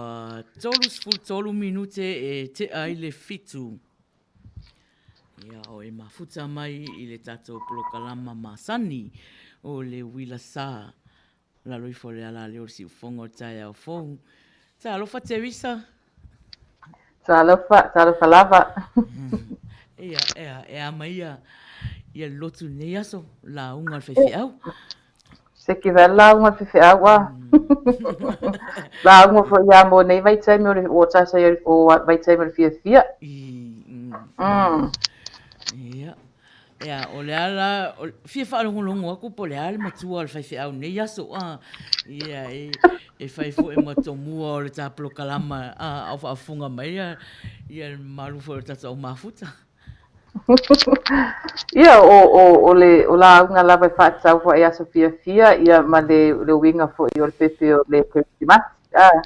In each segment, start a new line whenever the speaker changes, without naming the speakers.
Ua 33 minute e tea ai le fitu. Ia, o e mafuta mai i le tatou polokalama masani o le uila sa. Lalo ifo o le ala lea o le siufofoga o le taeao fou. Talofa Teresa.
Talofa, talofa lava.
Ia, ea, e a mai ia, ia le lotu i lenei aso, lauga a le faifeau.
Se ki vea lauga a le faifeau a. Lauga foi ia mo nei vaitaimi o le o tātou i o vaitaimi o le fiafia.
Mm. Ia. Ia, o le a la, o, fia faalogologo atu po o le a le matua o le faifeau nei aso, a. Ia, e, e fai foi ma tomua o le ta polokalama, a, a o faafofoga mai ia, ia le mamalu foi o le tatou au mafuta.
Ia, o, o, o le o lauga lava e faatatau foi i aso fiafia, ia, ma le, le uiga foi o le pepe o le Kerisimasi, a.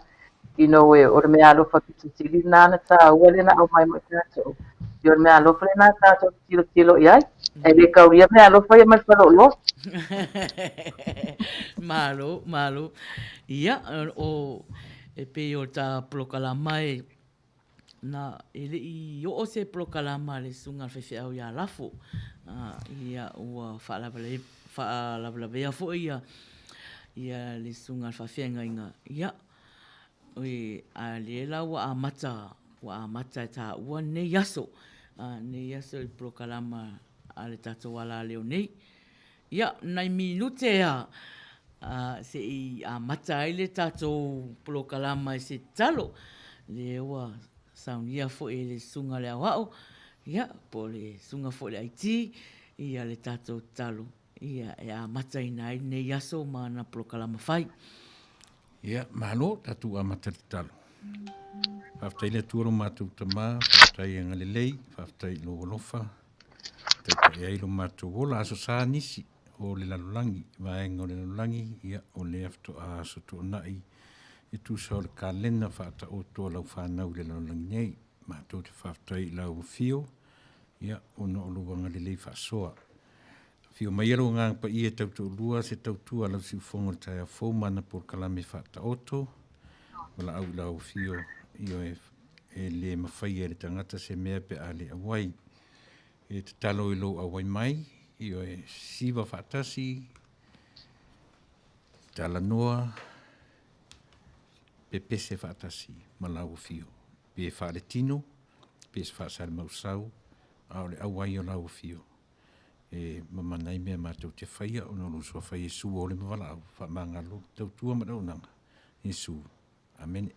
You know, e, o le mea alofa pito sili lena na tāua lea na aumai mo i tātou. Ia, o le mea alofa lena tātou te tilotilo i ai. E le kaulia mea alofa ia mai le faleoloa.
Malo, malo. Ia, o, e pei o ta polokalama e, na, e le i oo se polokalama a le Susuga a le Faifeau ia Lafo, ia, ua faalavelavea foi ia, ia le Susuga a le Faafeagaiga, ia, e, a lea la ua amata, ua amata e taua nei aso, nei aso i polokalama a le tatou alaleo nei. Ia, nai minute a, se i amata ai le tatou polokalama i se tatalo, lea ua saunia foi e le Susuga i le Aoao, ia, po o le Susuga foi i le IT, ia le tatou tatalo, ia, e amataina ai lenei aso ma ana polokalama fai.
Ia, malo, tatou amata le tatalo. Faafetai le Atua lo matou Tama, faafetai agalelei, faafetai i lou alofa, Taitai ai lo matou ola, aso sa nisi o le lalolagi, vaega o le lalolagi, ia, o lea faatoa aso tuanai e tusa o le kalena faataoto a lau fanau i le lalolagi nei. Matou te faafetai i lau afio, ia, ona o lou agalelei faasoa. Afio mai ia lou Agaga Paia e tautoalua se tautua a lau siufofoga o le taeao fou ma ana polokalame faataoto. Valaau i lau afio, ioe, e le mafaia e le tagata se mea pe a le auai. E tatalo i lou auai mai, ioe, siva faatasi, talanoa, pepese faatasi ma lau afio. Pe faaletino, pe faasalemausau, a o le auai o lau afio. E mamana ai mea matou te faia ona o lou suafa Iesu ua ole ma valaau, faamagalo, tautua ma le auaunaga. Iesu. Amene.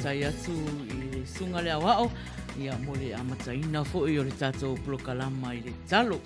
Faafetai atu i le Susuga le Aoao ia mo le amataina foi o le tatou polokalama i le tatalo.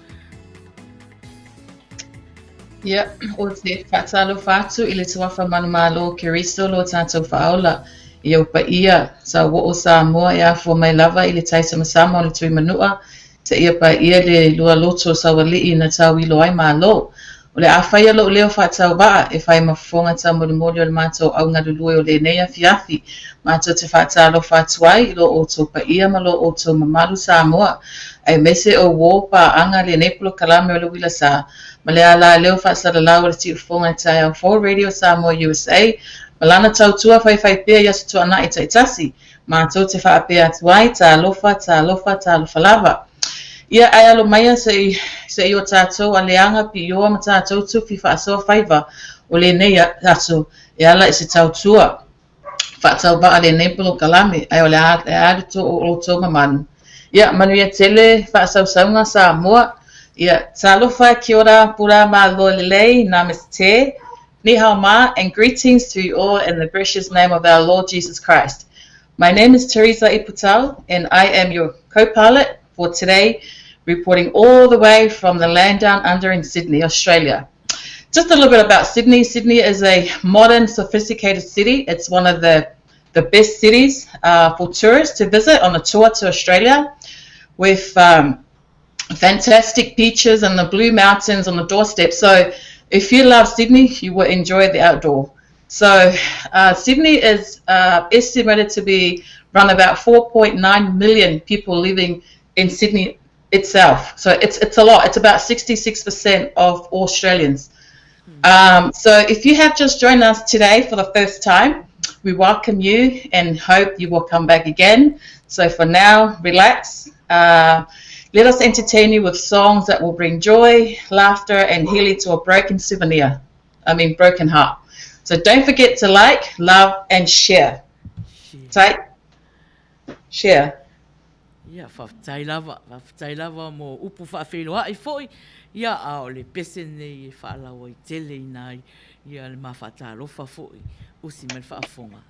Ia, ou te faatalofa atu i le Tuafa Manumalo o Keriso lo tatou Faaola, i ou paia, sauoo Samoa e afua mai lava i le tai samasama o le Tuimanua, seia paia le lualoto saualii na tauilo ai Malo. O le a faia lou leo faatauvaa e fai ma fofoga taumolimoli o le matou au galulue o lenei afiafi, matou te faatalofa atu ai i lo outou paia ma lo outou mamalu Samoa, aemaise o uo paaga lenei polokalame o le Uila Sa, ma le alaleo faasalalau o le Siufofoga i Taeao Fou Radio Samoa USA, ma lana tautua faifaipea i Aso Tuanai taitasi. Matou te faapea atu ai, Talofa, talofa, talofa lava. Ia, ae alo maia se i, se i o tatou aleaga piioa ma tatou tufi faasoa faiva o lenei aso e ala i se tautua faatauvaa lenei polokalame, ae o le a alu to o outou mamalu. Ia, manuia tele faasausauga Samoa. Ia, talofa, kia ora, pura malo lelei, namaste, ni hao ma, and greetings to you all in the precious name of our Lord Jesus Christ. My name is Teresa Iputau, and I am your co-pilot for today, reporting all the way from the land down under in Sydney, Australia. Just a little bit about Sydney. Sydney is a modern, sophisticated city. It's one of the, the best cities uh, for tourists to visit on a tour to Australia with um, fantastic beaches and the blue mountains on the doorstep. So if you love Sydney, you will enjoy the outdoor. So uh, Sydney is uh, estimated to be around about 4.9 million people living in Sydney itself. So it's it's a lot. It's about 66% of Australians. Um, so if you have just joined us today for the first time, we welcome you and hope you will come back again. So for now, relax. Uh, let us entertain you with songs that will bring joy, laughter, and healing to a broken souvenir. I mean, broken heart. So don't forget to like, love, and share. Share. Share.
Ia, faafetai lava, faafetai lava mo upu faafeiloai foi, ia, a o le pese lenei e faalauaiteleina ai ia le ma faatalofa foi, usi mai le faafofoga.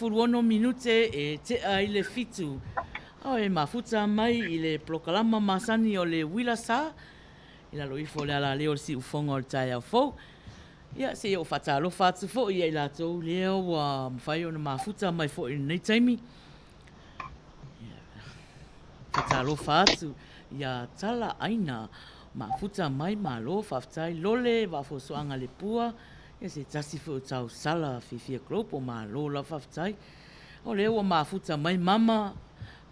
16 minute e tea i le 7. Ao e mafuta mai i le polokalama masani o le Uila Sa, i lalo ifo o le alaleo o le siufoga o le taeao fou. Ia, se i ou faatalofa atu foi ia i latou lea ua mafai ona mafuta mai foi i lenei taimi. Ia, faatalofa atu ia Tala Aina, mafuta mai, malo, faafetai, Lole, Vaafuasuaga Lepua, ia se tasi foi o tausala fiafia Global, malo lava faafetai. O lea ua mafuta mai Mama,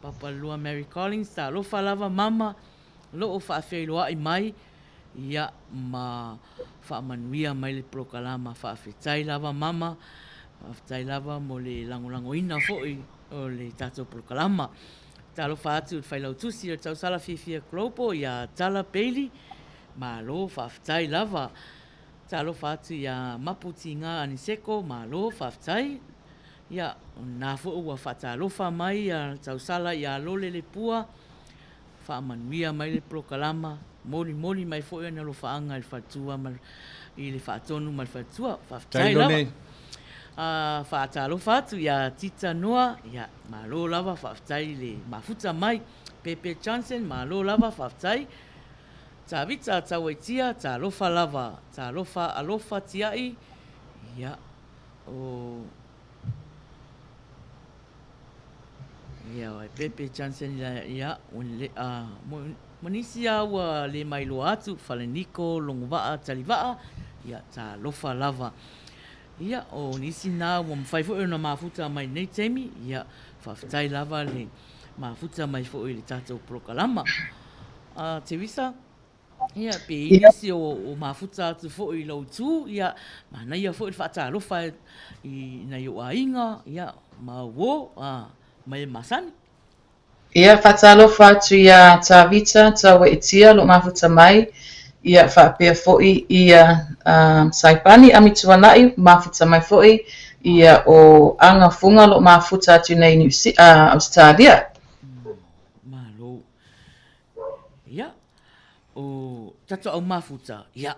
Papalua Mary Collins, talofa lava Mama, loo faafeiloai mai, ia ma faamanuia mai le polokalama. Faafetai lava Mama, faafetai lava mo le lagolagoina foi o le tatou polokalama. Talofa atu i le Failautusi o le Tausala Fiafia Global ia Tala Bailey, malo faafetai lava. Talofa atu ia Mapu Tiga Aniseko, malo faafetai. Ia, o lena foi ua faatalofa mai ia Tausala ia Lole Lepua, Faamanuia mai le polokalama, molimoli mai foi ona alofaaga i le faletua ma i le faatonu ma le faletua. Faafetai lava. Faatalofa atu ia Tita Noa, ia malo lava faafetai i le mafuta mai. Pepe Johnson, malo lava faafetai. Tavita Tauaitia, talofa lava, talofa alofa tiai, ia o Ia, e Pepe Johnson ia, ia, le, a, mo, mo nisi a ua le mailoa atu, Faleniko, Logovaa, Talivaa, ia, talofa lava. Ia, o nisi na ua mafai foi ona mafuta mai nei taimi, ia, faafetai lava le mafuta mai foi i le tatou polokalama. A, Teresa? Ia, pe i nisi o, o mafuta atu foi i lou itu, ia, manaia foi le faatalofa i nai ou aiga, ia, ma au uo, a, ma e masani.
Ia, faatalofa atu iā Tavita Taueetia lo mafuta mai, ia, faapea foi ia Saipani Amituanai mafuta mai foi, ia, o Aga Fuga lo mafuta atu nei Niu Ausetalia.
Malo. Ia, o tatou au mafuta, ia,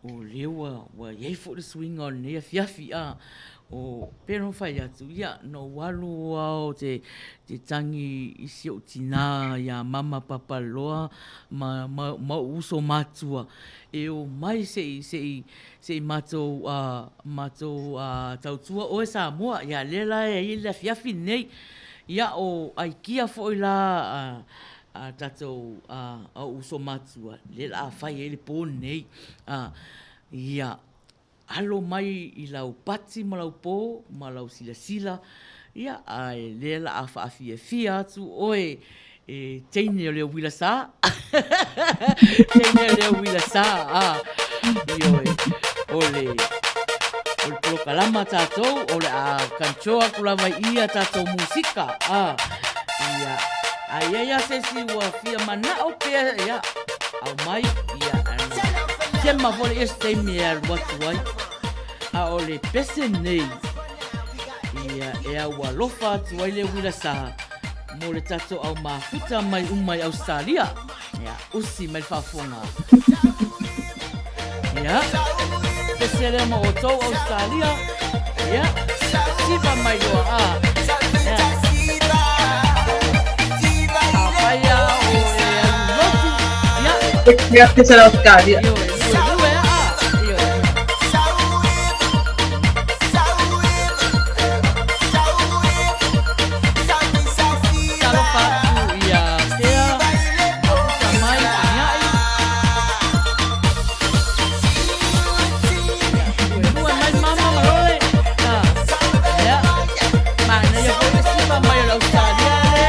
o lea ua, ua i ai foi le suiga o lenei afiafi, a, o, pei ona fai atu, ia, na ou alu lava o te, te tagi i si ou tinā iā Mama Papaliloa ma, ma, ma ou uso matua, e omai se i, se i, se i matou, a, matou, a, tautua oe Samoa. Ia, lea la e i ai le afiafi lenei. Ia, o aikia foi la, a, a tatou a ou uso matua, lea la a fai ai le po lenei. A, ia alo mai i lau pati ma lau po ma lau silasila, ia, ae lea la a faafiafia atu oe e teine o le uila sa. Teine o le uila sa, a, ioe, o le, o le polokalama tatou, o le a control atu lava i i a tatou musika, a, ia, A i ai a se isi ua fia manao pea, ia, aumai, ia, ana sema foi le isi taimi e alu atu ai. A o le pese nei, ia, e aualofa atu ai le uila sa mo le tatou au mafuta mai uma i Ausetalia. Ia, usi mai le faafofoga. Ia, pese lea mo outou Ausetalia. Ia, siva mai loa a. Ia. Afai a o e alu lotu. Ia.
Ia, pese la Australia.
Ioe, lue, lue a. Ioe. Talofa atu ia Tea, mafuta mai ania'i. Lue mai mama ma lole. Ia. Manaia foi le siva mai o le Australia le,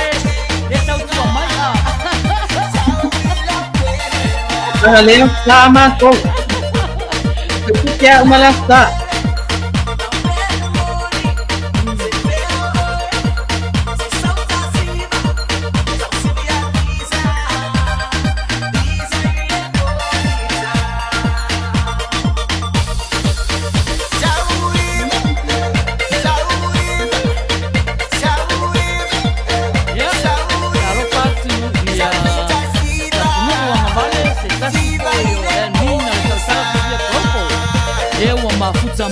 le tautua mai a.
Aha lea sa mātou. Te putea uma la sa.
Ia, talofa atu ia Tapunuu Agavale, se tasi foi o admin o le Tausala Fiafia Global. Lea ua mafuta.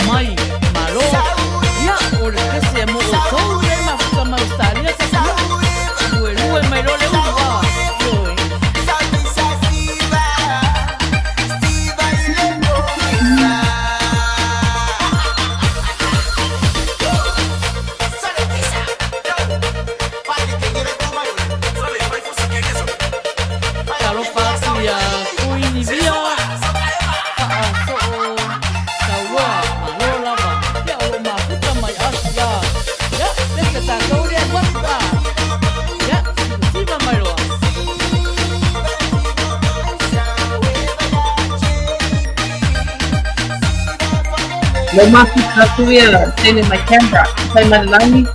Lau mafuta atu ia teine mai Canberra, Taimalelagi.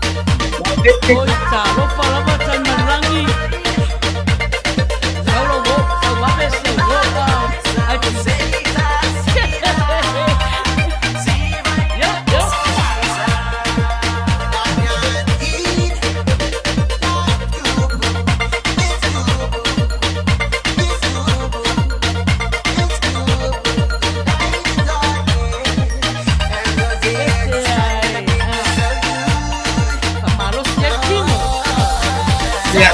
Oi, talofa lava Taimalelagi. Sau lau o, sau vave se o a ai te Ia, ia. Ese ai, ah. Faamalosi ai le tino.
Ia.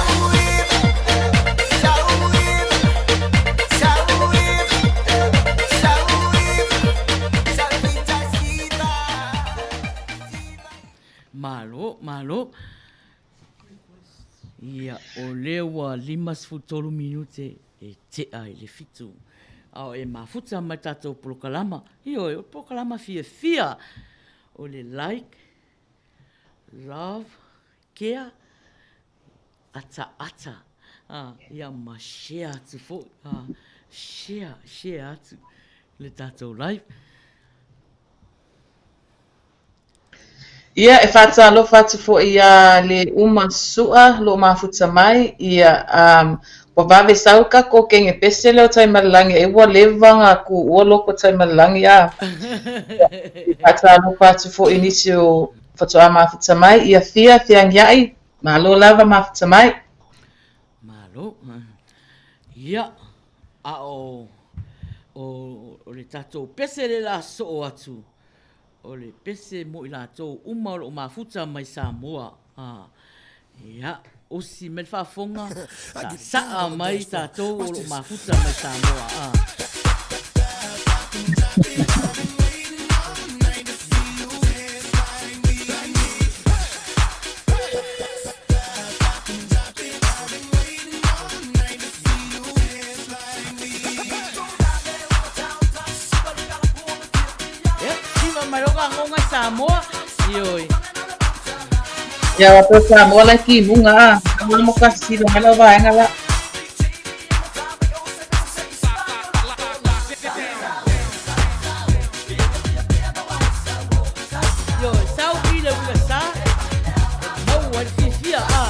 Malo, malo. Ia, o lea ua 53 minute e tea i le 7. A o e mafuta mai tatou polokalama. Ioe, o le polokalama fiafia. O le like, love, care, ataata. Ia ma share atu foi. Share, share atu le tatou live.
Ia, e faatalofa atu foi ia le uma Su'a lo mafuta mai, ia, um, ua vave sau ka kokenge pese lea o Taimalelagi ai ua leva nga kuua loko Taimalelagi a. Ia, e faatalofa atu foi i nisi o faatoa mafuta mai, ia Fia Feagia'i, malo lava mafuta mai.
Malo. Ia, a o, o, o le tatou pese le la soo atu O le pese mo i latou uma o lo o mafuta mai Samoa. Ia, usi mai le faafofoga, saasaa mai tatou o lo o mafuta mai Samoa. Ia, siva mai loka ngonga i Samoa. Ioi.
Ia wa po Samoa lai ki munga a. Ka mo ka silo mai lau vaega la.
Ioi, sau i le uila sa. E maua ai le fiafia a.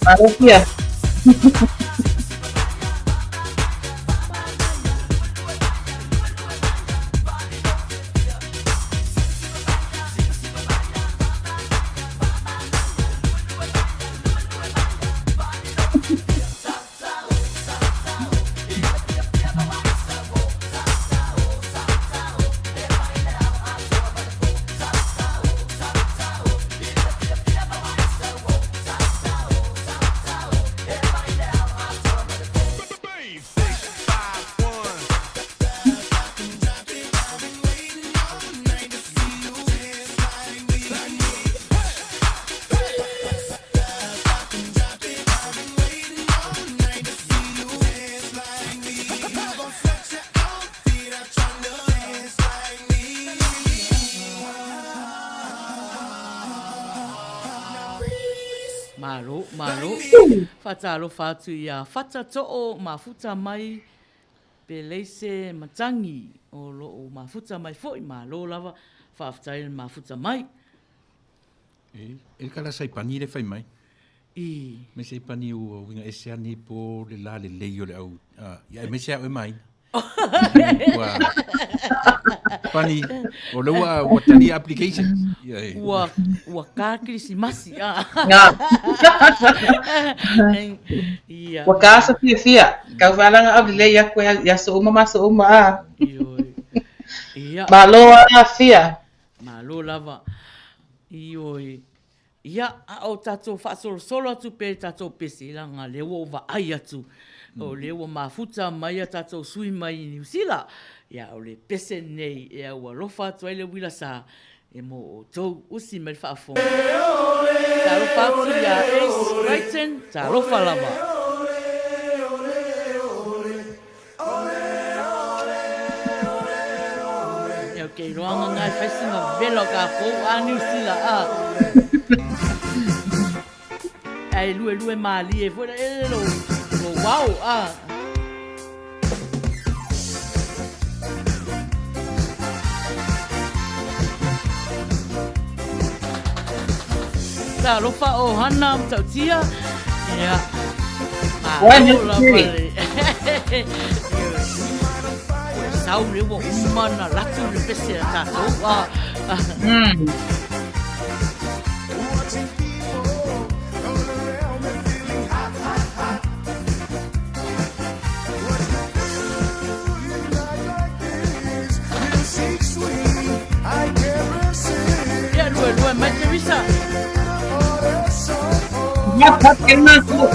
Malo Fia.
Malo, malo. Faatalofa atu ia Fata Too mafuta mai Peleise Matangi o loo mafuta mai foi. Malo lava, faafetai le mafuta mai.
E le kala Saipani le fai mai.
I.
Me Saipani ua uiga ese a nei po le la lelei o le au, ia aemaise a oe ma Aina. Ua pani, o le ua, ua tali applications. Ia e.
Ua, ua ka kirisimasi.
Nga.
Ia.
Ua ka aso fiafia. Kau whalanga au lelei aku e i aso uma ma aso uma a.
Ioe. Ia.
Malo a fia.
Malo lava. Ioe. Ia, a o tatou faasolosolo atu pea i tatou pese, leaga lea ua ou vaai atu, o lea ua mafuta mai a tatou sui mai i Niu Sila. Ia, o le pese lenei e aualofa atu ai le uila sa e mo outou. Usi mai le faafofoga. Talofa atu ia Ace Crichton, talofa lava. Ia, ok, roanga ngai fai sina vela o kākou a Niu Sila, a. Ai lue lue mālie foi la e lo, lo wao, a. Talofa o Hana Matautia. Ia. Malo lava le. Ua sau le ua uma na latu le pese a tātou. Ah. Ia, lue, lue mai Teresa.
Ia, pa tēnā ko.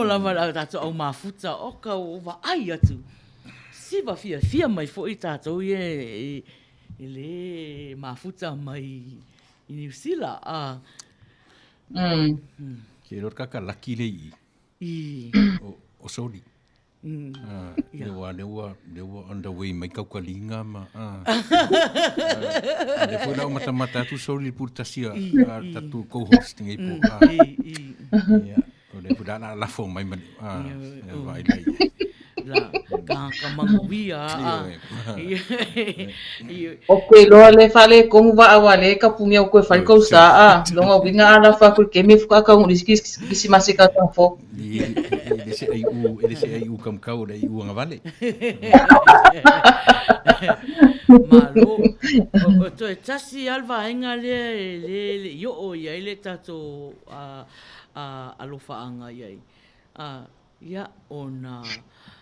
lava le tatou au mafuta, oka ua vaai atu, siva fiafia mai foi tatou ia i le mafuta mai i Niu Sila.
Ke iloa le kakalaki le i i. O Soli. Lea ua, lea ua, lea ua on the way mai kaukaliga ma, a. A lea foi la ua matamata atu Soli i le pule tasi a, a le tatou co-host nei po, a. Ia, o lea foi la o le a lafo mai ma le, a, ia vaai la i ai.
La, tagata manuia, a.
O ke iloa le faaletonu vaa aua lea e kapunia ua toe fai kou sa a. Lona uiga a lafo atu i le taimi faatoa taunuu i le isi kerisimasi tausaga fou.
E le se aiu, e le se aiu kamakau o le aiu agavale.
Malo. O toe tasi lava le vaega lea e le le i oo i ai le tatou alofaaga i ai. Ia, ona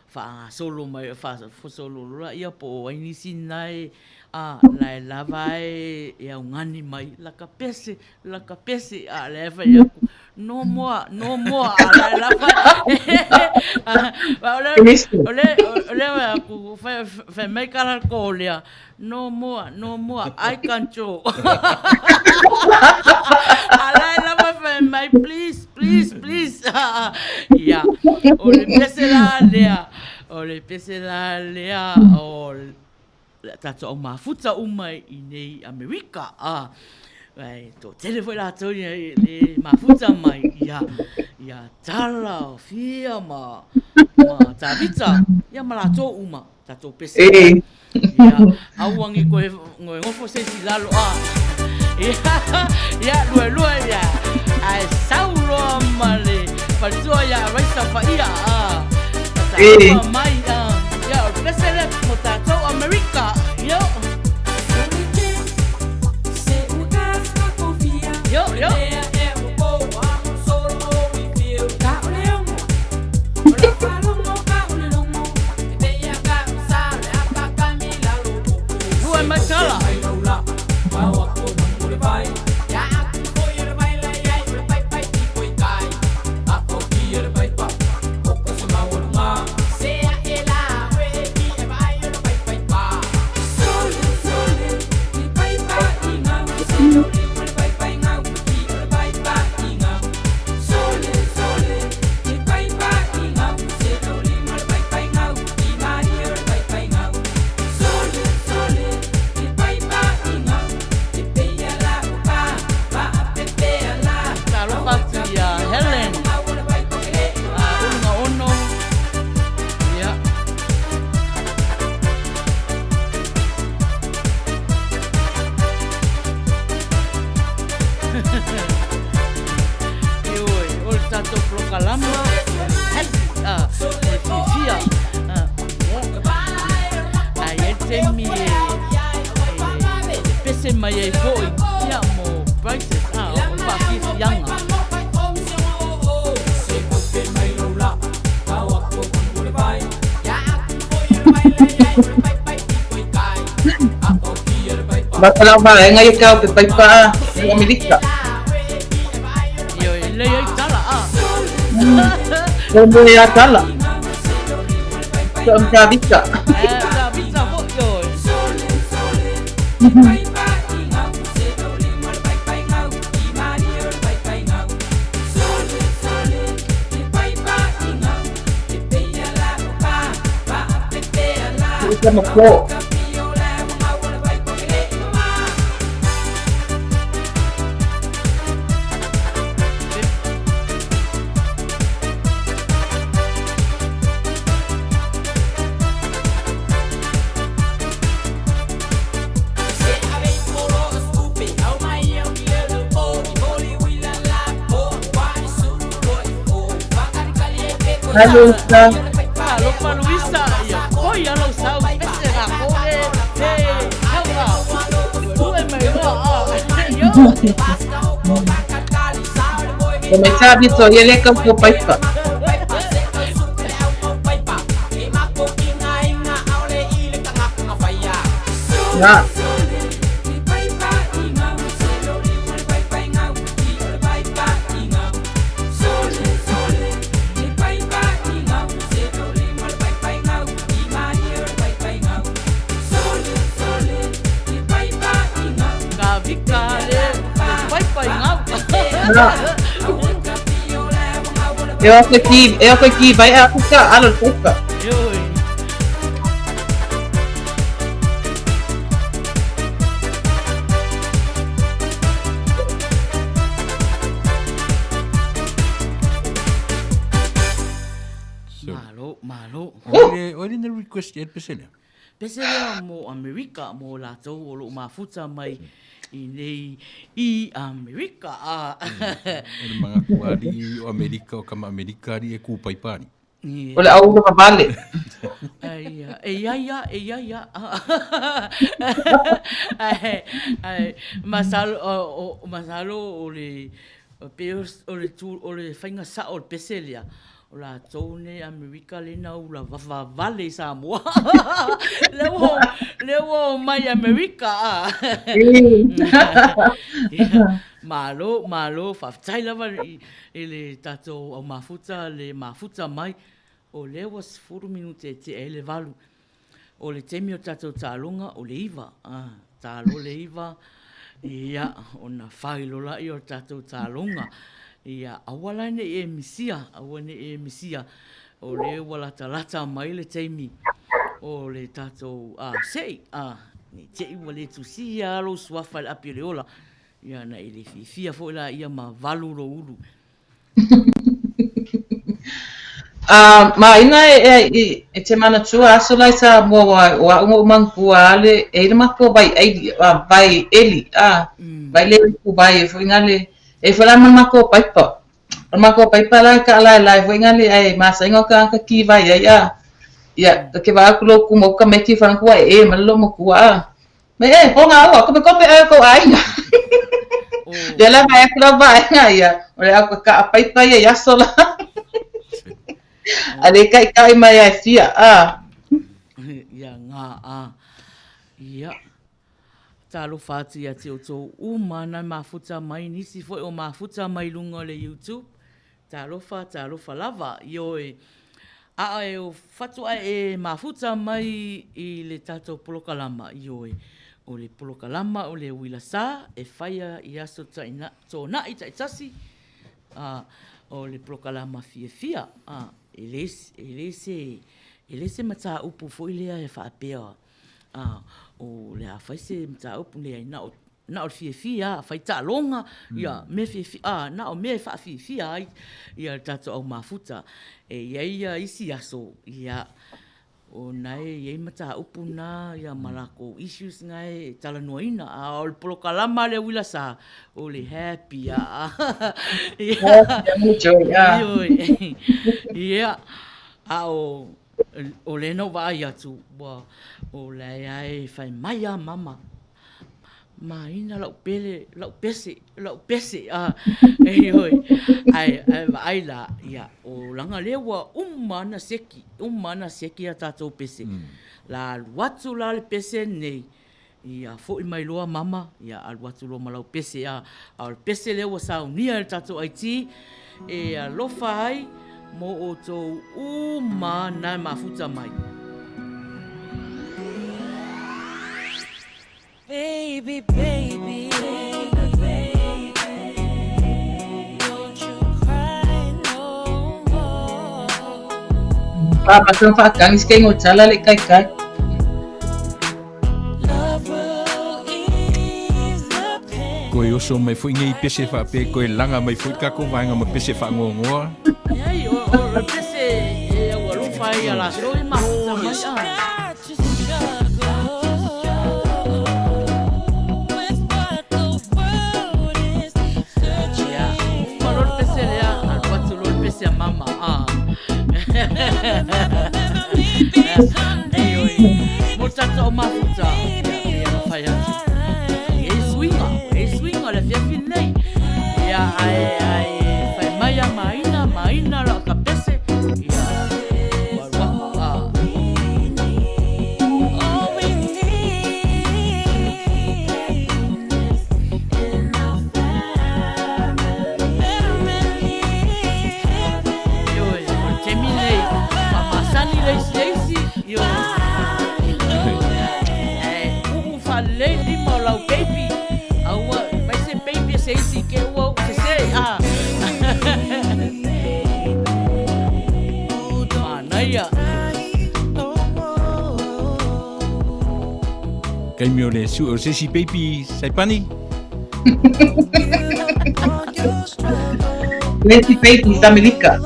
faagasolo mai, faasolo loa lea po o ai nisi na e, a, la e lava e augani mai, laka pese, laka pese, a lea e fai atu, no more, no more, a la e lava e, o lea, o lea, o lea fai atu, fai mai ka la ko lea, No more, no more, I control. A la e lava fai mai, please, please, please. Ia, o le pese la lea, o le pese la lea o tatou au mafuta uma i nei Amerika. A, e toatele foi latou i le mafuta mai, ia, ia Tala, o Fia ma, ma Tavita, ia ma latou uma. Tatou pese.
E.
Ia, aua ni koe ngoe ngofo se isi lalo a. Ia, ia, lua lua ia. Ae sau loa ma le faletua ia Raisa Faia a.
E.
Mai a. Ia, o le pese lea mo tatou Amerika. Io. Io, io. Lua mai tala. Talofa atu ia Helen. Ulugaono. Ia. Ioe, o le tatou polokalama, happy, ah, o le fiafia. Ah, a i ai le taimi e, e, e pese mai ai foi, ia, mo prices, ah, o le faafiafiaga.
Baka lau vaega ia kau pe paipa a i Amerika.
Ioe, lei ai tala a.
Mo mo ia tala. So am Tavita.
Eh, Tavita foi, ioe.
Ika mo. Hi Luisa.
Alofa Luisa, ia koi alo sau pese ga kore he hauga. Ue mai roa a. Yo.
Ko me tā vito ia le kau ko paipa. Nā. E o koe ki, e o koe ki vai a kuka alo le paipa.
Ioe. Malo, malo.
O le na request e le pese lea?
Pese lea mo Amerika, mo latou o loo mafuta mai i nei i Amerika.
O le manatu alii o Amerika, o kama Amerika alii e ku paipa alii.
O le au ula vale.
Ai, e ia ia, e ia ia. Ai, ai, masalo, o, masalo o le, pei o le, tu, o le faiga sao o le pese lea, O latou nei Amerika lea na ula vavavale i Samoa. Lea ua, lea ua omai i Amerika. Ah. Malo, malo, faafetai lava i, i le tatou au mafuta, le mafuta mai. O lea ua 10 minute e tea ai le 8. O le taimi o tatou taaloga o le 9, a, taalo le 9, ia, ona fai loa lea o le tatou taaloga. Ia, aua la ne i e misia, aua ne i e misia, o lea ua latalata mai le taimi o le tatou, a, se'i, a, ne i te i ua le tusia lava lou suafa i le api o le ola, ia, ona e le fiafia foi laia ma valu lou ulu.
A ma ina e e i e te manatua aso la i Samoa wa o a'u ngo'u mangua ale e i le matou vai aili a vai eli a vai le ku vai e foi ngale e foi la ma le matou paipa o le matou paipa la e ka'alaelae foi ngale ae masainga o tagata ki vai ai a ia ke vaai atu lou ku mau ka meti fana kua e e ma le lou matua a Me e, po ngā ua, kope kope au kou aiga. Lea la vai aku la vaega ia, o le au ka paipa ia i aso la. A le kai kai mai ai fia, a.
Ia ngā, a. Ia. Talofa atu ia te outou uma nai mafuta mai, nisi foi o mafuta mai lunga o le YouTube. Talofa, talofa lava, ioe. A e o fatu ae e mafuta mai i le tatou polokalama, ioe. O le polokalama o le uila sa e faia i aso taina, tōnaʻi taitasi, a, o le polokalama fiafia, a, e le, e le se, e le se mataupu foi lea e faapea, a, o le a fai se mataupu, leai, na o na o le fiafia a fai taaloga, ia mea fiafia, a, na o mea e faafiafia ai ia le tatou au mafuta. E i ai ia isi aso, ia, o na e i ai mataupu na, ia ma lakou issues na e talanoaina, a o le polokalama a le uila sa, o le happy a.
Happy, a.
Ioe. Ia, a o, o lea na ou vaai atu, ua, o lae a e fai mai a mama, Maina lau pele, lau pese, lau pese, a, ioe, ae, ae vaai la, ia, o leaga lea ua uma ana seki, uma ana seki a tatou pese. La alu atu la le pese nei, ia foi mai loa mama, ia alu atu loa ma lau pese, a, a o le pese lea ua saunia e le tatou IT, e alofa ai mo outou uma na e mafuta mai.
Baby, baby, don't you cry no more.
Faapatona faatagi se kaiga o tala le kaikai.
Love will ease the pain.
Koe oso mai foi nei pese faapea koe laga mai foi le tatou vaega ma pese faangoangoa.
Leai, o, o le pese e au alofa ai ia latou e mafuta mai a.
Got to struggle with what the world is searching
Ia, uma loa le pese lea, alu atu loa le pese a mama a. Ioe, mo le tatou au mafuta, ia, e alofa ai atu. E i ai suiga, e i ai suiga o le afiafi lenei. Ia, ae, ae, fai mai a maina, maina la ka pese, ia, ua alu aku, a.
All we need is in our family.
Ioe, o le taimi lenei, faamasani le isi le isi, ioe. Ae uu faalelei lima o lau baby, aua, fai se baby a se isi ke ua uu sese, a.
Taimi o le sue o se isi peipi Saipani.
Le isi peipi sa Amerika.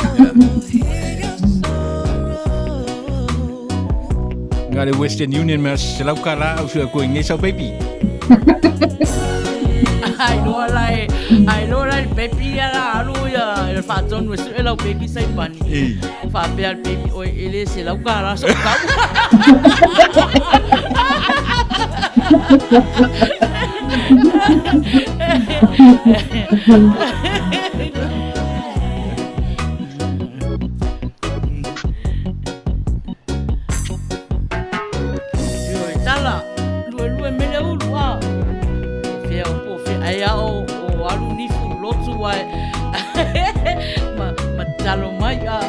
Nga le Western Union mea $100 au sue koe nei sau peipi.
Ai loa la e, ai loa la e peipi ia la alu ia, e whaatonu e sue lau peipi Saipani.
Ei.
Faapea le baby, oi, e le $100 sou tau. Ioe, tala, lue lue mele ulu a. Fea o po fea, ai a o, o alu nifu lotu ai. ma, ma talo mai a.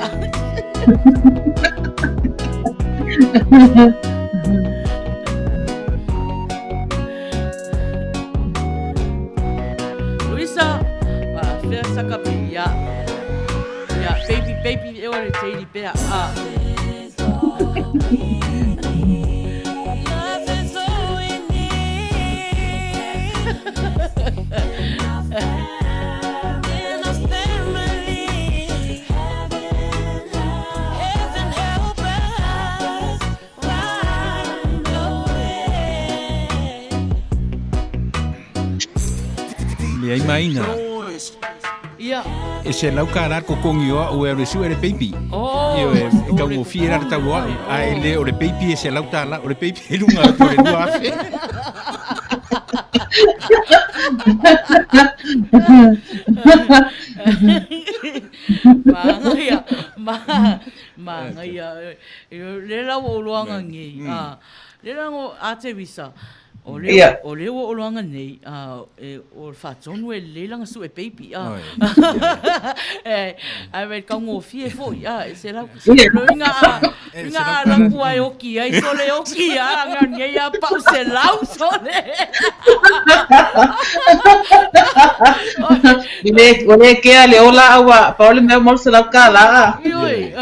Luisa, ma fea saka pe ia. Ia, baby, baby, e ore teiri pea a.
Leai maina.
Ia.
E $100 kokongi o au e alu e sue le peipi.
Oh,
Ioe, e taugofie la le tau o au. A e le o le peipi e $100, o le peipi e luga atu o le 2000.
Māngaia, ma, māngaia. Le la ua oloaga nei, a, le la ngo a te visa, o le,
Ia.
o le ua oloaga nei, a, e, o le faatonu e lelei lana sue peipi, a. E, ai wei taugofie foi, a, e selau,
Ia.
loiga a,
E,
luiga a
$100.
lapu ai oki ai, sole oki a, nga nei a pau selau sole.
Le, o le kea le ola aua, pa o le mea mo le $100 a.
Ioe,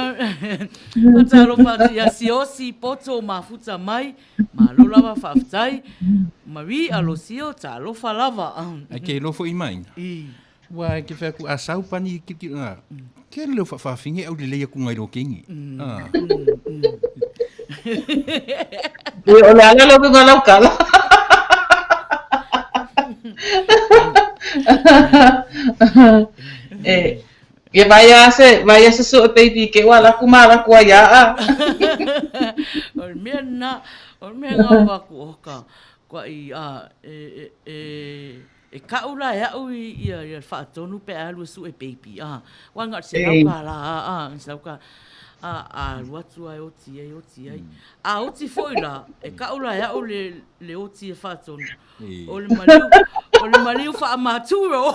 o talofa atu ia Siosi poto mafuta mai, malo lava faafetai, Marie Alosio talofa lava.
Ai ke iloa foi mai.
I.
Ua e ke whea ku a sau pani ki ki nga. Ke leo whawhawhinge au le leia ku ngai rokengi. Ah.
E, o le ala leo nga lau kala. E, e vai a se, vai a se sue baby ke wa laku ma laku ai a.
O le mea na, o le mea ngā waku o ka, kua i a, e, e, e, e kau la e au i ia, ia whaatonu pe alu e sue baby, a. Wa ngā se lau ka la, a, a, se lau ka, a, a, alu atu ai oti ai, oti ai. A oti foi la, e kau la e au le, le oti e whaatonu. O le maliu, o le maliu whaamaturo.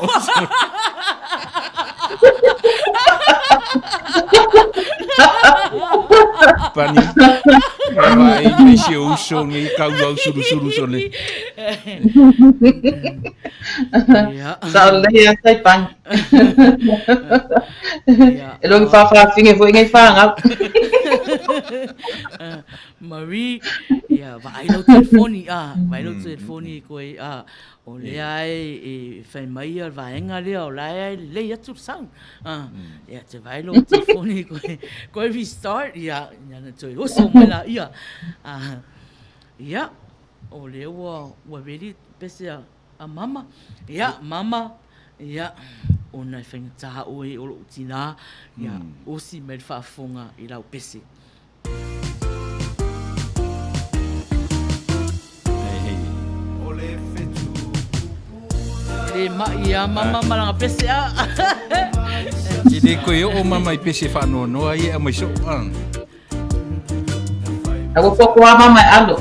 Pani. Vai mai se uso ngi kau au suru suru sole.
Ia.
Sa o lei a sai pani.
Ia.
E logi whawhawhinge foi ngai whangau.
Marie, ia, vaai lau telefoni, a, vaai lau telefoni koe, a, o lea e, e whai mai ia le vaega lea, o la e lelei atu le sound. A, ia, te vaai lau telefoni koe, koe restart, ia, ia na toe oso mai la, ia. A, ia, o lea ua, ua ready pese a, a mama, ia, mama, ia, ona e whaingatā oe o lou tinā, ia, osi mai le faafofoga i lau pese. Le mai a mama ma langa pese a.
E le koe oo mama i pese whaanoanoa ia a mai so. Ah.
Ua poko a mama e alo.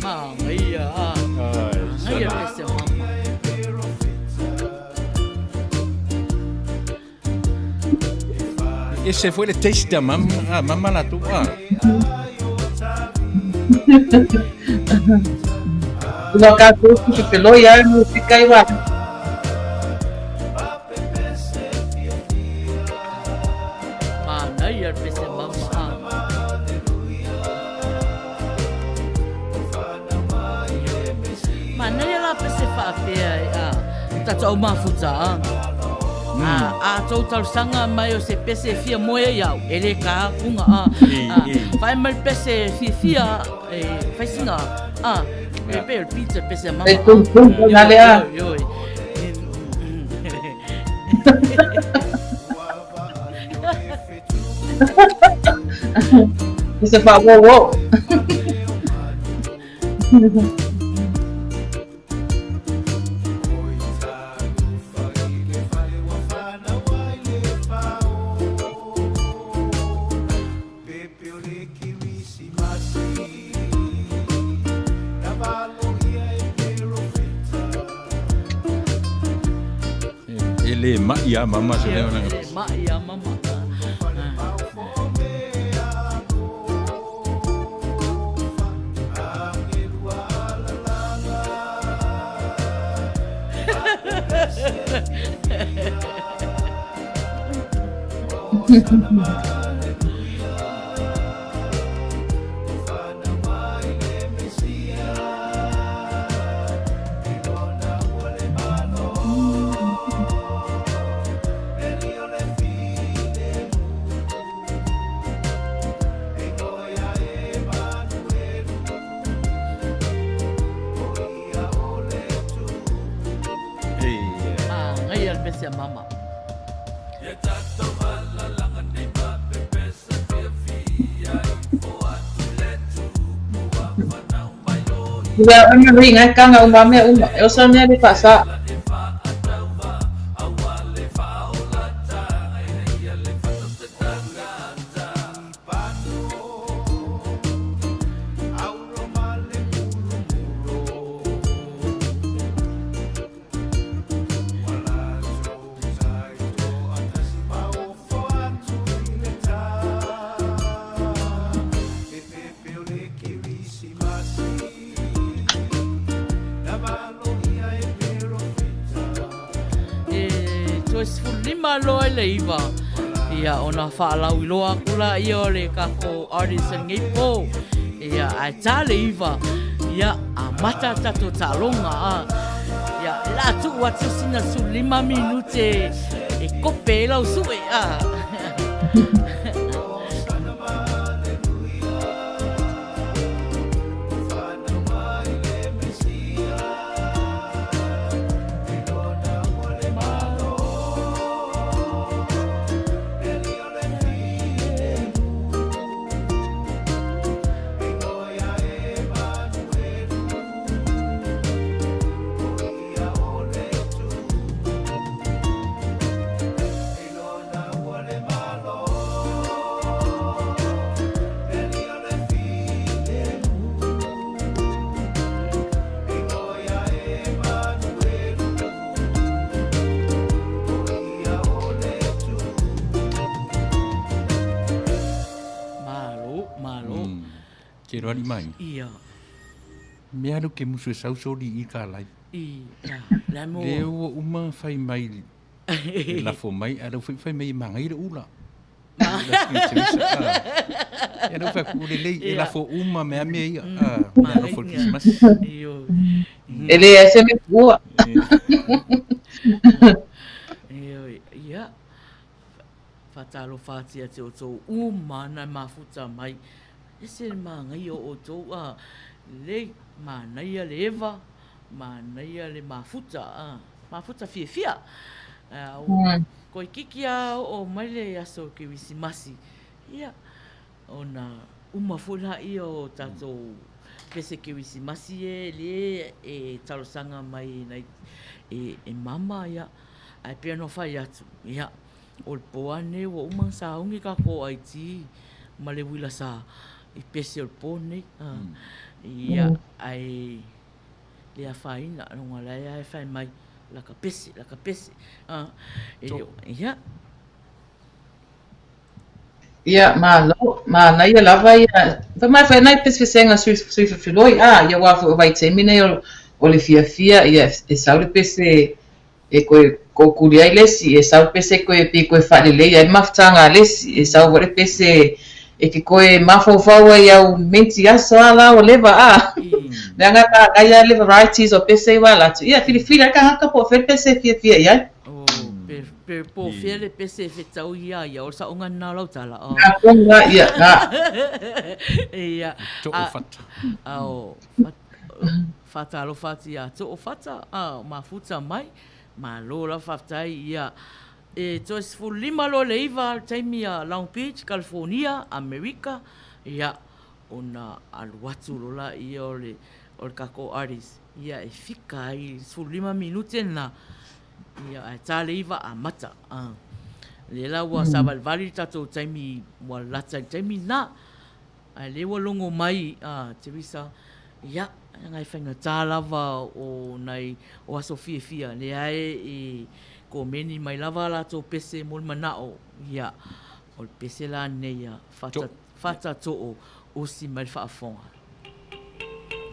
Māngaia a. Māngaia pese a mama.
Ese foi le taste a mama, a mama la tu. Ah.
Ua ka kou ki te peloi ai mo te kai wa.
Manaia le pese mama a. Manaia la pese faapea e a tatou au mafuta a. A, a tou talosaga mai o se pese e fia moe ai au, e le ka akuga a. A, fae mai le pese fiafia e fai sina a. E pei o le pizza pese a mama.
E tung tung na le a.
Oi, oi.
Se faawowo.
E le ma'i a mama se leo
nanga. E le ma'i a mama. Manaia le pese a mama.
Ia ona hui ngai kanga uma mea uma. E osa mea le faasa.
E toe 15 loa i le 9, ia ona faalauiloa aku laia o le tatou artist i lenei po. Ia, ae ta le 9, ia, amata tatou taaloga. A. Ia, o le a tuu atu sina 15 minute e kope ai lau sue. A. Malo, malo.
Ke roa ni mai.
Ia.
Mea alu ke musu e sau soli i ka lai.
Ia, la mo.
Le ua uma fai mai e lafo mai, a lau fai mai e mangai le ula. Ia lau fai ku le lei e lafo uma mea mea ia. Mea lafo le Christmas.
E le ese me pua.
Ia, faatalofa atu ia te outou uma na mafuta mai. Ese le manaia o outou a lelei, manaia le eva, manaia le mafuta, a mafuta fiafia. Koikiki a oo mai le aso Kerisimasi, ia, ona uma foi laia o tatou pese Kerisimasi e le e talosaga mai nai e mama, ia, ae pei ona fai atu, ia, o le po lava lenei ua uma ona sauni tatou IT ma le uila sa i pese o le po lenei, ia, ae le afaina, ona o la e fai mai, laka pese, laka pese. Ia.
Ia, malo, manaia lava ia. Fai mai foi nai pesepesega sui sui fefiloi, a, ia aua foi o vaitaimi nei o, o le fiafia, ia e sau le pese e koe. kokuli ai le isi, e sau pese koe pei koe faalelei ai le mafutaga a le isi, e sau foi le pese e ke koe mafaufau ai au menti aso a la ua leva a. Leaga na ngai a le varieties o pese i wala atu. Ia filifili ai le tagata po o fea le pese e fiafia i ai.
Oh, pe, pe po o fea le pese e fetau ia ia, o le saoga lena o lau tala. Oh.
Nga tonu la, ia, nga.
Ia.
Too fata.
A, o, whātalofa atu ia too fata, a, mafuta mai, malo la whaftai, ia. E toe 15 loa le iva le taimi a Long Beach, California, Amerika, ia, ona alu atu loa laia o le, o le takou artist, ia e fika ai i le 15 minute lena, ia ae ta le iva amata. A, lea la ua savalivali le tatou taimi ua lata i le taimi lena, Ae lea ua logo mai a Teresa, ia, leaga e faigata lava o nai o aso fiafia, lea e i komeni mai lava a latou pese mo le manao, ia, o le pese la nei a Fata, Fata Too, osi mai le faafofoga.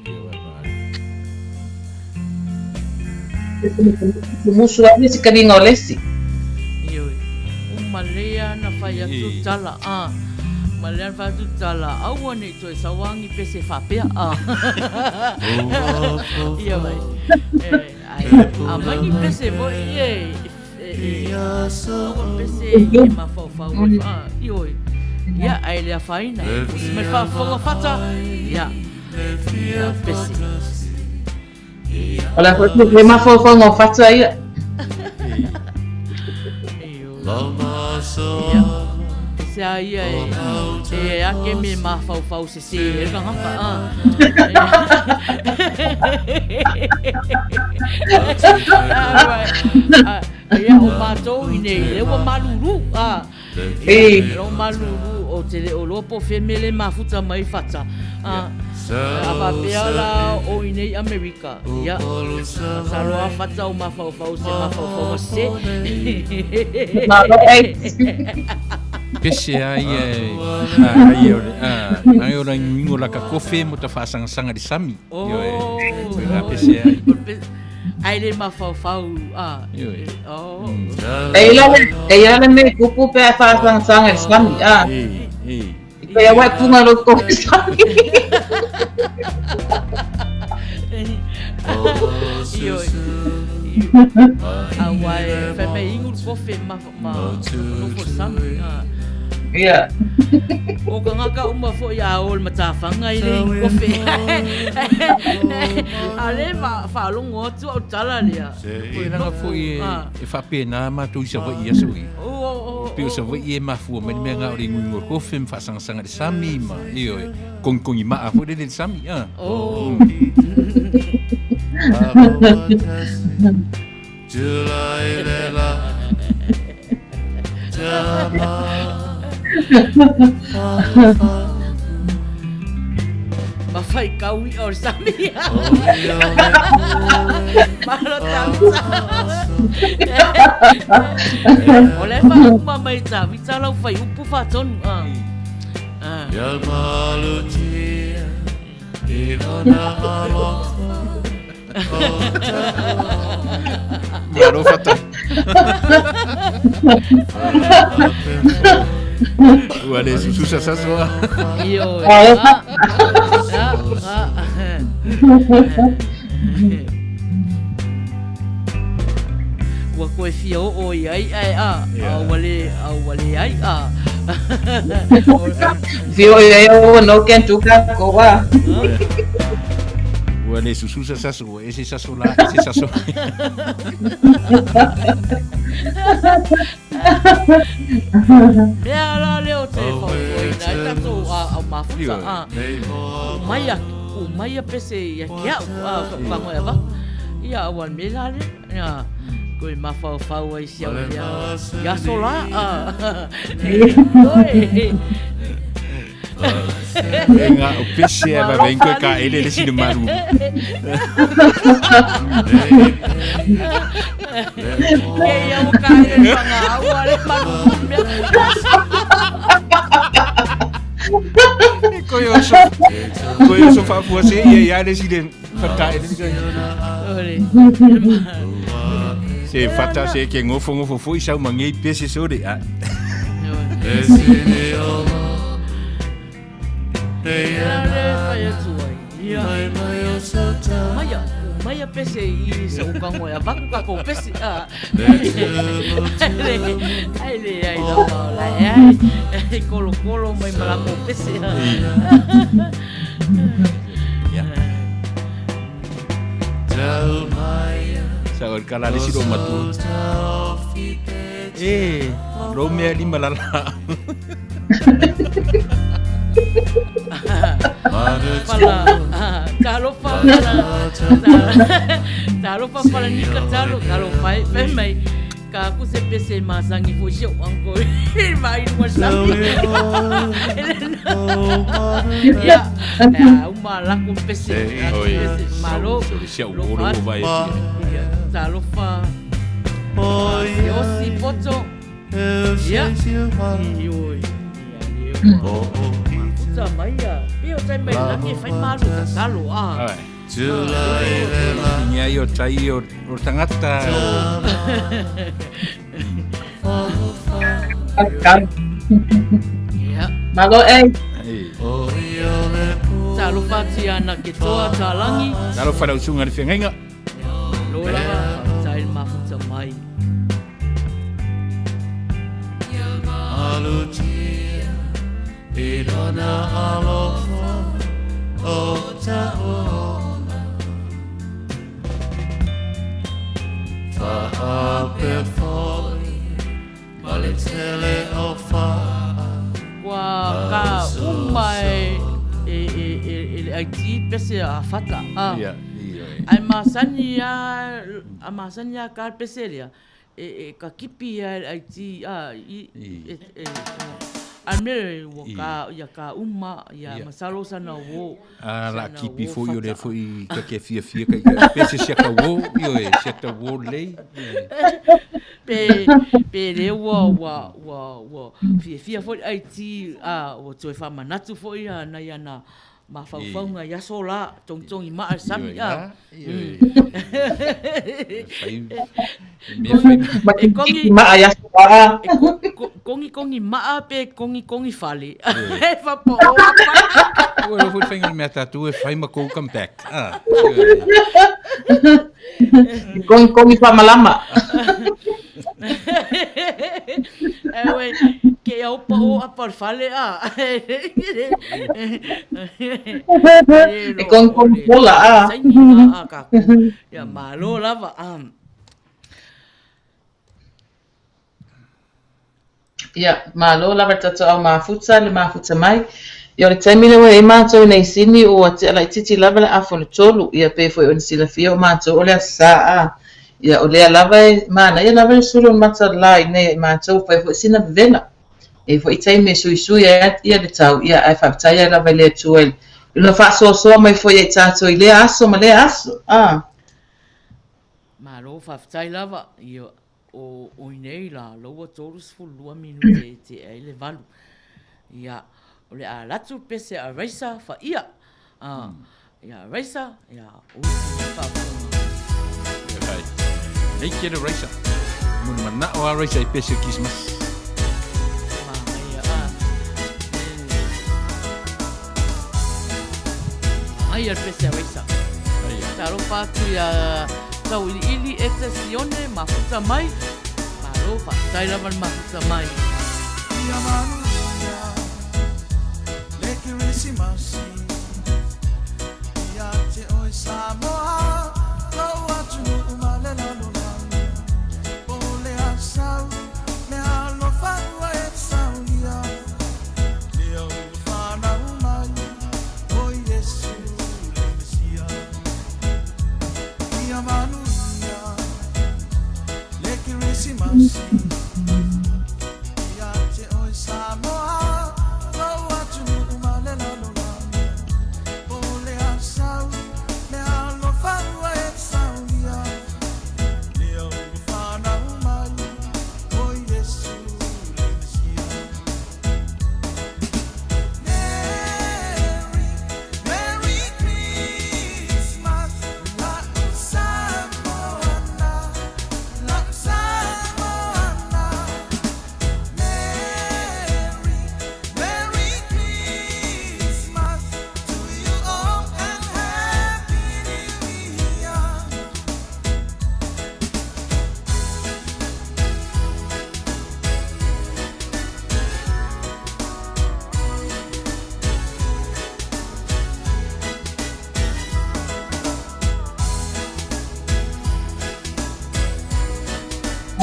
Ia vaevae.
Musu ai le sikaliga o le isi.
Ioe. Uma lea na fai atu tala, a. Uma lea na fai atu tala, aua nei toe sauangi pese faapea, a. Ia vai. E, ai, a mai ni pese foi e, e, e, aua pese e mafaufau ai, a, ioe. Ia, ai le afaina. Usi mai faafofoga fata, ia, ia pese.
O le a foi le mafaufauga o Fata ia.
Se a ia e, e ake me mafaufau se se e ka ngaka a. Ia o mātou i nei, e ua malulu a. E. Lo malulu o te le o loa po fea mea le mafuta mai fata. A, a faapea la o i nei Amerika. Ia, masalo a fata o mafaufau se mafaufauga se.
Malo e.
Pese a ia e, a ia o le, a, a ia o la ingo la ka kofe mo ta whaasangasanga le sami.
Oh.
Ioe, koe la pese ai.
Ai le mafaufau a.
Ioe.
Oh.
E ia le, e ia le me kupu pe a whaasangasanga le sami, a.
E, e.
I koe awa e punga lo koe sami.
Ioe. A wai, whai mei ingu kofe ma ma nofo sami. A.
Ia.
O ka ngaka uma foi a o le matafanga i le ingu kofe. A le whaalongo atu au tala lea.
E langa foi e, e whapena mātou i Savaii aso i. Pe o Savaii e mafua mai le mea ngā o le ingu ingu kofe ma whaasangasanga le sami ma, ioe, kongikongi maa foi le le sami. A.
Oh. Ma whai kau i o sami. Malo tauta. O le whauma mai tā vita lau whai upu whatonu.
Malo fata. Ua le sususa sasoa.
Ioe.
Ah,
Ah, ah, ah. Ua koe fia oo i ai ae a, a ua le, a ua le ai a.
Fia o i ai o no ken tuka ko wa.
Ua le sususa saso, ua ese saso la, ese saso.
Mea la lea o te fautuaina ai tatou a au mafuta a mai a ku mai a pese ia ke au a so'u fagoe avatu ia aua le mea la lea ia koe mafaufau ai si au lea i aso la a oi.
E ngā o pese a vave ingo ka ele le sine maru.
Ke ia o ka ele le whanga aua le maru mea.
Koe o so, koe o so whaafua se ia ia le sine whata ele.
Ore.
Se fata se ke ngofo ngofo foi sau mangei pese sore a.
Maia, maia pese i sa ukango e avaku kako pese. Ai le ai lava o la e ai. Kolo kolo mai malako pese.
Sa o kala le siro matua. E, ro mea lima lala.
Fala, talofa fala, talofa fala nika talo, talo fai, fai mai. Ka ku se pese masangi fo sio anko. Vai no sami. Ya, uma lako pese. Malo.
Olo vai.
Talofa. Osi poto. Ya. Ioi. Mafuta mai ia. Pe o tai mai langi fai malu tatalo a.
Ia i o tai o tangata o...
Ia.
Malo e.
Talofa atu ia na ke toa talangi.
Talofa lau sunga le whengainga.
Malo lava, whakatai le mafuta mai. Ua ka uma e e e e le IT pese a fata a. Ai masani a a masani a ka pese lea e e ka kipi a le IT a i e e a me ua ka ia ka uma ia masalo sana wo
A la kipi foi o le foi ka ke fia fia ka ka pese sia ka wo io e sia ta wo lei.
Pe pe le ua ua ua ua fia fia foi IT a ua toe faamanatu foi a nai ana mafaufauga i aso la togitogi maa le sami a.
E kongi maa i aso la.
E kongikongi maa pe kongikongi fale. E whapa o apa.
Ua lo foi whainga mea tātou e whai ma kou come back. Ah.
Kongikongi whamalama.
E oe, ke au pa o apa o le fale a.
E kongikongi pola a.
Saini a a kākou. Ia malo lava a.
Ia, malo lava le tatou au mafuta, le mafuta mai. Ia, o le taimi lea ua i ai matou i Naisini, ua tea laitiiti lava le afa o le tolu, ia pei foi ona silafia o matou o le Aso Sa a. Ia, o lea lava e manaia lava le sulu o le mata o le la i inei ia i matou, ua fai foi sina vevela. E i ai foi taimi e suisui ai ia le tau, ia, ae faafetai ai lava i le Atua i lona faasoasoa mai foi ia i tatou i lea aso ma lea aso, a.
Malo, faafetai lava. Ia, O oi nei la loua 32 minute e tea ai le valu. Ia, o le a latu pese a Raisa fa ia. A, ia Raisa, ia o isi mai faafofoga.
Ia, nei ke le Raisa. Mo le manao a Raisa i pese o Christmas.
Manaia a. Ai al pese a Raisa. Talofa atu ia Tauiliili Ete Sione mafuta mai. Malo faafetai lava le mafuta mai.
Ia manuia le Kerisimasi Ia te oe Samoa Lou atunuu ma le lalolagi Po le asau Mea alofa ua e saunia Lea ua fanau mai O Iesu le Mesia Ia manuia le Kerisimasi Ia te oe Samoa Lou atunuu ma le lalolagi Po le asau Mea alofa ua e saunia Lea ua fanau mai O Iesu le Mesia Merry, Merry Christmas La'u Samoana La'u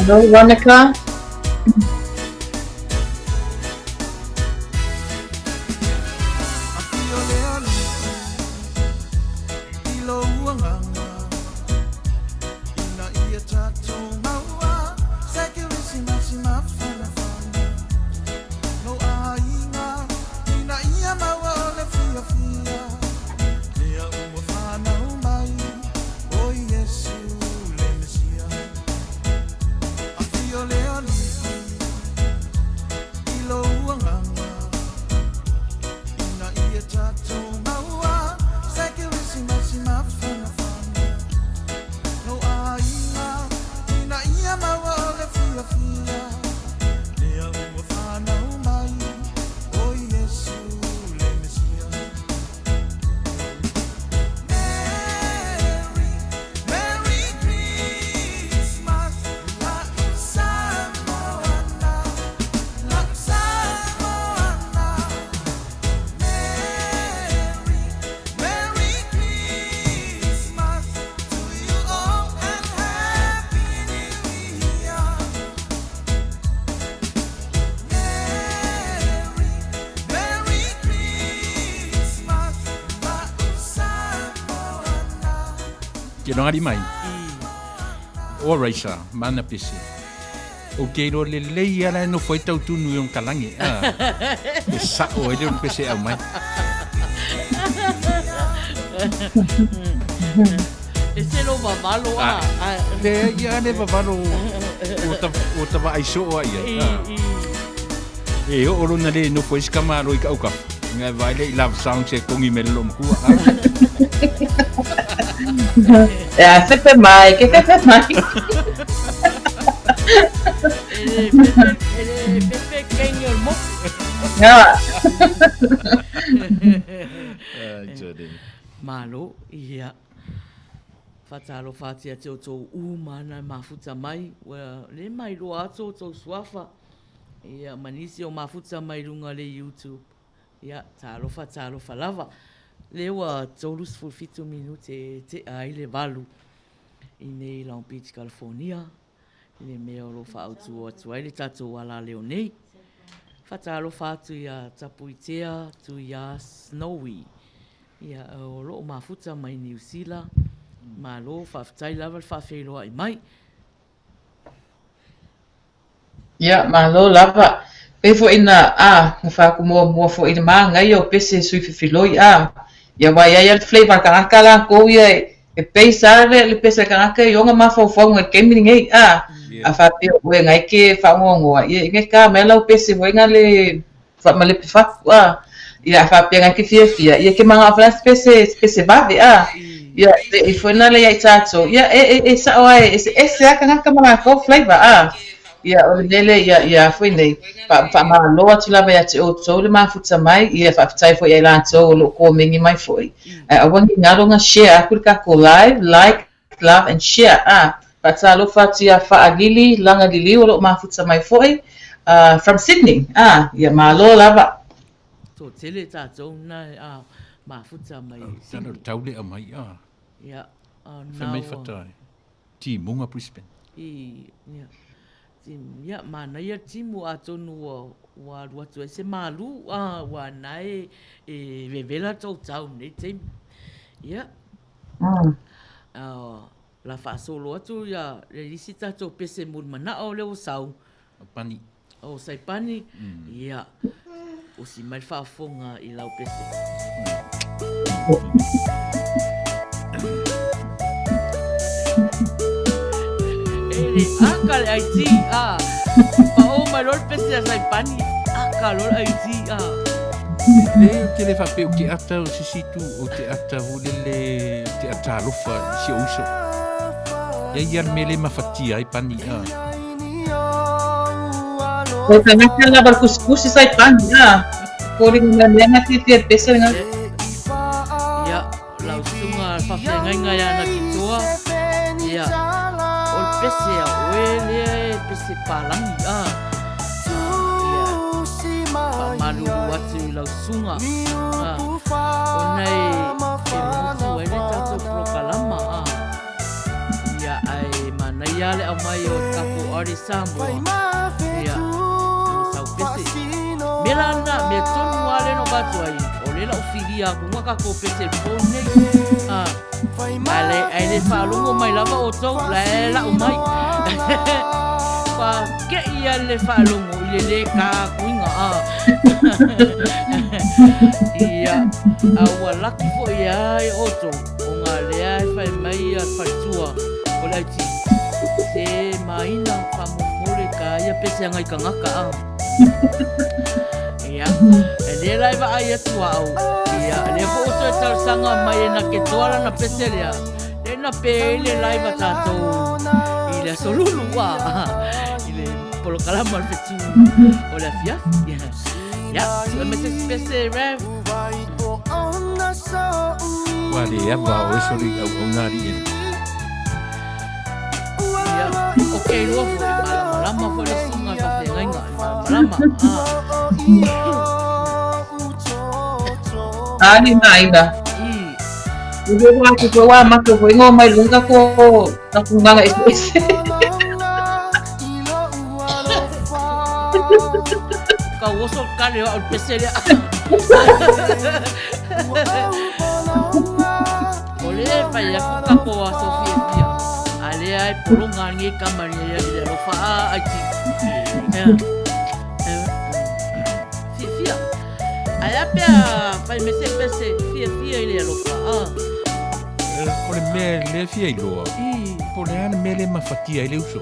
Hello, Ronica.
Ke nogari mai. O Raisa, mana pese. O ke ro le lei ala e nofo ai tau tunu i on kalangi. Ah. E sa o ele on pese au mai.
E se lo vavalo a. Ah.
Le ia le vavalo o ta o ta va aiso a ia. Ah. E o lona le nofo ai sikama alo i ka aukafa. Ngai vai le i love sound se kongi me le lomakua. Ah.
Ia, fefe mai, ke fefe mai.
E le fefe, e le fefe kengi o le moku.
Ia.
Ai, tele.
Malo, ia. Whatalofa atu ia te outou uma ana e mafuta mai, ua le mailoa atu outou suafa. Ia, ma nisi o mafuta mai runga le YouTube. Ia, talofa, talofa lava. Lea ua 37 minute e tea ai le valu i nei Long Beach, California, i le mea o lo o faaautu atu ai le tatou alaleo nei. Faatalofa atu ia Tapuitea Tuia Snowy, ia, o lo o mafuta mai Niu Sila. Malo, faafetai lava le faafeiloai mai.
Ia, malo lava. Pei foi na, a, na fai atu muamua foi i le manaia o pese e sui fefiloi, a. Ia aua e i ai lava le flavour a le tagata latou ia e, e base lava le, le pese a le tagata i ona mafaufauga i le taimi lenei, a. A faapea o oe na e te faanoanoa, ia e ta mai lau pese foi na le faamalepe fatu, a. Ia a faapea na e te fiafia, ia e te manao foi la se pese, se pese vave, a. Ia, e foi na le ia i tatou, ia e, e, e sao lava e eseese lava tagata ma latou flavour, a. Ia, o le mea lea, ia, ia foi nei, fa, faamalo atu lava ia te outou le mafuta mai, ia faafetai foi ia i latou o lo o komeni mai foi. Ae aua ne i galo ona share atu le tatou live, like, love and share, a. Faatalofa atu ia Faalili Laga Liliu o lo o mafuta mai foi, from Sydney, a. Ia, malo lava.
Toatele tatou na a mafuta mai Sydney.
Tau le aumai, a.
Ia, a
Fai mai fata e. Timuga Brisbane.
I, ia, tim, ia, manaia le timu atonu ua, ua alu atu ai se malu, a, ua na e, e vevela tou tau nei taimi. Ia, mm. a, la faasolo atu ia le isi tatou pese mulimanao lea ua sau.
Pani.
O Saipani, ia, usi mai le faafofoga i lau pese. E le aka le IT, a. Pao mai loa le pese a Saipani, aka loa le IT, a.
Le, ou te le faapea ou te ata o se isi itu, ou te ata foi lele, ou te ata alofa i si ou uso. Ia ia le mea le mafatia ai pani, a.
Ko te ngaka lava le kusikusi Saipani, a. Foliga mai mea nga fiafia le pese nga.
Ia, lau susuga faafeagaiga ia Nakitoa, ia, o le pese a oe lea e pese palagi, a. Ia, faamalulu atu i lau susuga, a, ona e, e motu ai le tatou polokalama, a. Ia, ae manaia le aumai o le tatou. a le Samoa, ia, ma sau pese. Mea la lena, mea tonu lava lea na ou avatu ai, o lea la ou filia atu ga tatou pese i le po lenei. A, ae le faalogo mai lava outou, la e lau mai. Ua ke'i lava le faalogo i le lē takuiga, a. Ia, a ua laki foi lava e outou, ona lea e fai mai le faletua o le IT, se maina faamolemole ta ia pese agai tagata, a. Ia, e lea la e vaai atu au, ia, lea foi ua toe talosaga mai e na ke toa lana pese lea, lea na pe ai le live a tatou i le aso lulu, a, i le polokalama o le fetu o le afiafi. Ia, sue mai se isi pese, Rev.
Ua le ava o eso le auauna alii e.
Ia, o ke iloa foi, malamalama foi le susuga i le faafeagaiga, e malamalama.
Ah. Ali maina.
I.
Ua hoa atu foi ua matou foi ngo mai luga ko taku gaga eseese.
Kau oso le kale o au le pese lea. O lea e fai aku tatou aso fiafia, a lea e pologa nei kama i le alofa a aiti. Fiafia. Ae a pea fai me se pese fiafia i le alofa a.
O le mea lea fia iloa, po o le a le mea lea e mafatia ai le uso.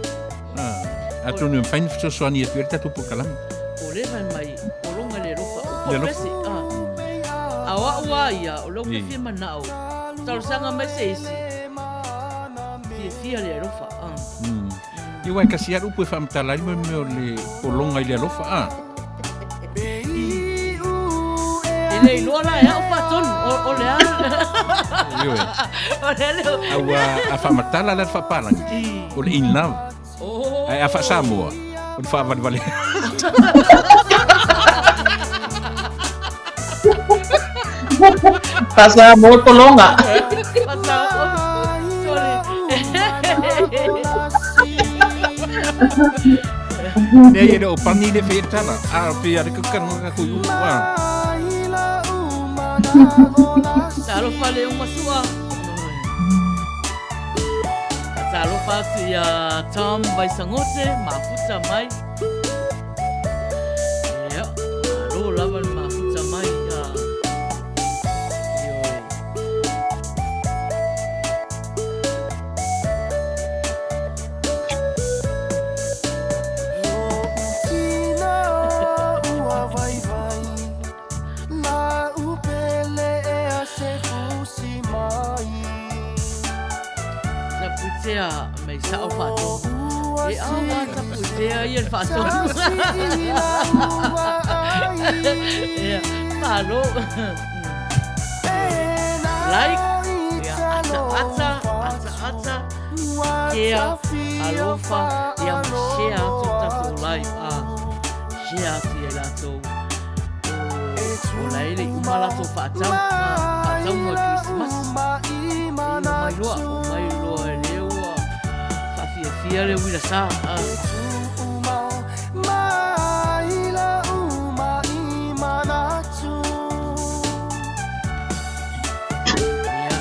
Atonu e mafai ona fesoasoani atu ai le tatou polokalame.
O lea fai mai, pologa i le alofa, upu o pese. A o au a ia, o lou mea fia manao, talosaga mai se isi, fiafia le alofa.
Ia aua e tasi lava le upu e faamatala ai le mea o le pologa i le alofa, a.
E le iloa la e au faatonu, o le a.
Ioe.
O le a le...
A ua a faamatala la le faapalagi, o le in love. Ae a faa-Samoa, o le faavalevale.
Faa-Samoa pologa.
Faa-Samoa, sorry.
Nei e le o pani le whea tala. A pe a le kukano ka kui upu a.
Talofa le uma sua. Talofa atu ia Tom Vaisangote, mafuta mai. Ia, malo lava le mafuta mai. Ia. Ioe. Tapuitea mei sao faatonu. E awa tapuitea ia le faatonu. Ia, malo. Like, ia, ata ata, ata ata, kea, alofa, ia ma share atu tatou live. Ah, share atu ia i latou. O la e le i uma latou faatau, faatauga o le Kerisimasi. E omai loa, omai loa e lea ua faafiafia le uila sa. Ia,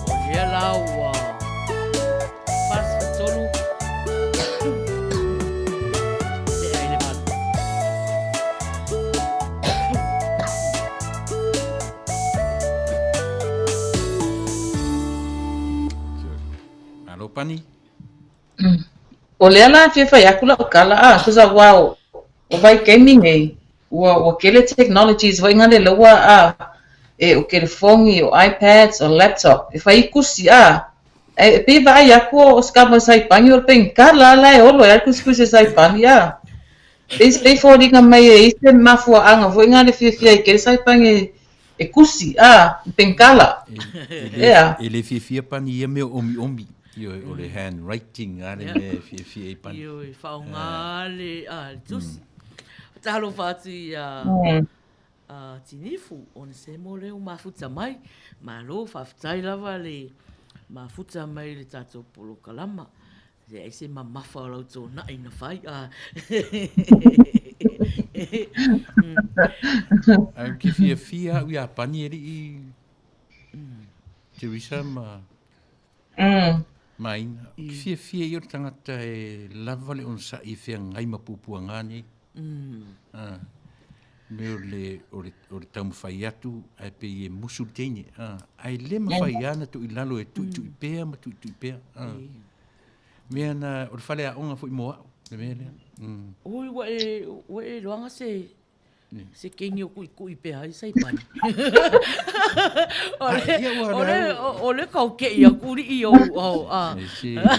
o lea la ua 43 tea i le 8.
Malo pani.
O lea la e fia fai atu lau tala a, tusa ua o vaitaimi nei, ua ua tele technologies foi nga le laua a, e o telefoni, o iPads, o laptop, e fai i kusi a, e pei vaai atu o se kama saipani o le penikala la e olo ai le kusikusi a saipani a. Pei pei foliga mai e i se mafuaaga foi nga le fiafia ai kele saipani e kusi a, i penikala. Ea.
E le fiafia pani i ia mea o omiomi. Ioe, o le handwriting a le mea e fiafia ai pani.
Ioe, faaaoga le, a, le tusi. Talofa atu i a Tinifu, Onesemo lea ua mafuta mai. Malo, faafetai lava le mafuta mai i le tatou polokalama. Leai se mamafa o lau tōnaʻi na whai, a.
Ai ke fiafia au Iapani e liʻi Teresa ma ma Aina. Ke fiafia ia o le tagata e lava le onosai e feagai ma puapuaga nei. Ah, me o le, o le, o le taumafai atu ae pei e musu le teine. Ah, ae le mafai lava ona tuu i lalo e tuitui pea ma tuitui pea. Ah. Mea na, o le faleaoga foi mo au, le mea lea.
Ui, ua e, ua e iloaga se, se keini o kuʻikuʻi pea ai Saipani. O le, o le, o le kau keʻi aku liʻi ou, au, a.
E se, na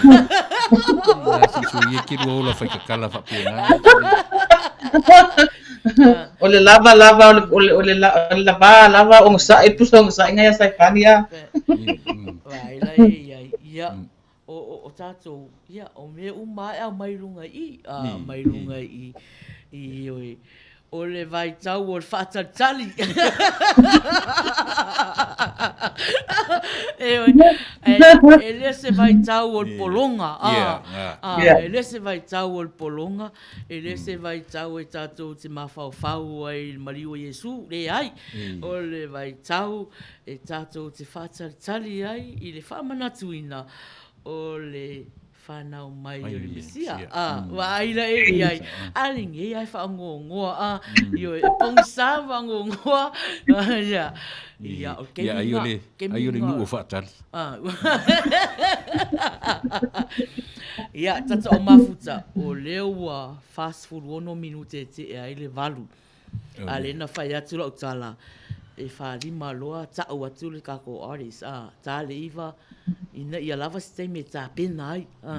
si sui e ke lua ola whai kakala whapena.
O le lava lava, o le, o le, o le, o le lava lava o ngosaʻi, pusa o ngosaʻi ngai a Saipani a.
Vai la e iai, ia. O, o, o tātou, ia, o mea uma e au mai runga i, a, mai runga i, i, oi, o le vaitau o le whaatalitali. e, oi, e, e le se vaitau o le polonga, a, a, e le se vaitau o le polonga, e le se vaitau e tātou te mawhaofau ai i le maliu o Iesu, leai, o le vaitau e tātou te whātalitali ai i le whaamanatuina o le whanau mai o le Mesia. A, ua ai la e i ai. A le ngei ai whaangongoa, a, i o e pongisa whaangongoa, ia, ia, o
kemi ai o le, ai o le nuu o whaatali.
A, ia, tata o mafuta, o lea ua 46 minute e te e ai le valu. A lea na fai atu lau tala, e 45 loa ta'u atu le kākou artist, a, tā le iva, ina ia lava se taimi e tapena ai, a.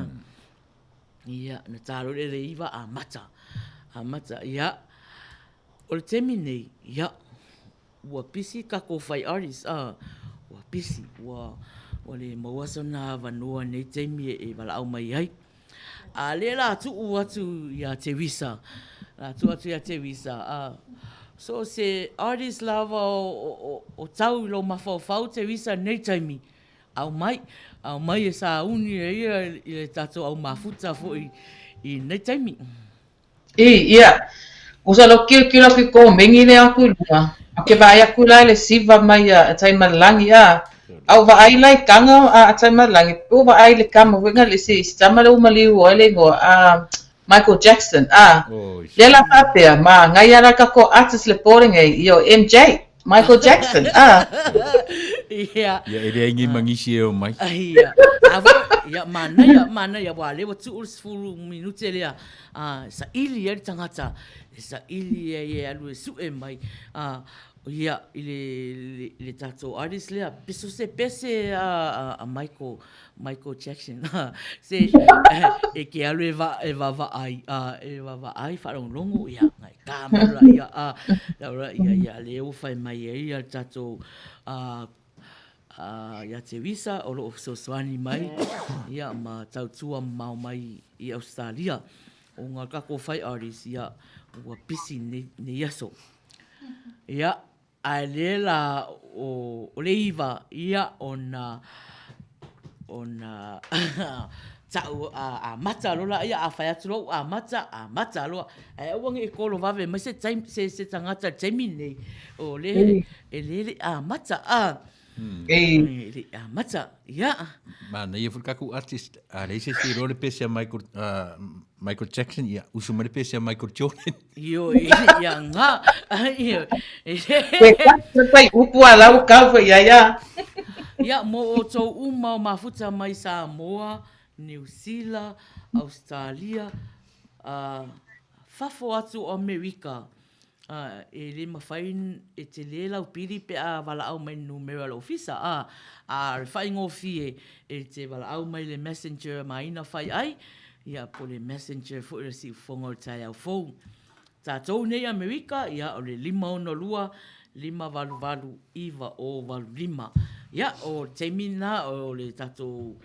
Ia, na tā loa le iva, amata, amata, ia. O le taimi nei, ia, ua pisi kākou fai artist, a, ua pisi, ua, ua le maua sona avanoa i nei taimi e valaau mai ai. A lea la tuu atu iā Teresa, la tuu atu iā Teresa, a, so se artist lava o tau i lou mafaufau Teresa nei taimi, aumai, aumai e sauni e ia i le tatou au mafuta foi i nei taimi.
I, ia. Usa lo kilokilo aku i komeni lea aku i luga, a ke vaai aku la i le siva mai a Taimalelagi, a, a u vaai la i kaga a Taimalelagi, pe u vaai i le kama foi na le si, si tama le u maliu ai le igoa, a Michael Jackson, a, lea la faapea, ma ngai a la kako artist le po lenei, ia o MJ, Michael Jackson, a.
Ia.
Ia, e leai nei mangisi e omai.
Ia, a foi, ia, manaia, manaia, ua lea ua tuu le 10 minute lea, a, saili ai le tagata, e saili ai e alu e sue mai, a, ia, i le, le, le tatou artist lea, pe so se pese a, a Michael, Michael Jackson, se, e ke alu e va, e vaavaai, a, e vaavaai, faalogologo, ia, ngai kā mai la, ia, a, la, ia, ia, lea ua fai mai ai ia le tatou, a, a, ia Teresa, o loo fesoasoani mai, ia, ma tautua mamao mai i Ausetalia, o nga kako fai artist, ia, ua pisi nei, nei aso. Ia, ae lea la o, o le iva, ia, ona, ona, ta'u a, amata loa la, ia, a fai atu loa ua amata, amata loa. Ae aua ne i kolo vave mai se taimi, se, se tagata i le taimi lenei, o lea e le le amata, a. E le amata, ia.
Manaia foi le tatou artist, a leai se isi e iloa le pese a Michael, Michael Jackson, ia usu mai le pese a Michael Jordan.
Io, ia ngā. Io.
Te pai upu a lau kau foi ia ia.
Ia, mo outou uma o mafuta mai Samoa, Niu Sila, Ausetalia, fafo atu o Amerika, Ā, e le mawhai e tele lau pili pe a valaau mai le numera o le ofisa, ā, a le faigofie e te valaau mai le messenger maina fai ai, ia, po le messenger foi o le siufofoga o le taeao fou. Tatou nei Amerika, ia, o le 562 588 9085. Ia, o le taimi lena o le tatou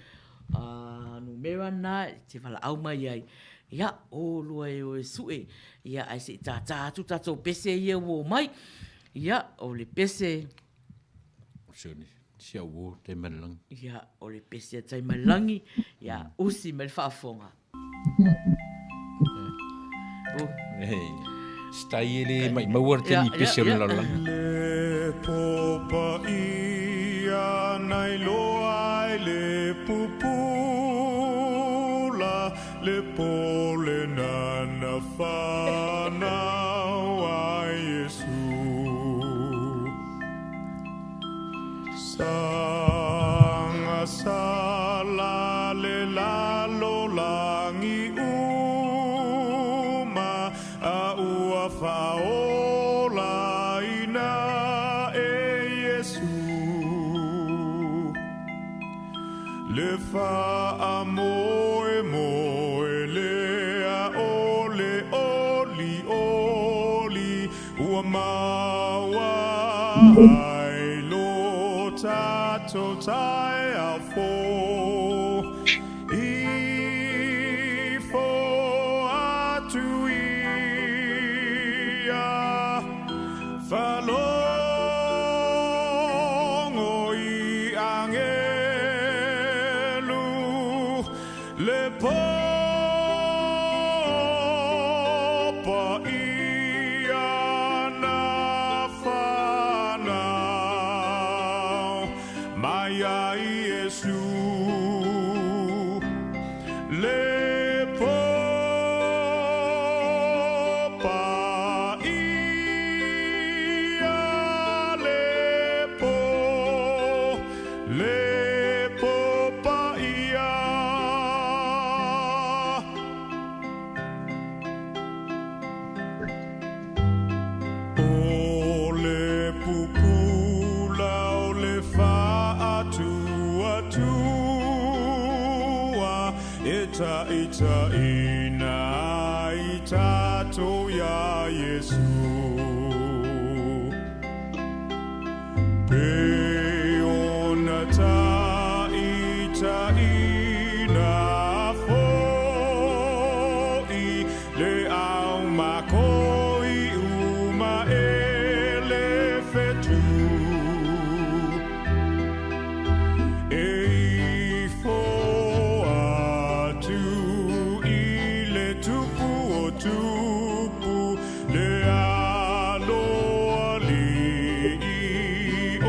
numera lena e te valaau mai ai. Ia, o lua e o e sue, Ia, ae se i tātā atu tātou pese ia ua omai. Ia, o le pese...
O Sione. Si au uo Taimalelagi.
Ia, o le pese a Taimalelagi, ia, usi mai le faafofoga. Oh.
Hey. Stai e le mai maua le temi pese o le lalolagi.
Le popa ia nai loa ai le pupula le pole nana whanau ai Yesu. Sanga sala le lalo langi uma a ua whaola ina e Yesu. Le wha moe moe le a ole oli oli ua maua ai lo tato tai a fo i fo atu ia Whalongo i angelu le popa ia na whanau mai ai Yesu. Le popa ia le po, le popa ia. O le pupula o le whaatuatua, e ta ita ina i tato ia Yesu. Pe ona ta ita ina foi, le au makoi uma e le whetu. E ifo atu i le tupu o tupu, le aloa li i o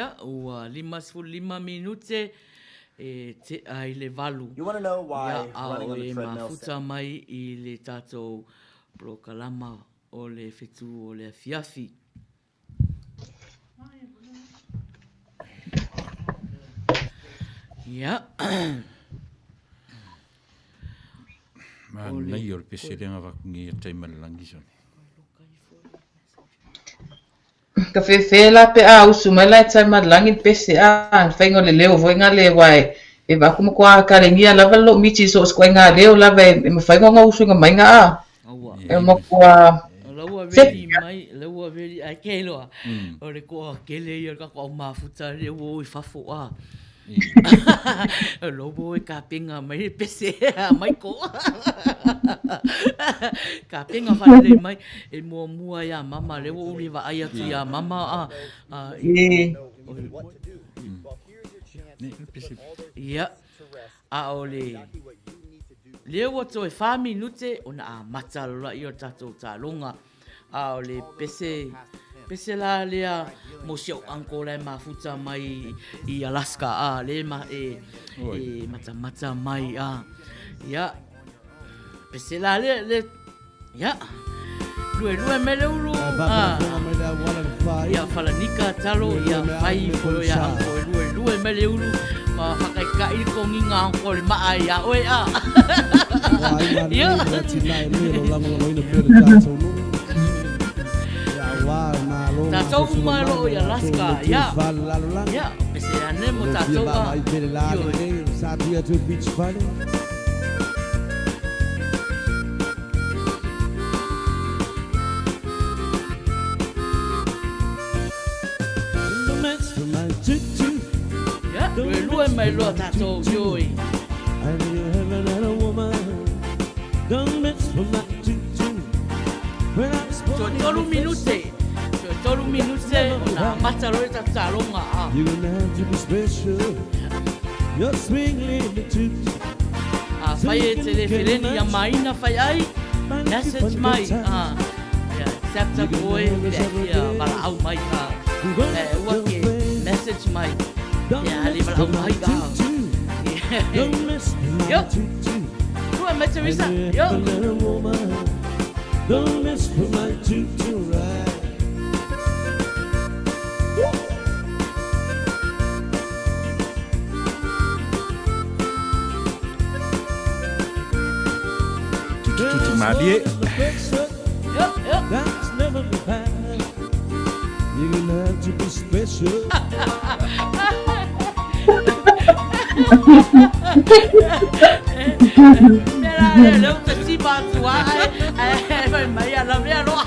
Ia, ua 55 minute e tea i le 8. Ia, a o e mafuta mai i le tatou polokalama o le fetu o le afiafi. Ia.
Manaia o le pese lea na avatu nei e Taimalelagi sone.
Ka fefe la pe a usu mai la e Taimalelagi le pese a le faiga o le leo foi nga le wa e e vaku ma kua kalegia lava lo miti so o se leo lava e mafai ona usuga mai nga a e matua
O la ua veli mai, la ua veli, ai ke loa, o le koa kele ia le kako au mafuta le ua o i fafo a. O la ua o e kapenga mai le pese a Maiko. Kapenga whalelei mai, e muamua ia mama, le ua uli vaai atu ia mama a. Ia, a o le lea ua toe whā minute ona amata loa ia o tatou taloga. A o le pese, pese la lea mo si au uncle la e mafuta mai i Alaska, a le ma, e, e matamata mai, a, ia, pese la lea, le, Ia, luelue mai le ulu, a, ia falanika talo, ia fai fo ia anko e luelue mai le ulu, ma whakaikai le konginga anko le maa ia oe a. Ia. Tātou uma e loo i Alaska, ia. Ia, pese ane mo tātou a. Ioe. Ia, luelue mai loa tātou, ioe. Toe tolu minute, toe tolu minute ona amata loa le tatou taaloga a. Afai e te le feleni ia maina fai ai, message mai, a, ia, accept atu oe pe a fia valaau mai, a, e ua ke message mai, pe a le valaau mai, a. Yo, tua mai Teresa, yo.
Tutututu malie.
Mea la lea, lea ua tatima atu a, ae fai mai a lavea loa.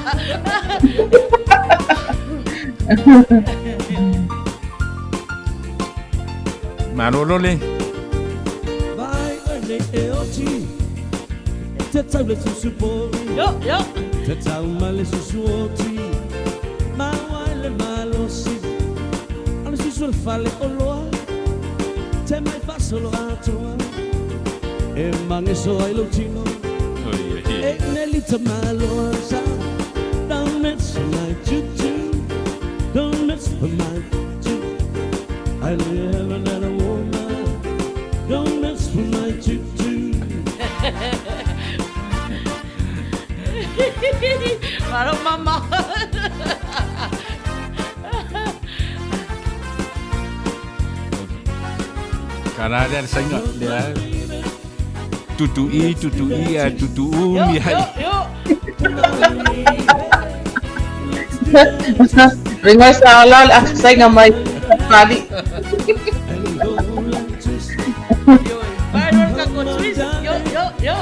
Malo lole.
Yo, yo. Malo mama.
Ka la lea le saina lea tutu i tutu i a tutu u mi hai.
Yo, yo.
Ringo sa ala le sainga mai pali.
Yo, vai loa le kako twist. Yo, yo, yo.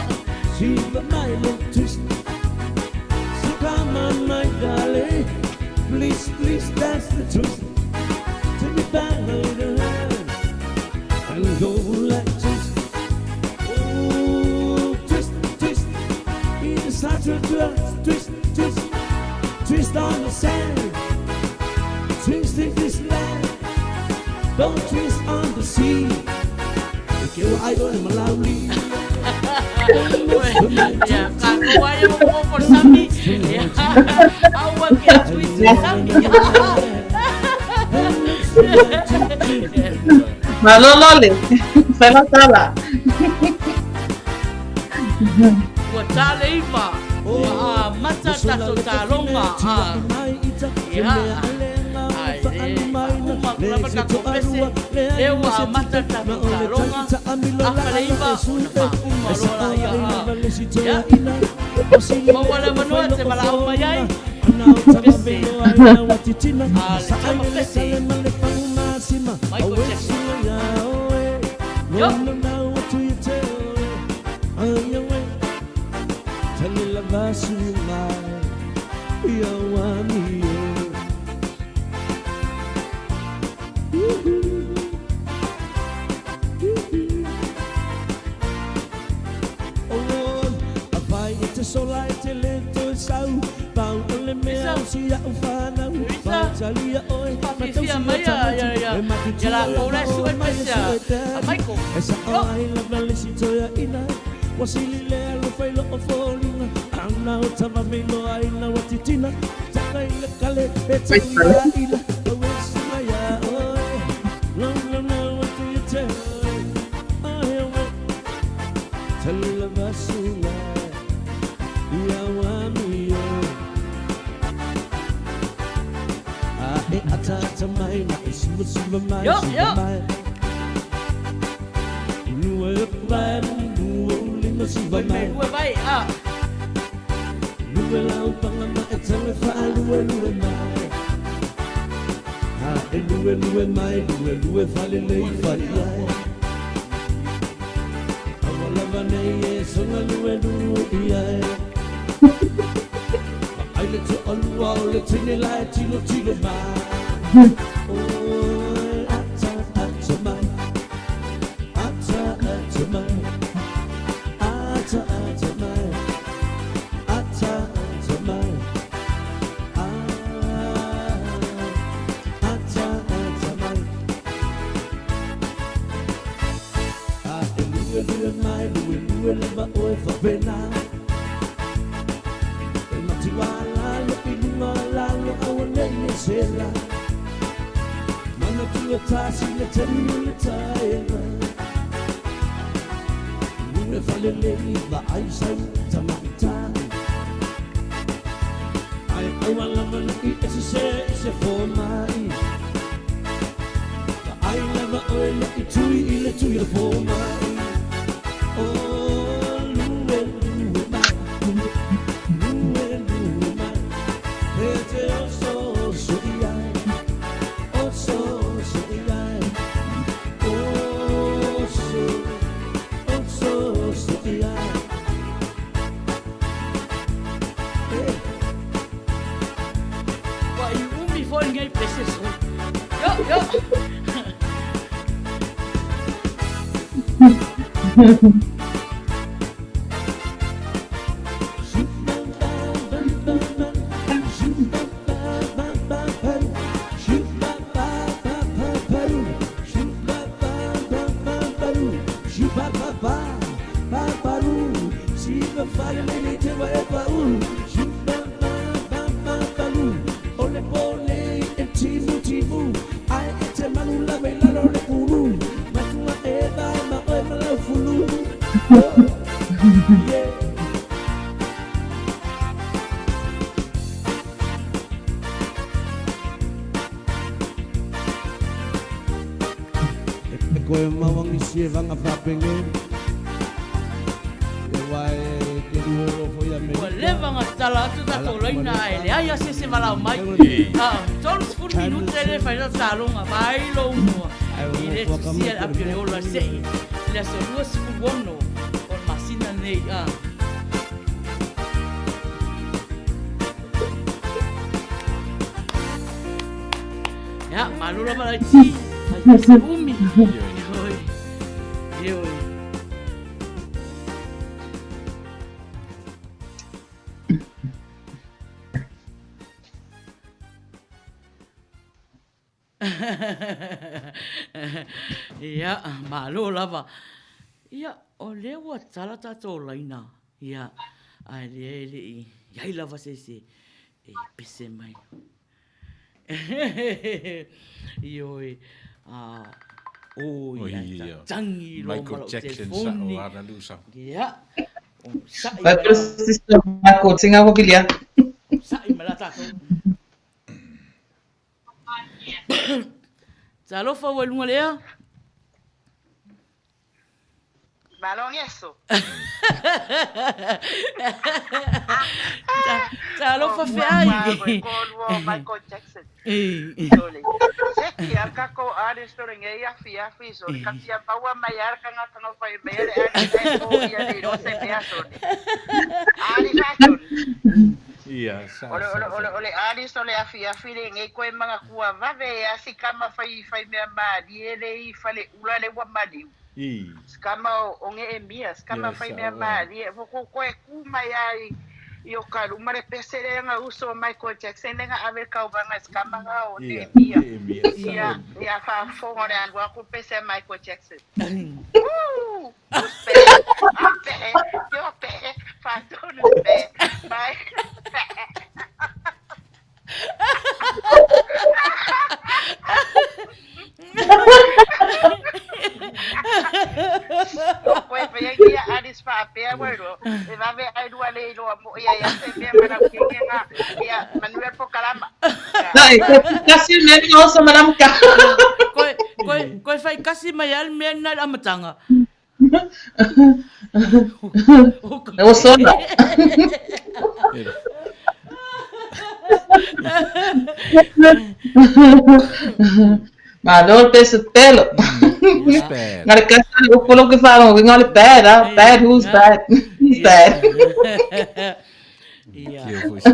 Ia, kako ai o mo for sami. Ia, aua ke twist le sami.
Malo Lole. Fai lau tala.
Ua tā le iva, ua amata tatou taloga, a, ia, ai le faauma atu lava le tatou pese, lea ua amata le tatou taloga, afa le iva ona faauma loa laia, a, ia, maua le avanoa e te valaau mai ai, pese, a le tama pese, Michael Jackson. Yo! Teresa, faafiafia mai ia latou la e sue le pese a Michael. Yo! Yo, yo! Oi me lua vai, a. Ua i umi foi lenei pese sui. Yo, yo! Ua leva ona tatala atu tatou laina ae leai a se ese valaau mai. 30 minute lea e fai ai le taloga, vaai lou mua i le tusia le api o le ola sei i le aso 26 o le masina lenei. Ia, malo lava laiti, fai pese umi. Oi, oi. Ia, malo lava. Ia, o lea ua tala tatou laina. Ia, ae lea e le i iai lava se isi e pese mai. Ioe, a, oi, ai ta tangi loa ma
Michael
la'u
Jackson sa'o
telefoni.
ala lu sao.
Ia, o sa'i
Vai
mai
pelo
la,
sister Michael tinga ko kilia.
o sa'i mai la tatou. Talofa ua i luga o le ea.
Malo ngeso.
Talofa feai.
Michael Jackson. Sole. Se ki a kako artist o ngei afi afi sole. Ka fia maua mai ara ka ngata no whai mea le ari e po ia le ro se mea sole. Ari fa sole.
Ia, sa,
Ole
sa,
ole
sa.
ole ole artist ole afi afi le ngei koe manga kua vave e asi kama whai whai mea marie le i fale ula le wa maliu.
I.
Skama o nge e mia, skama
Ia,
whai
sa,
mea
ua.
marie. Foko koe ku mai ai i o ka luma le pese le nga uso o Michael Jackson le nga ave kauvanga skama nga o
Ia,
ne mia.
e mia, sa.
Ia, ia faafofoga le alu aku pese a Michael Jackson. Woo! Uspe, ape, yo pe, faatonu pe, mai. O koe whai ia aris faapea ua iloa, e vave ai lua le iloa mo ia ia se mea malaukeke nga, ia manuel pokalama. Ia.
Dai, kasi le mea nga oso malamu ka.
Koe, koe, koe whai kasi mai a le mea nena i le amataga.
Le osona. Malo le pese pelo.
Who's bad?
Nga le kasi le upolo ke wharongo, nga le bad, ah, bad, who's bad? Who's bad?
Ia.
Kia foi se,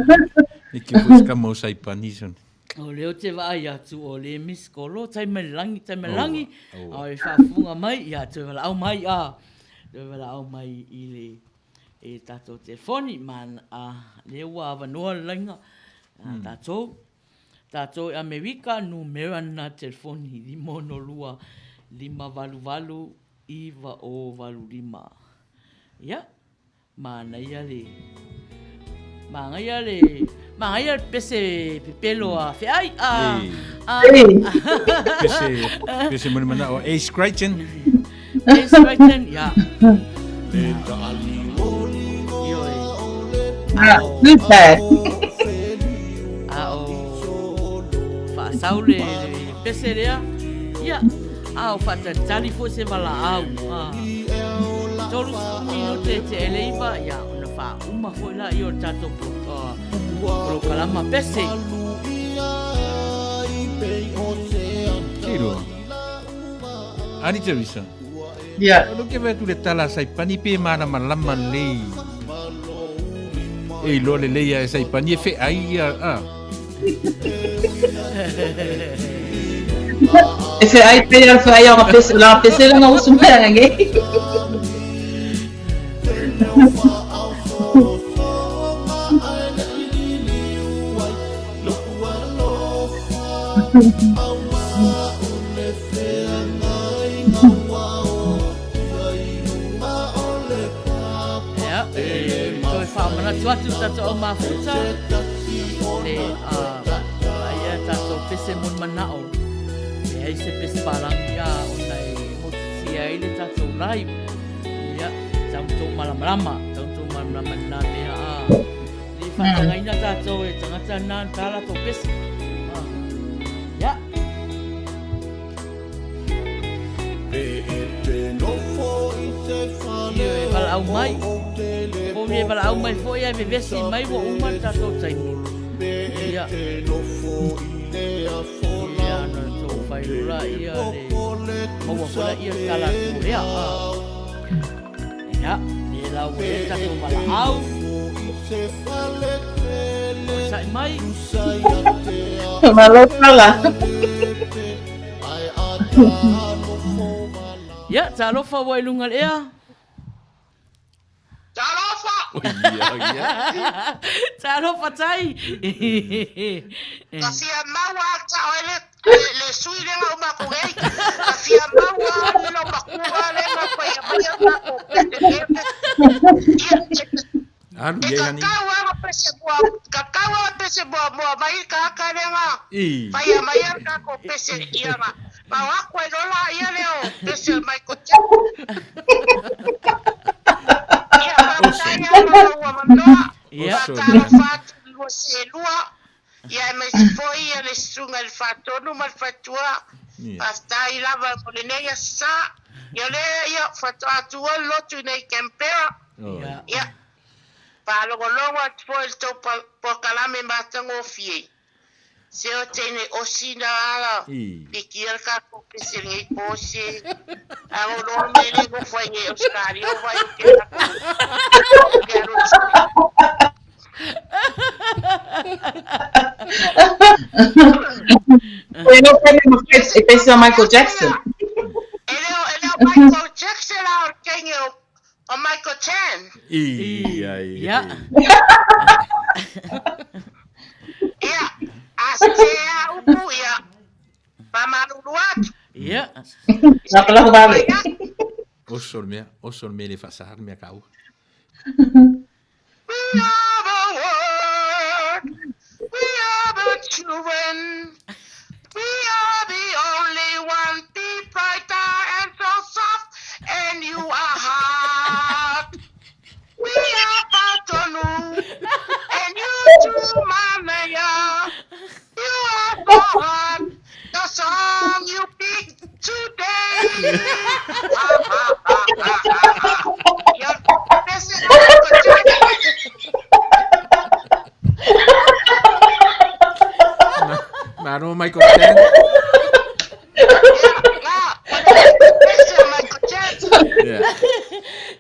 kia foi se kama o Saipani son.
O lea ou te vaai atu o le Miss Kolo, tai mai le lagi, tai mai le lagi,
Aua, aua.
a e faafofoga mai, ia toe valaau mai, a, toe valaau mai i le e tatou telefoni, ma a, lea ua avanoa le laina a tatou. Tatou i Amerika, numera na telefoni, 562 588 9085. Ia, Manaia le Manaia le Manaia le pese pepelo a feai a a
Pese pese mo le manao Ace Crichton.
Ace Crichton ya. Ioe.
Ah, who's bad?
A o faasau le le pese lea. Ia, a o faatalitali foi se valaau. A. 30 minute e te eleiva, ia, ona faauma foi laia o le tatou polokalama pese.
Tiro. Ani Teresa.
Yeah.
O ke vai tu le tala Saipani pe malamalama lelei. E iloa lelei ia e Saipani e feai ia a.
E feai pea le feai o pese, la pese la nga usu mai nge.
Ia, e toe faamanatu atu tatou au mafuta, le a aia tatou pese moni manao. Leai se pese palagi a ona e motusia ai le tatou live. Ia, tau tou malamalama, tau tou malamalama i lena mea a. Le faatagaina tatou e tagata na na tā latou pese. Ia. Ia e valaau mai. Pouri e valaau mai foi ae vevesi mai ua uma le tatou taimi. Ia. Ia na tou whailoa ia le maua foi la ia le tala atu lea. Ia, le la ua le tatou valaau. Sa'i mai.
Malo tala.
Ia, talofa ua i luga le ea.
Talofa!
Ia, ia.
Talofa tai.
Ka fia maua tao e le, le, le sui le ngau mako nei. Ka fia maua le lau makua le ngau pai a mai au mako. Ia,
Alu
e
iai
ka
hani.
kau anga pese mua, ka kau anga pese mua. muamua mai le tagata lea na faia mai le tatou pese ia na na o atu ai loa laia lea o pese o le Michael Jackson. Ia faafetai lava mo lou avanoa. Faatalofa atu i lua seelua, ia aemaise foi ia le susuga i le Faatonu ma le Faletua. Faafetai lava mo lenei aso sa. Ia lea ia faatoa tuua le lotu i nei Canberra. Ia Faalogologo atu foi i le tou polokalame matagofie. Se o teine osi na ala pikia le tatou pese lenei po se a o loa me le nofo ai nei Australia o vai o ke o ke alo
E no pene ma e pese a Michael Jackson.
E leo Michael Jackson la o le teine o O Michael Chan.
Ia,
ia.
Ia, a se a upu, ia, faamalulu atu.
Ia.
Lako vale.
Oso le mea, oso le mea le faasaha le mea kaua.
We are the world, we are the children, we are the only one be brighter and so soft, and you are hot. We are Patonu, and you too, Mamaya. You are so hot, the song you picked today. Ha, ha, ha, ha, ha, ha. Ia, pese na Michael Jackson.
Malo Michael Chan.
Ia, la, o le pese a Michael Jackson.
Yeah.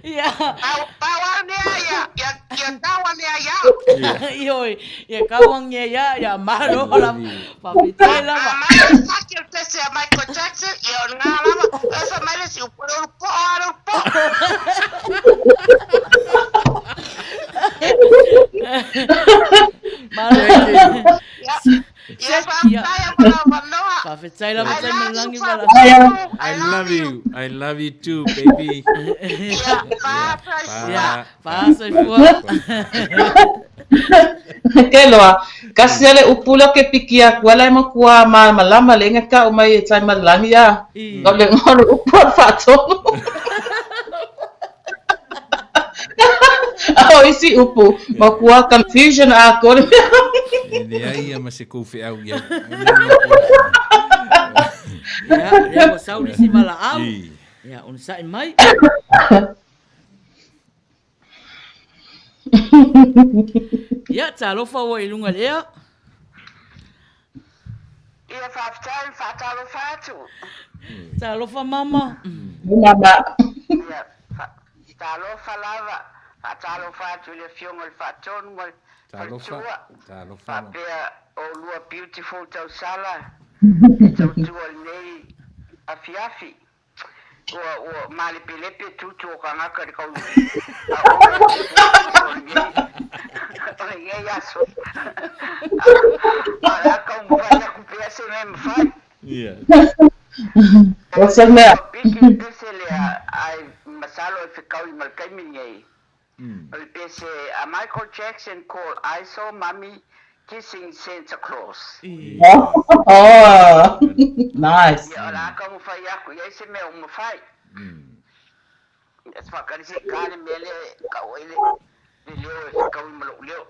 Ia.
Pau, pau a mea ia, ia, ia tau a mea ia.
Ioi, ia kauangia ia, ia malo la faafetai lava.
A mai faki o le pese a Michael Jackson, ia o lena lava, e fai mai le isi, o le po'o a le po'o.
Malo.
Ia, ia faafetai a mo lou avanoa.
Faafetai lava
I
tai
love you,
malagi mala.
Faatonu.
I love you. I love you too, baby.
Ia, faafetai.
Ia, faasoifua.
Ke loa, kasi ale upu lea ke piki aku ala e makua malamalama le inga kau mai e tai malani a. O le ngoa le upu a le faatonu. A o isi upu, makua confusion a ko le mea.
E leai ia ma se kou feau i ai.
Ia, lea ua sau nisi valaau. Ia, onosai mai. Ia, talofa ua i luga i le ea.
Ia, faafetai, faatalofa atu.
Talofa mama.
Mama.
Ia, talofa lava, faatalofa atu i le Afioga i le Faatonu ma le Faletua, faapea oulua beautiful tausala e tautua i lenei afiafi. Ua ua malepelepe tutu o kangaka i le kau a o lenei o lenei aso. A o le a taumafai atu pea se mea e mafai.
Ia.
O se mea.
Ua piki le pese lea ae masalo e fekaui ma le taimi lenei. O le pese a Michael Jackson called I Saw Mommy Kissing Santa Claus.
Oh, nice.
Ia, o le a taumafai atu i ai se mea o mafai. Ia, se faatali se i ka le mea lea e tau ai le leo e fekaui ma lou leo.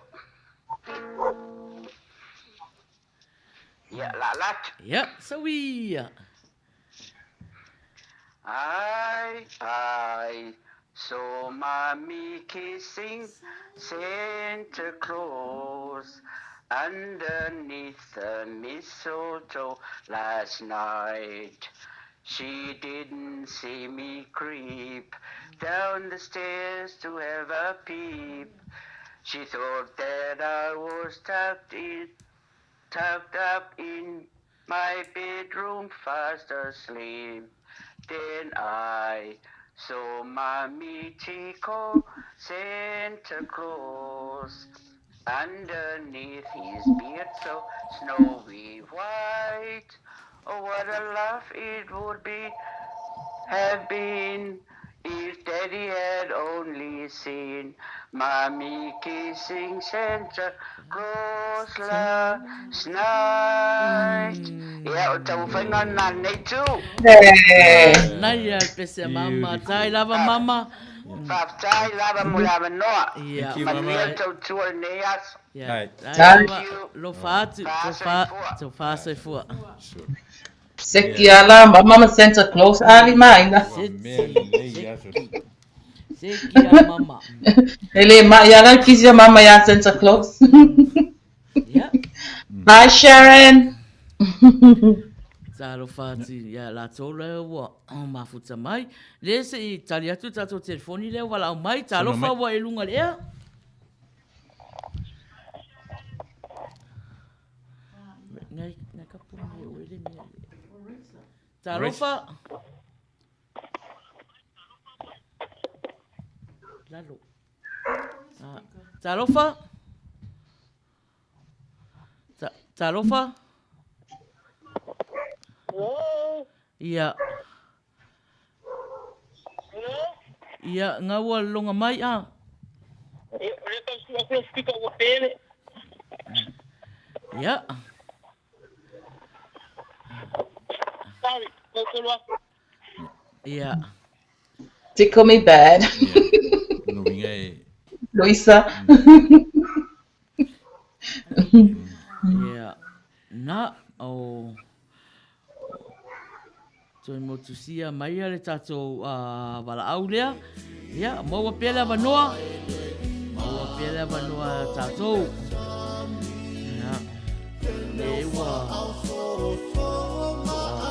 Ia, la atu.
Ia, sau ia.
I saw mommy kissing Santa Claus underneath the mistletoe last night. She didn't see me creep down the stairs to have a peep. She thought that I was tucked in, tucked up in my bedroom fast asleep. Then I saw mommy tickle Santa Claus underneath his beard so snowy white. Oh, what a laugh it would be have been if Daddy had only seen. Mommy kissing Santa Claus last night. Ia, o taumafaiga lena a lenei itu.
Manaia le pese a mama. Tai lava mama.
Faafetai lava mo le avanoa.
Ia.
Manuia le tautua i lenei aso.
Ia. Tai lava. Lofa atu. Tofa soifua.
Seki ala mama ma Santa Claus ali maina.
Seki a mama.
E le ma'i ala le kisi a mama iā Santa Claus.
Yeah.
Hi Sharon.
Talofa atu ia latou lea ua mafuta mai. Le se i tali atu tatou telefoni lea ua valaau mai. Talofa ua e luga i le ea. Talofa. Lalo. Ah, talofa. Ta, talofa. Ia. Ia, ngaua longa mai a. Ia. Ia.
Tickle me bad.
Lona uiga e...
Luisa.
Ia. Na, o... Toe motusia mai le tatou valaau lea. Ia, maua pea le avanoa. Maua pea le avanoa tatou. Ia. Le ua...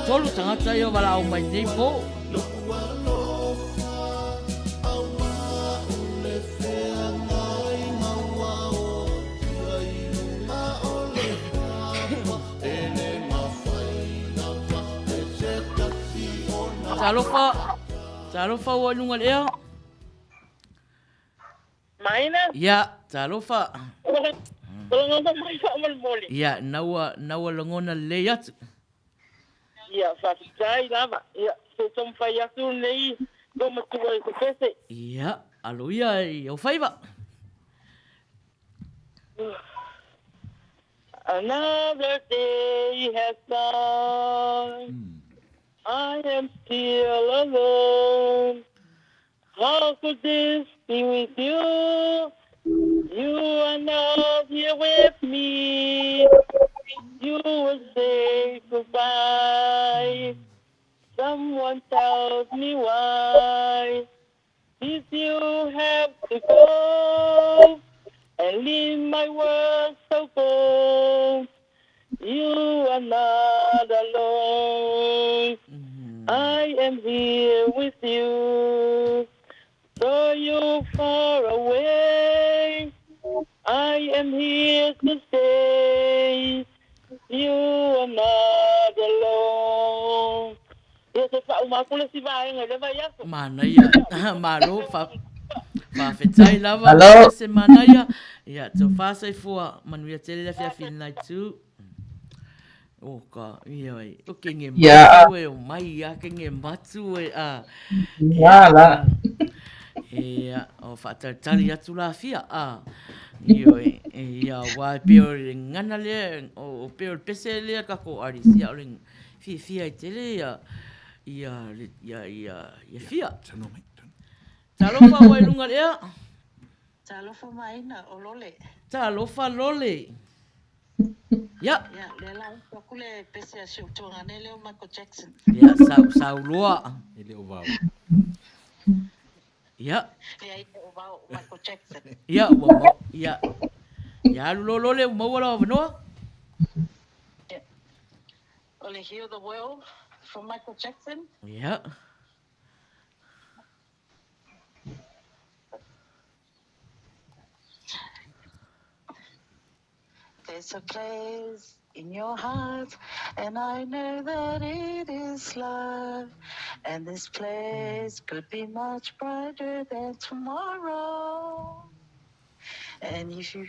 Tolu tagata ia o valaau mai nei po. Talofa, talofa ua i luga i le ea.
Maina?
Ia, talofa.
Ua lagona mai faamolemole.
Ia, na ua, na ua lagona lelei atu.
Ia, faafetai lava. Ia, se i taumafai atu lenei loomatua i se pese.
Ia, alo ia i ou faiva.
Another day has gone, I am still alone. How could this be with you? You are not here with me. You will say goodbye. Someone tells me why. Did you have to go and leave my world so cold? You are not alone. I am here with you. Though you're far away, I am here to stay. You are not alone. Ia se faauma atu le isi vaega i le vaiaso.
Manaia, malo, fa, faafetai lava,
Malo.
se manaia. Ia, tau whāsaifua, manuia tele le afiafi lenai tū. O ka, ia ai, o ke nge
Ia.
matu e, o mai ia ke nge matu e, a.
Ia la.
Ia, o whaatalitali atu la fia, a. Ioe, ia, wā e peo le ngana lea, o peo le pese lea kako aris, ia, o le fiafia ai tele ia, ia, ia, ia, ia fia. Talofa ua i luga i le ea.
Talofa maina, o Lole.
Talofa Lole. Ia.
Ia, lea la upu aku le pese a si ou tuagane lea o Michael Jackson.
Ia, sau, sau loa.
E le o vao.
Ia.
Leai, e le o vao o Michael Jackson.
Ia, ua mau, ia. Ia alu loa Lole, ua maua lau avanoa.
Ia. O le Heal the World from Michael Jackson.
Ia.
There's a place in your heart and I know that it is love And this place could be much brighter than tomorrow And if you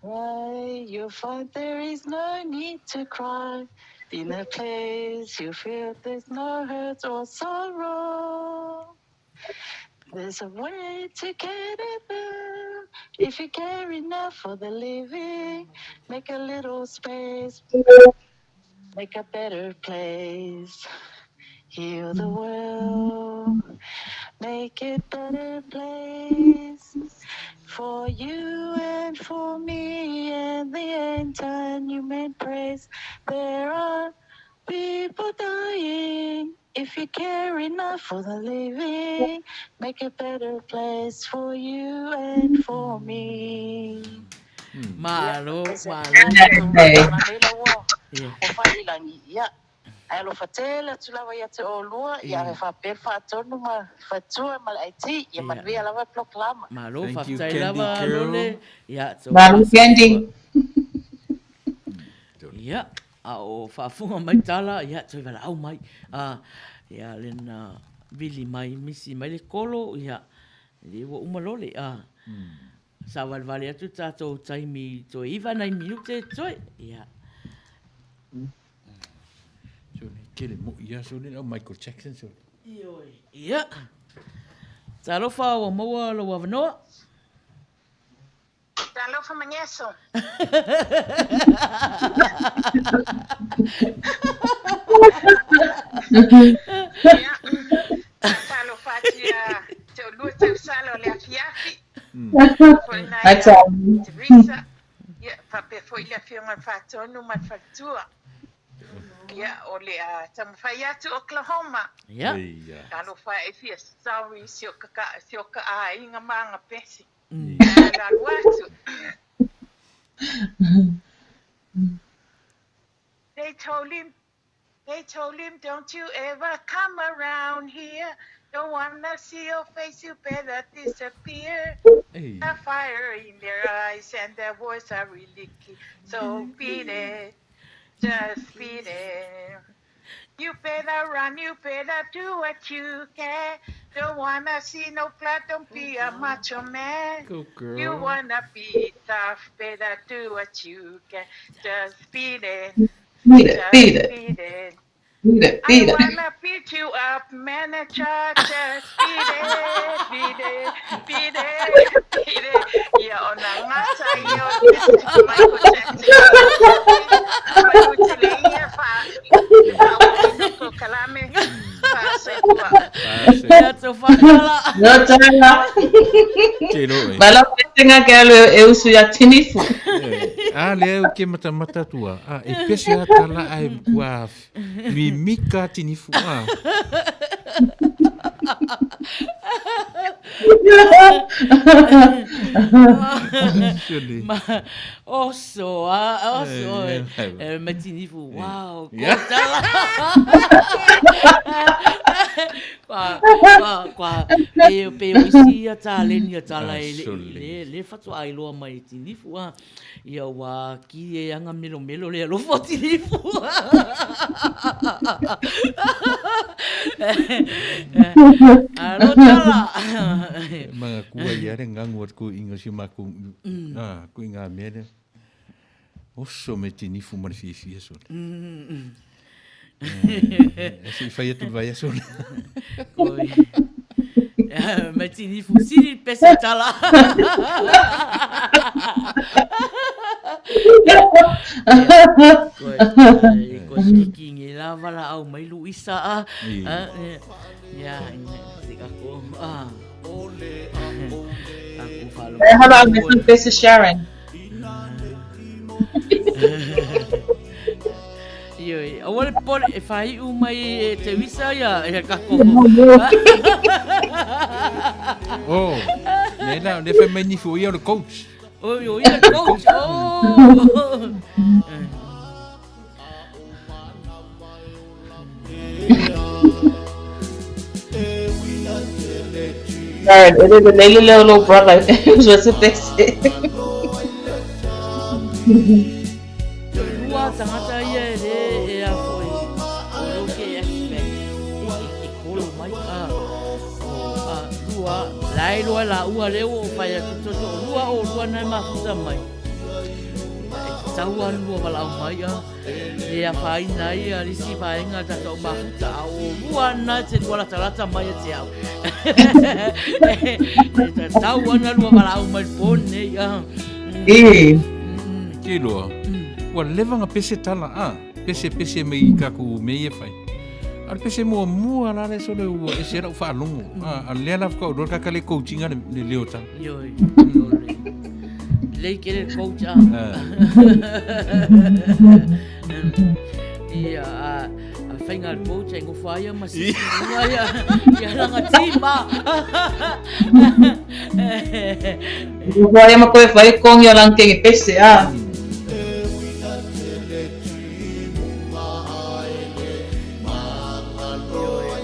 cry, you'll find there is no need to cry In a place you feel there's no hurt or sorrow There's a way to get it there. If you care enough for the living, make a little space, make a better place. Heal the world, make it better place for you and for me and the entire human race. There are people dying. If you care enough for the living, make a better place for you and for me.
Malo, malo.
O Faiilagi, ia. Ae alofa tele atu lava ia te oulua, ia ave faapea le faatonu ma fatua ma le IT, ia manuia lava le polokalama.
Malo,
Thank you,
faafetai
Candy
lava
Girl.
Lole. Ia, to
Malo Candy.
Ia, a o faafofoga mai tala, ia, toe valaau mai. A, ia, lena vili mai, misi mai le kolo, ia, le ua uma lole. A, savalivali atu tatou taimi toe iva nai minute toe. Ia.
Sole, tele moi ia sole, lau Michael Jackson sole.
Ioe. Ia. Talofa ua maua lou avanoa.
Talofa Mageso. Ia, faatalofa atu ia te olua tausala o le afiafi. Foi na ia Teresa. Ia, faapea foi le afioga i le Faatonu ma le faletua. Ia, o le a taumafai atu Oklahoma.
Ia.
Talofa e fia sorry si o ka, si o ka aiga ma aga pesi. Ae alu atu. They told him, they told him, don't you ever come around here. Don't wanna see your face, you better disappear. The fire in their eyes and their voice are really key. So beat it, just beat it. You better run, you better do what you can. Don't wanna see no blood, don't be a macho man.
Go girl.
You wanna be tough, better do what you can. Just beat it.
Beat it,
Just
beat it,
beat it.
beat it,
I
beat it.
wanna beat you up, manager. Just beat it, beat it, beat it, beat it. Ia ona gata ia o Michael Jackson. Malu tele ia fa fa ina polokalame fa soifua.
Ia to whakala.
No tala.
Te lo e.
Bala pesenga ke alu e usu ia tinifu.
A lea ou te matamata atu a, a e pese a tala ae kua mimika tinifu a. Surely.
Ma, oso, a, oso,
Eh,
e,
eh,
e, me tinifu, wow, ko
Yeah.
tala. Kua, kua, kua, pe, pe o isi ia taleni ia tala e le,
Surely.
le, le fatua ai loa mai e tinifu, a. Ia ua ki e anga melomelo le alofa o tinifu. Alo tala.
Manga kua ia re ngangu at ku inga si maku. Ah, ku inga mea le. Oso me tinifu ma le fiafia sole. E se i fai atu le vai aso le.
Koi. Me tinifu sili le pese tala. Koi, koi kiki nge la wala au mai Luisa a. Ia, se kako. Ah. Aku whalo.
How about Mrs. This is Sharon.
Ioi, aua le pole e whaiu mai e te wisa ia, ia kako.
Oh, ne la, le fai mai nifu ia o le coach.
Oi, oi, ia coach. Oh.
Sharon, it is a lily little brother. What's it this?
Lua tangata ia e le e a foi. O lo ke expect. E, e, e kolo mai. A, o, a, lua, lai lua la ua le o whai atu toto. Lua o lua nai mafuta mai. E tau a lua walau mai a. le afaina ai le isi vaega o tatou mafuta, a o lua na e te lua latalata mai ia te au. E tatau lava ona lua valaau mai le po lenei.
E.
Te iloa, ua leva ona pese tala, a, pese pese mai i tatou mea ia e fai. A o le pese muamua la lea sole ua ese lau faalogo. A, a lea la faatoa ou iloa le tagata lea e coach ina le leo o tala.
Ioe, ioe. Lelei tele le coach a. Ia, a, a faiga a le coach e nofo ai ia ma sisi i luga ia, ia lana team a.
Nofo ai ma koe fai kongi o lana kenge pese a.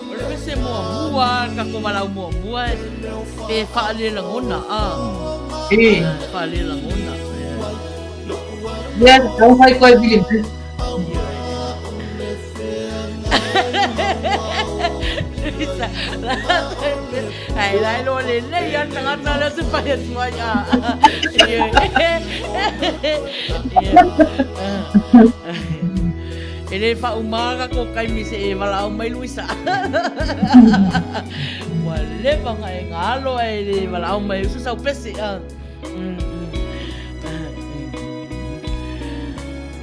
O le pese muamua, le tatou valaau muamua e faalelagona a.
E.
Faalelagona.
Ia, tau fai koe vili mai.
Ai lai lo le lei a tagata lea se fai atu ai a. E le faauma ka ko kaimi se e valaau mai Luisa. Ua leva ona e galo ae le valaau mai usu sau pese.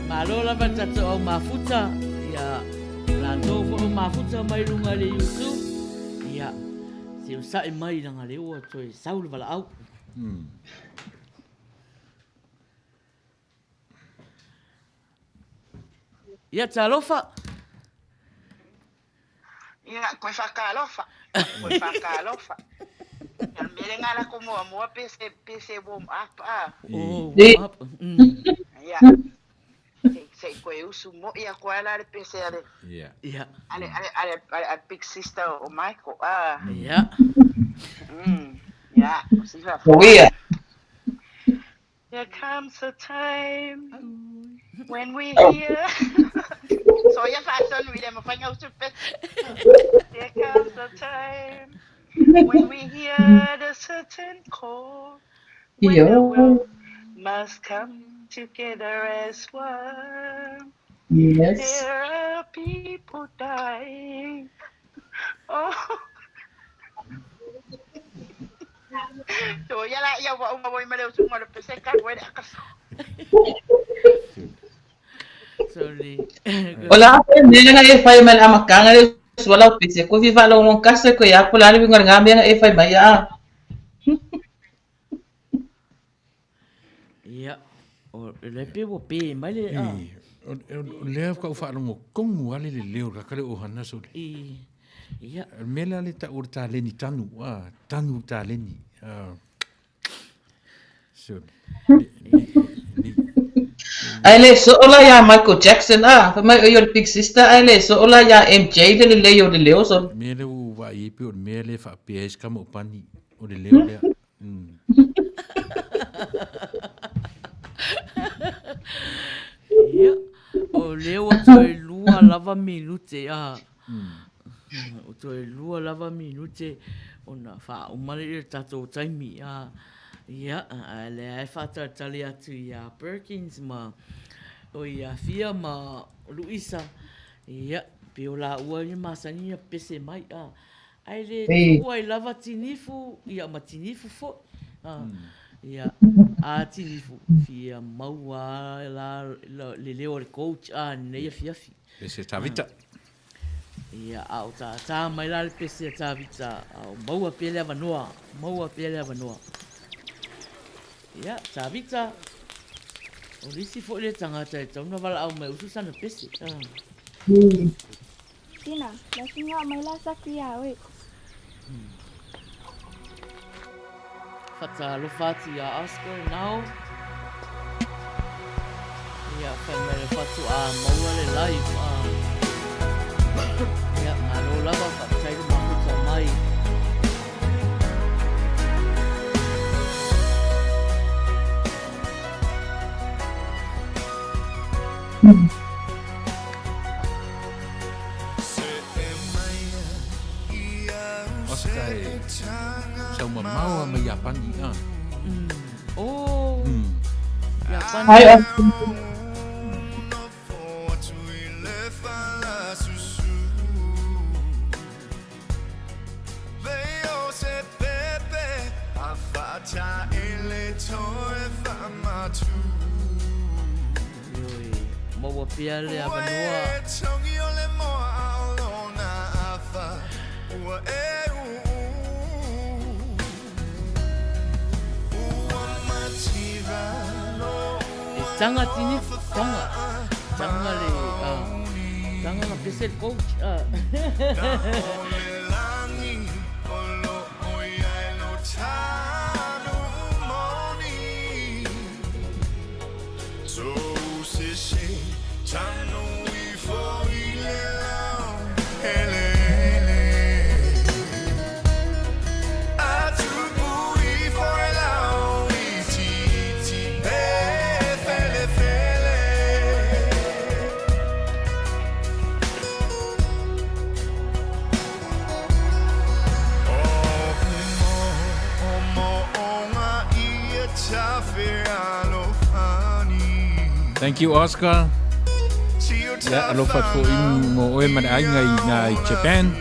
Malo lava le tatou au mafuta, ia latou foi o mafuta mai luga i le YouTube, ia se osa'i mai leaga lea ua toe sau le valaau. Ia talofa.
Ia, koe whakaalofa. Koe whakaalofa. Ia, le mea le ngā lako muamua pe se, pe se warm up, a.
Oh, warm up.
Ia. Se, se koe usu mo'i a koe ala le pese a le.
Ia.
Ia.
A le, a le, a le, a le, a le big sister o Michael, a.
Ia.
Ia, o sifa.
O ia.
There comes a time when we hear So ia whaatonu i le mawhainga utu pe. There comes a time when we hear the certain call when the world must come together as one.
Yes.
There are people dying. Oh. So ia la ia ua uma moi ma le usuga o le pese ka koe le akaso.
Sorry.
O la a mea na e fai mai le amataga le usu lau pese koe fia faalogologo kasi koe ia po o le a le uiga o lena mea na e fai mai a.
Ia, o le pe ua pe mai le a.
O lea faatoa ou faalogo tonu lava le leleo o le tagata lea o Ohana sole.
Ia.
O le mea lea le tau o le taleni tanu, a, tanu taleni. A, sole.
Ae le soo la iā Michael Jackson a, fai mai o ia o le big sister ae le soo la iā MJ le lelei o le leo sole.
O le mea lea ua ou vaai ai pei o le mea lea e faapea ai se tama o Pani, o le leo lea.
Ia, o lea ua toe lua lava minute a. Ua toe lua lava minute ona faauma lea i le tatou taimi a. Ia, a lea e faatalitali atu ia Perkins ma o ia Fia ma Luisa. Ia, pei o laua ia masani ona pese mai a. Ae le tuu ai lava tinifu, ia ma tinifu foi. Ia, a tinifu, fia maua la le leo o le coach a lenei afiafi.
Pese Tavita.
Ia, a o tātā mai la le pese a Tavita, a o maua pea le avanoa, maua pea le avanoa. Ia, Tavita, o le isi foi lea tagata e tatau ona valaau mai usu sana pese.
Tina, lasinga mai la saki iā oe.
Whakaalofa atu i a Oscar Nao. Ia, whai mai le whatu a maua le live. A. Ia, malo lava, whakatai le mahuta mai.
Oscar e sau mamao a mai Iapani a.
Oh. Iapani.
Hai Oscar.
pea le avanoa. E tanga tini, tanga, tanga le, uh, tanga na pese le coach.
Thank you Oscar. Ia alofa atu foi mo oe ma le aiga i na i Japan.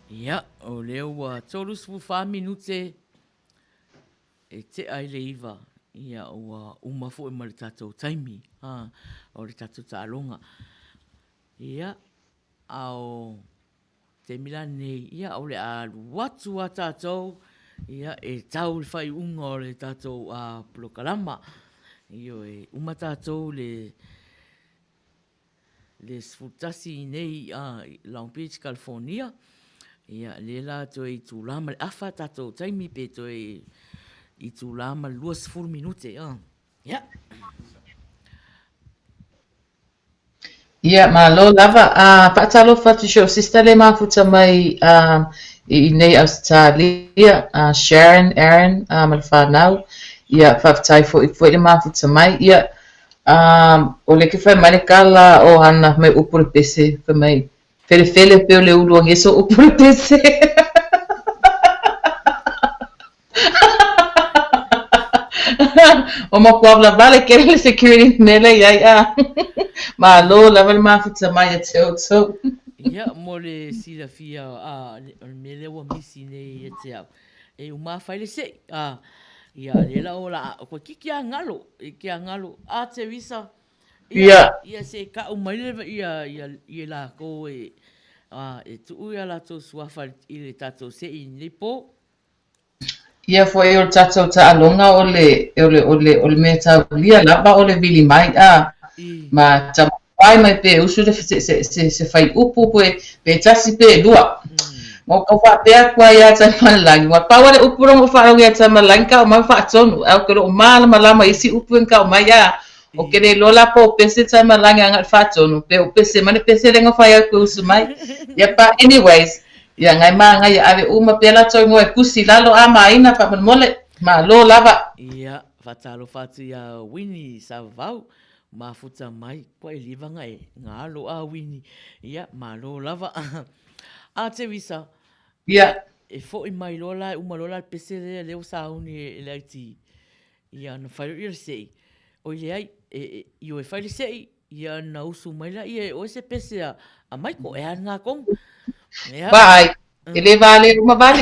Ia, o lea ua 34 minute e tea i le iva, ia ua uma foi ma le tatou taimi, ha, o le tatou taaloga. Ia, a o taimi la nei, ia o le a alu atu a tatou, ia e tau le faaiuga o le tatou polokalama. Ioe, uma tatou le le 11 i nei i Long Beach, California. Ia, lea la toe itulā ma le afa tatou taimi pe toe itulā ma le 20 minute. Ia.
Ia, malo lava. Uh, faatalofa atu si ou sister le mafuta mai uh, i nei Ausetalia, uh, Sharon, Aaron uh, ma le whanau. Ia, faafetai foi foi le mafuta mai. Ia, O le ke fai mai le kala o hana mai upu le pese fai mai felefele pe o le ulu angeso upu le pese. O makuavla vale kele le security mele iai a. Malo lava le mafuta mai ia te outou.
Ia, mo le silafia, a, o le mea lea ua misi nei ia te au, e uma fai le se'i, a, ia, lea la o la, koe kiki a galo, i ke a galo, a Teresa, ia, ia se ka'u mai le, ia, ia, ia lakou e, a, e tuu ia latou suafa i le tatou se'i i lenei po.
Ia foi o le tatou taaloga o le, o le, o le, o le mea taulia lava o le vili mai a, ma taumafai mai pe usu le, se, se, se, se faiupu pe, pe tasi pe lua. Ma ua tau faapea atu ai ia Taimalelagi, ua pau lava le upu lea na ou faalogo ia Taimalelagi kau mai faatonu, ae ou te le o malamalama i isi upu e na kau mai a. Ou te le iloa la po o pese Taimalelagi agai i le faatonu, pe o pese mai le pese lea na fai au e usu mai. Ia but anyways, Ia ngai māngai ia ave uma pea latou ingoa e kusi lalo a māina faamolemole. Malo lava.
Ia, faatalofa atu ia Winnie Savavau, mafuta mai, kua e livaga e galo a Winnie. Ia, malo lava. A Teresa,
Ia.
E foi mai loa la, e uma loa la le pese lea, lea ua sauni e le IT. Ia, ona fai loa lea o le sei. Oi leai, e, e, i o e fai le sei, Ia na usu mai la ia e oe se pese a, a Maiko, e a ngā kong.
Ia. Vaai, e le vale uma vale.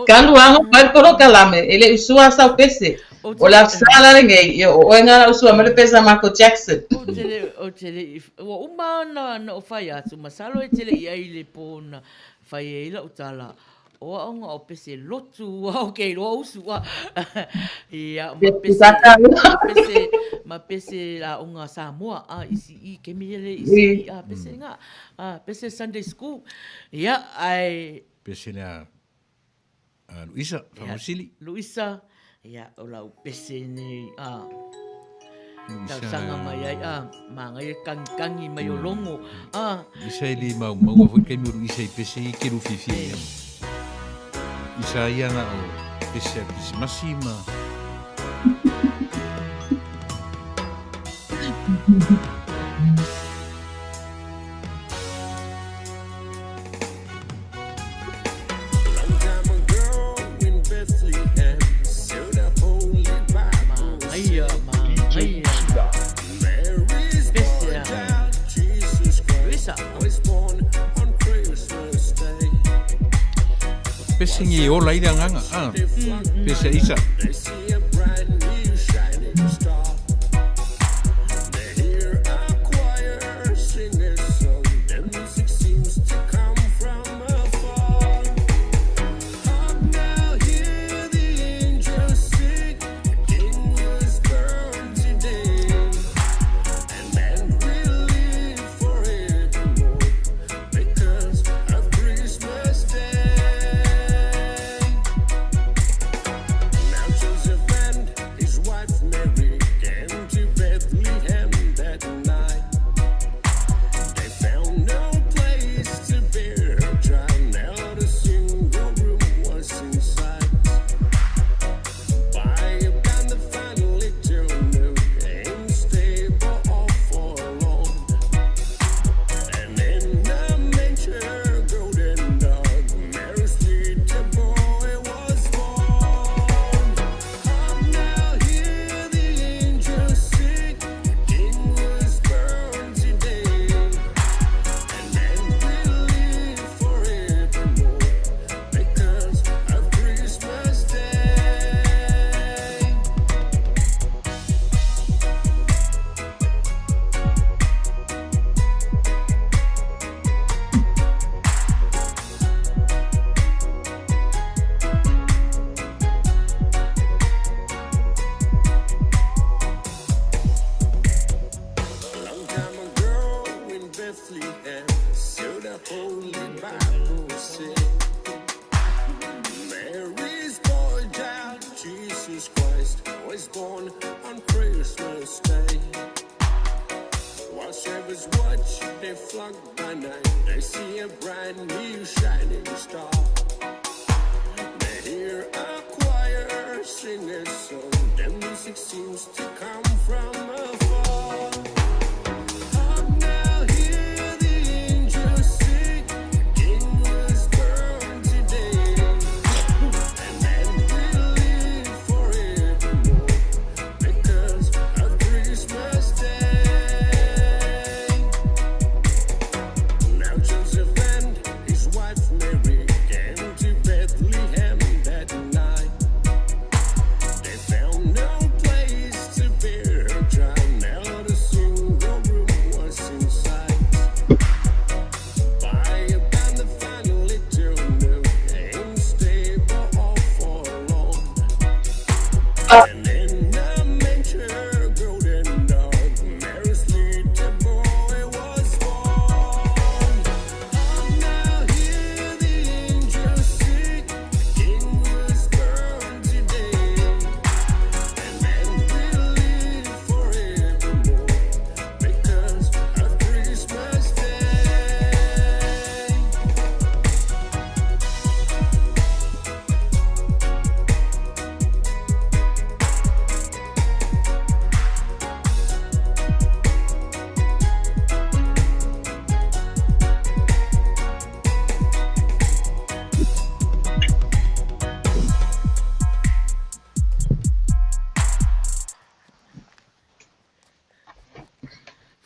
Ka luanga mai polokalame, e le usua sau pese. O la sala lenei, ia o oe ngā usua mai le pese a Michael Jackson.
O te le, o te le, ua uma na, na o whai atu, masalo e te le i ai le pōna Whai ai lau tala, o aonga o pese lotu ua o ke iloa usu a. Ia, ma pese, ma pese, ma pese la onga Samoa, a isi i ke mi ele isi i a pese nga, a pese Sunday school. Ia, ai.
Pese lea a Luisa, Faamasili.
Luisa, ia, o lau pese nei, a. Tausaga mai ai, a, māngai e kangikangi mai o logo, a.
Luisa e le maumau foi taimi o Luisa i pese i ke lufifi ia. Isa ia na o pese a Krisimasi ma.
Manaia, manaia. Pese a Luisa.
Pese ngi ola i le agaga, ah. Pese a Isa.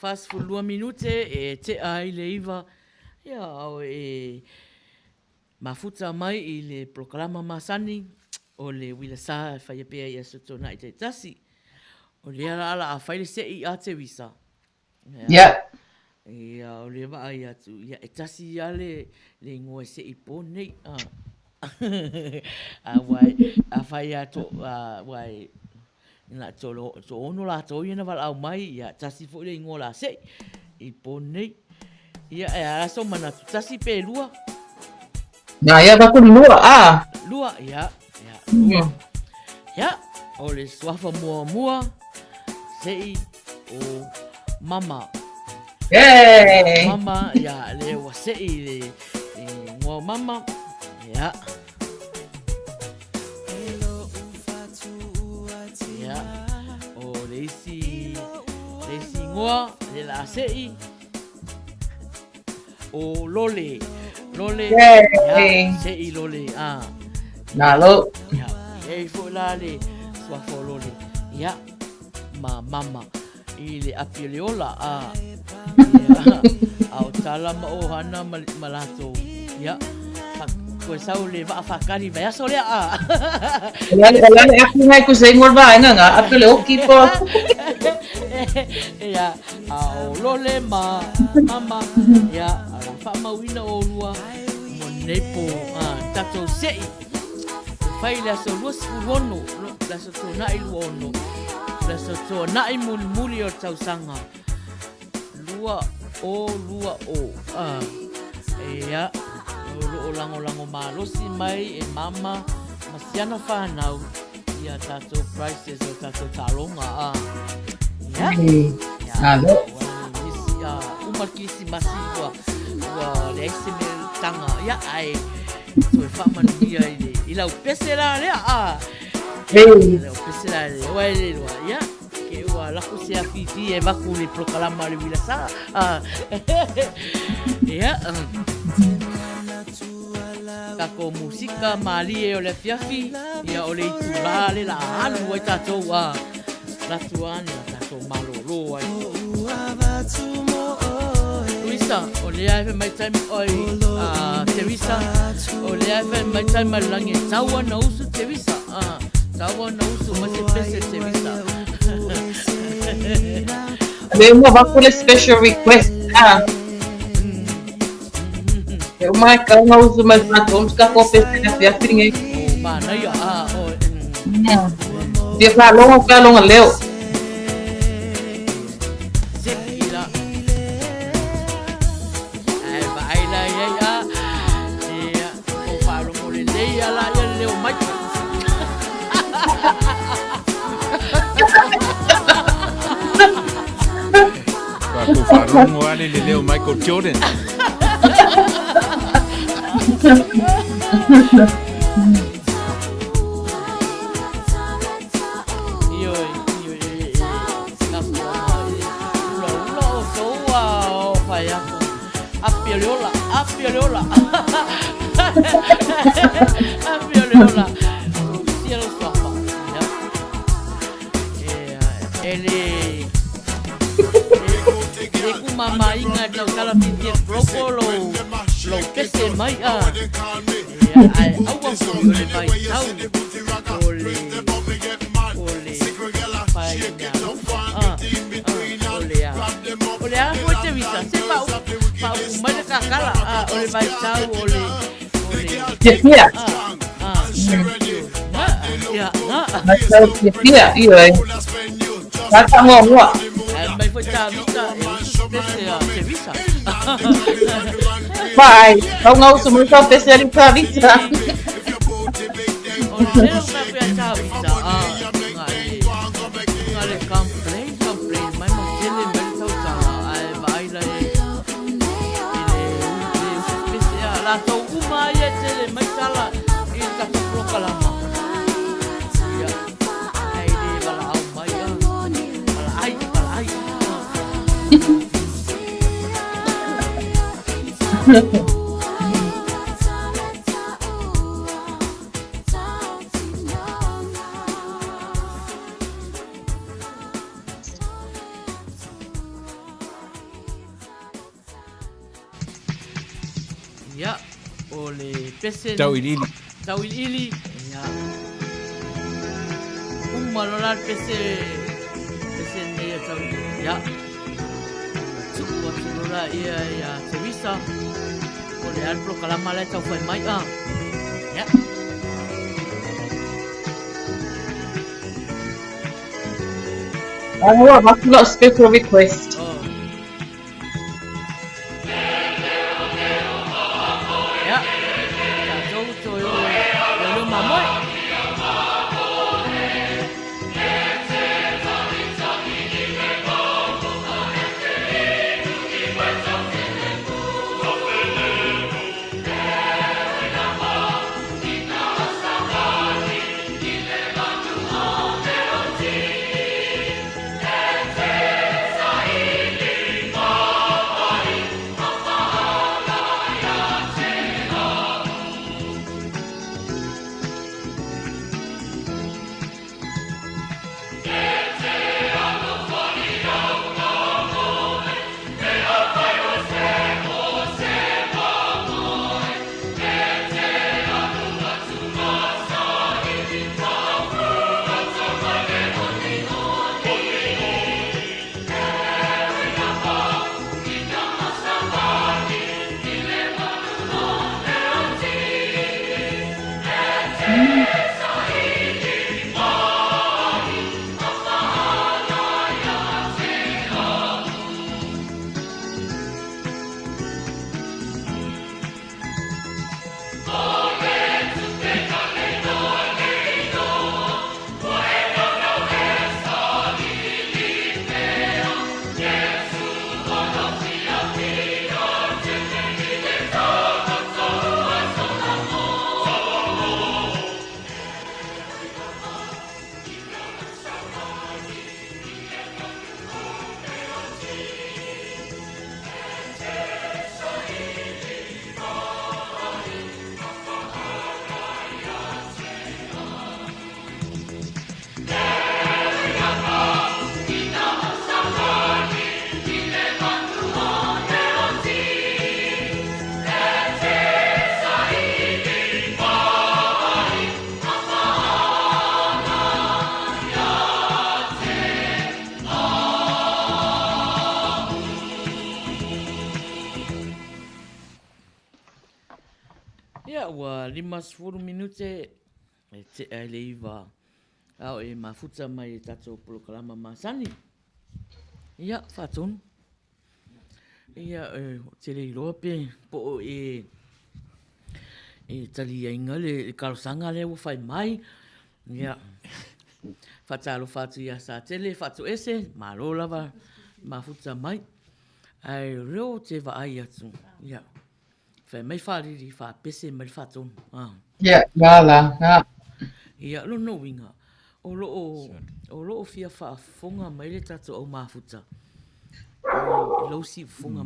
42 minute e tea ai le iva, ia, e mafuta mai i le polokalama masani o le uila sa e whaia pea i aso tōnaʻi taitasi. O lea la ala a whai le seʻi a Teresa.
Ia.
Ia, o le vaai atu, ia, e tasi ia le, le ingoa e seʻi pō nei. A, a wai, a whai a to, a, wai, na to, to ono lātou ia na valaau mai, ia, tasi foi le ingoa la seʻi i pō nei. Ia, e ala so manatu, tasi pe lua.
Na, ia, vaku lua, a.
Lua, ia. Ia, lua. Ia, o le suafa muamua, seʻi o Mama.
Yay!
Mama, ia, le ua seʻi le, le ingoa o Mama. Ia. Ia, o le isi, le isi ingoa, le la seʻi, O Lole. Lole.
Yay.
Ia, seʻi Lole. Ah.
Malo.
Ia, e foi la le suafa o Lole. Ia, ma mama. I le api o le ola. Ah. Ia, a o tala ma ohana ma, ma latou. Ia, fa, koe sau le vaa whakari vai aso lea. Ah.
O le o le api ngai ku se ingoa vaenga nga, api o le oki po.
Ia, A o Lole ma Mama, ia, a la whaamauina o lua, mo nei po, a, tatou seʻi, e whai le aso 26, le aso tōnaʻi 26, le aso tōnaʻi mulimuli o le tausaga, lua o lua o, a, ia, o loo lagolago malosi mai e Mama ma siana whanau, Ia tatou prices o tatou taaloga a. Ia.
Ia. Malo.
Ua uma le Kirisimasi ua ua leai se mea taga ia ae toe faamanuia i le i lau pese la lea a.
Ei.
Lau pese la lea ua e le iloa ia. Ke ua lako se afifi e vaku le polokalama le uila sa. A. Ia. Tatou musika malie o le afiafi, ia o le itulā le la alu ai tatou a latu ane la tatou malōlō ai. Luisa, o lea e fai mai tai oi a Teresa, o lea e fai mai tai mai langi e tau ana usu Teresa, a tau ana usu mai se pese Teresa.
Le uma vaku le special request, a. E uma e kau ngā usu mai whātou, ka kō pese na whiawhi ngai.
O mānaia, a, o.
Dia whālonga, whālonga leo.
Seki la. Ai, vaai la iai a. Ia, o whālongo le lei a la ia leo mai.
Ka tō whālongo. Faalogo ale le leo Michael Jordan.
Ioe, ioe, e, e, tapuaga e ulaula outou a o fai aku. Api o le ola, api o le ola. Api o le ola. Sia lou suafa. Ia. E, e le e le kumamaiga e tautala fiafia broko lou lou pese mai a. Ia, ae aua foi o le vaitau o le o le paeaiga alofa. A, a, o le a. O le a foi Teresa, se faaupu mai le kakala, a, o le vaitau o le o le
Fiafia.
A, a, ga, ia, ga.
Vaitau fiafia, ioe. Sa faamuamua.
Ae mai foi Tavita e usu pese a Teresa.
Vai, tau usu mai tau pese ali Tavita.
O le leo mai foi a Tavita, a, nga le, nga le complain, complain mai ma tele mai le tautala, ae vaai la e, i le, le usu pese a latou uma ia e tele mai tala i le tatou polokalama. Ia, ae le valaau mai a, valaai, valaai. Ia, o le pese...
Tauiliili.
Tauiliili, ia. Uma loa la le pese, pese nei a Tauiliili. Ia. Tuu atu loa la ia ia Teresa. O le a le polokalama la e taufai mai a. Ia.
Ua avatu lau special request.
Oh. Ia, tatou toe o i leo mamoe. Ia, ua 50 minute e tea i le iva a o e mafuta mai e tatou polokalama masani. Ia, faatonu. Ia, e te le iloa pe po o e e taliaina le talosaga lea ua fai mai. Ia, faatalofa atu ia Satele, Faatoese, malo lava mafuta mai. Ae o lea ou te vaai atu, ia, fai mai faalili faapese mai le faatonu. Ah.
Ia, la la, la.
Ia, lona uiga, o lo o, o lo o fia faafofoga mai le tatou au mafuta i lou siufofoga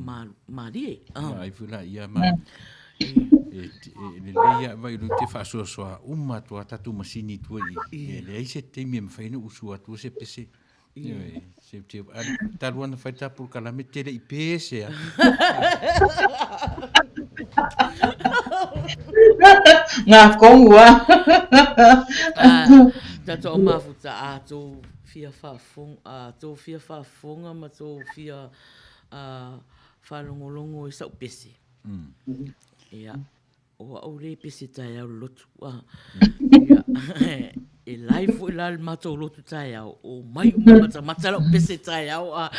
malie. Ah.
Ai foi la ia ma e, e, lelei a vai lo te faasoasoa uma atu a tatou masini tua i. E leai se taimi e mafai ona usu atu se pese. Ioe, se te talu ana fai ta polokalame te le i pese a.
Ngā kongu a.
Tatou au mafuta a tō fia whaafonga, a tō fia whaafonga ma tō fia whaalongolongo i sau pese. Ia. O au le pese taeao le lotu. Ah. Ia, e live foi la le matou lotu taeao, o mai uma matamata lau pese taeao. Ah.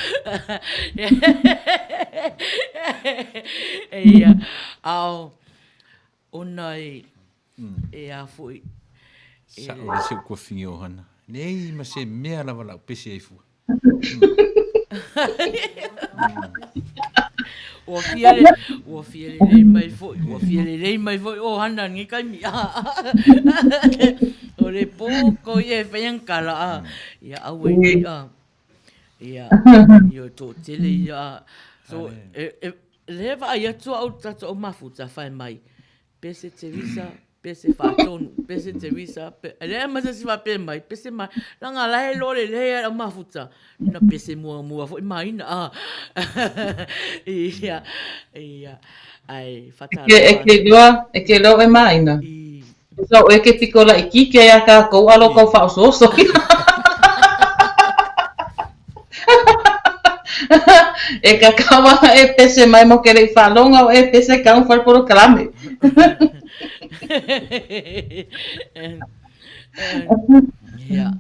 Ia, ao, ona e, e a foi.
Sa'o le seu kofi o hana. Nei ma se mea lava lau pese ai fua.
Ua fia le, ua fia lelei mai foi, ua fia lelei mai foi o hana ni kaimi. O le pō ko ia e whai angkala a. Ia aue ni a. Ia, ia o tō tele ia a. So, e, e, le vaai atu au tatou mafuta whai mai. Pese Teresa, pese Faatonu, pese Teresa, pe, e leai ma se isi faapea mai, pese mai, leaga la e iloa lelei lava le mafuta, na pese muamua foi maina, ah. Ia, ia, ae
faatalofa E ke iloa, e ke iloa oe maina. I. So oe ke piko laʻikiki ai a kākou a lo kau faaosooso. E kakau ana e pese mai mo ke leʻi faaloga o e pese kau fai polokalame.
Ia,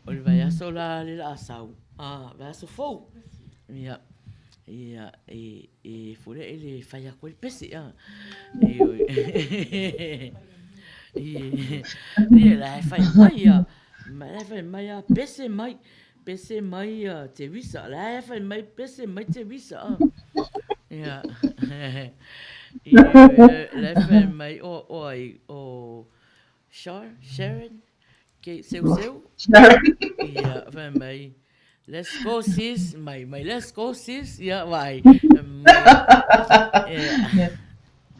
o le vaiaso la le laasau, ah, vaiaso fou. Ia, ia, e, e fole e le fai atu ai le pese, ah. E, ia, la e fai mai, ia, la e fai mai, ah, pese mai. Pese mai a Teresa. La e whai mai pese mai Teresa. Ah. Ia. Ia, la e whai mai o, o ai, o Shar, Sharon, ke seu seu.
Sharon.
Ia, whai mai. Let's go sis, mai, mai let's go sis. Ia, vai. Mai. Ia.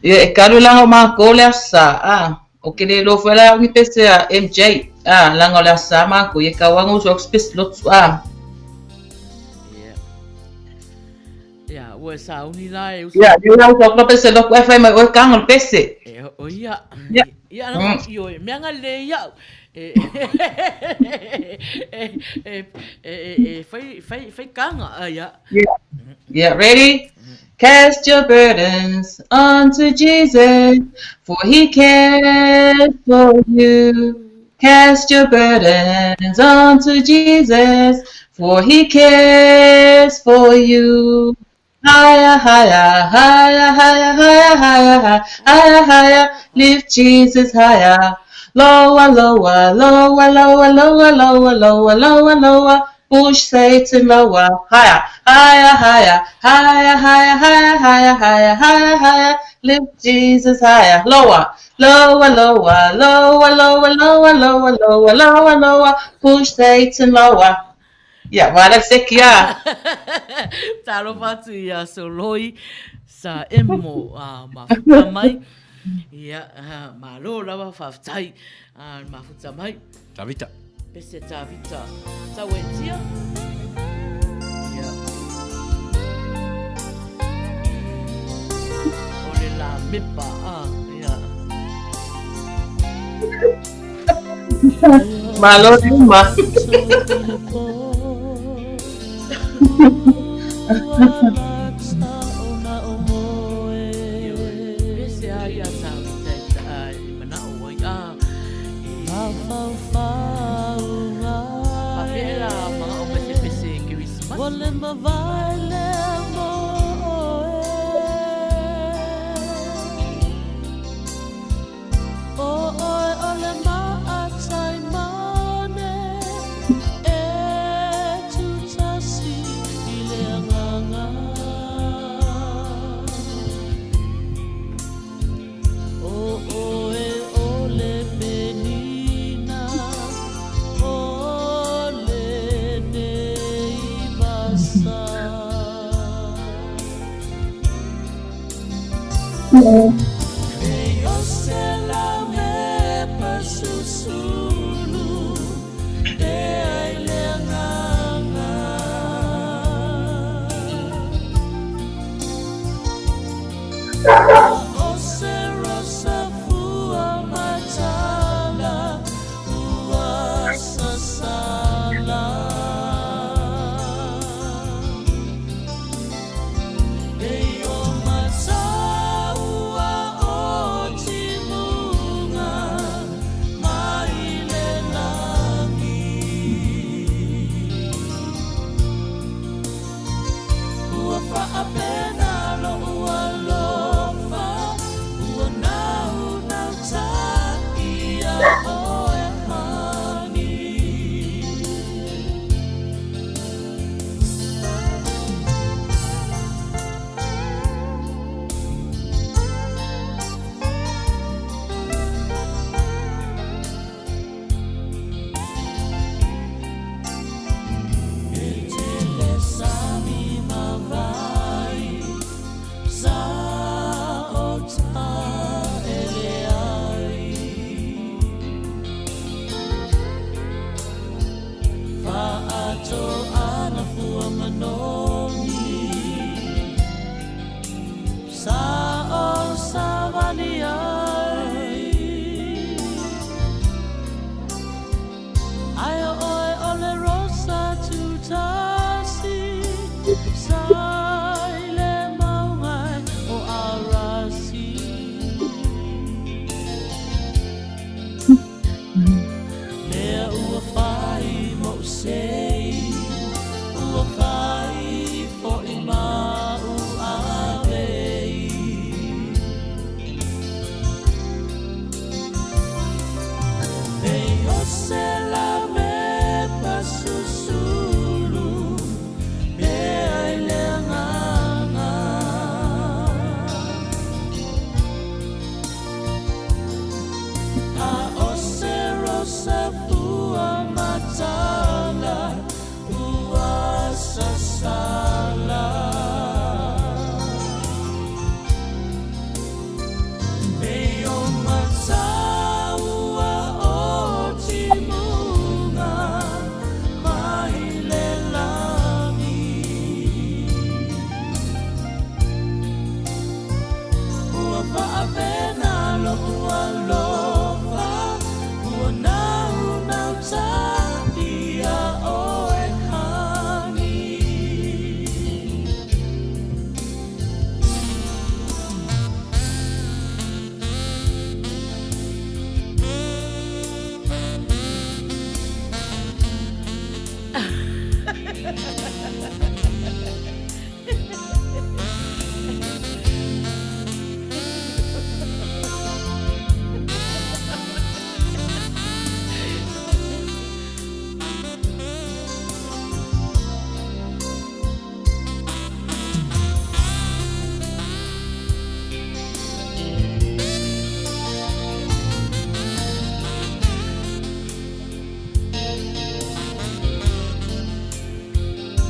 Ia, e kalu langa o mākou le Aso Sa, a, o ke le iloa foi la au ni pese a MJ, a, langa o le Aso Sa mākou, ia kau anga usu au se pese lotu, a.
Ia. Ia, ua e sauni la e usu.
Ia, ia usu au pese lotu, e fai mai oe kanga o le pese.
E, o ia.
Ia.
Ia, mm. I oe, mea nga le iau. E, e, e, e, e, fai, fai, fai kanga, a, ia.
Yeah. Yeah, ready? Cast your burdens onto Jesus, for he cares for you. Cast your burdens onto Jesus, for he cares for you. Higher, higher, higher, higher, higher, higher, higher, higher, lift Jesus higher. Lower, lower, lower, lower, lower, lower, lower, lower, lower, push Satan lower. Higher, higher, higher, higher, higher, higher, higher, higher, higher, higher, lift Jesus higher. Lower, lower, lower, lower, lower, lower, lower, lower, lower, lower, push Satan lower. Ia, wala seki a.
Talofa atu i a Soloi sa emo a mafuta mai. Ia, malo lava, whawhetai a mafuta mai.
Tavita.
Pese Tavita. Tau e tia. Ia. O le la mepa, a, ia.
Malo le uma.
Pese a ia Tavita e manao ai, a, e Faapea la manao mai se pese Kerisimasi.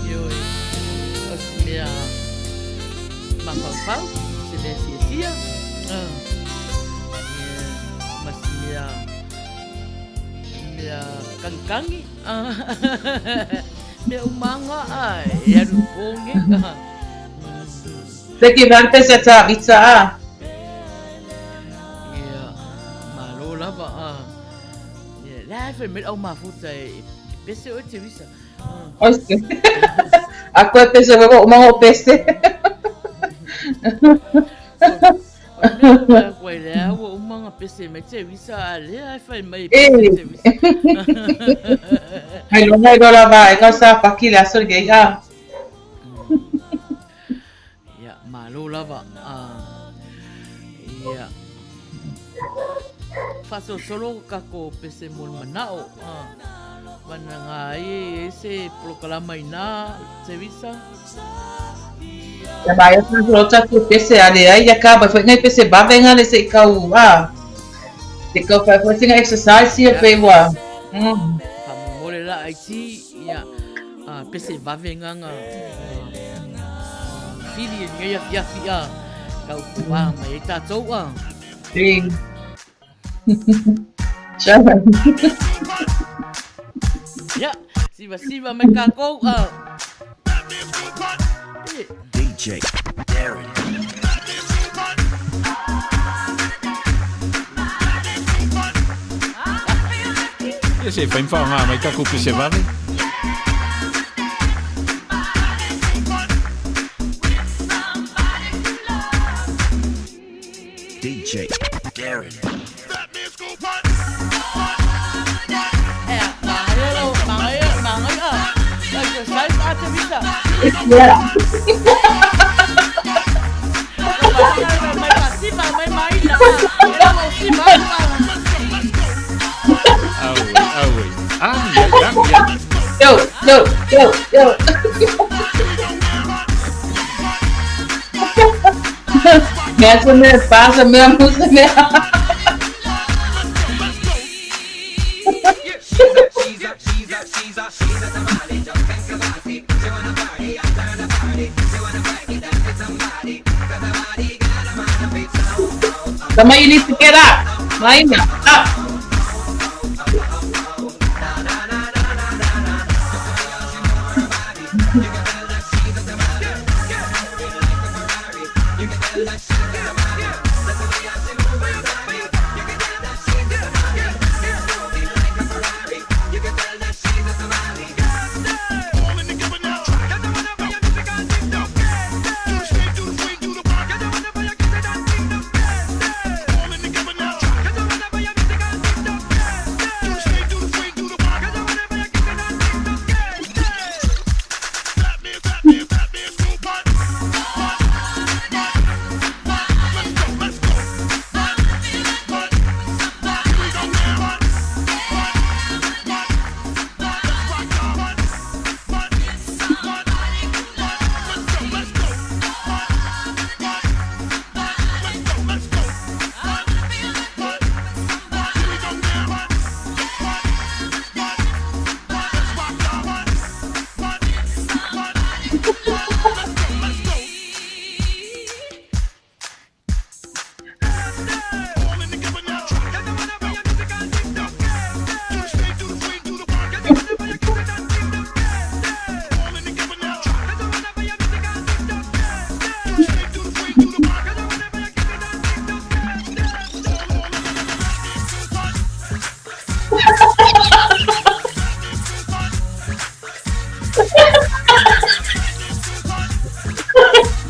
Ioe, o se mea mafaufau, se mea fiafia, ma se mea, mea kagikangi, mea umanga e alu pō nei.
Thank you very much, Tavita.
Ia, malo lava. Ia, la e fai mai le au mafuta e pese oe Teresa.
Oise. A koe pese koe ko uma o pese.
O mea koe lea ua uma nga pese mai Teresa a lea e fai mai e pese Teresa.
Hai longa i lola vaega o sa paki le aso lenei a.
Ia, malo lava. Ia. Faasolosolo kako pese mo le manao. Mana ngā ai e se polokalama inā, Teresa.
Ia mai atu lo tatou pese a leai ia ka mai foi ngai pese vave nga le se i kau a. Se kau whai foi singa exercise ia pe ua.
Whamomore la ai ti, ia, pese vave nga nga whiri e ngai afiafi a. Tautuā mai ai tātou a.
Ī. Ciao.
Ia, siva siva mai kākou a.
DJ Darren.
Ia se fai whaonga mai taku pese vave.
DJ Darren.
Yeah.
Aue, aue. Ai, ai, ai, ai.
Yo, yo, yo, yo. Mea se mea pasa, mea musa mea. Tama, you need to get up. Maina, up.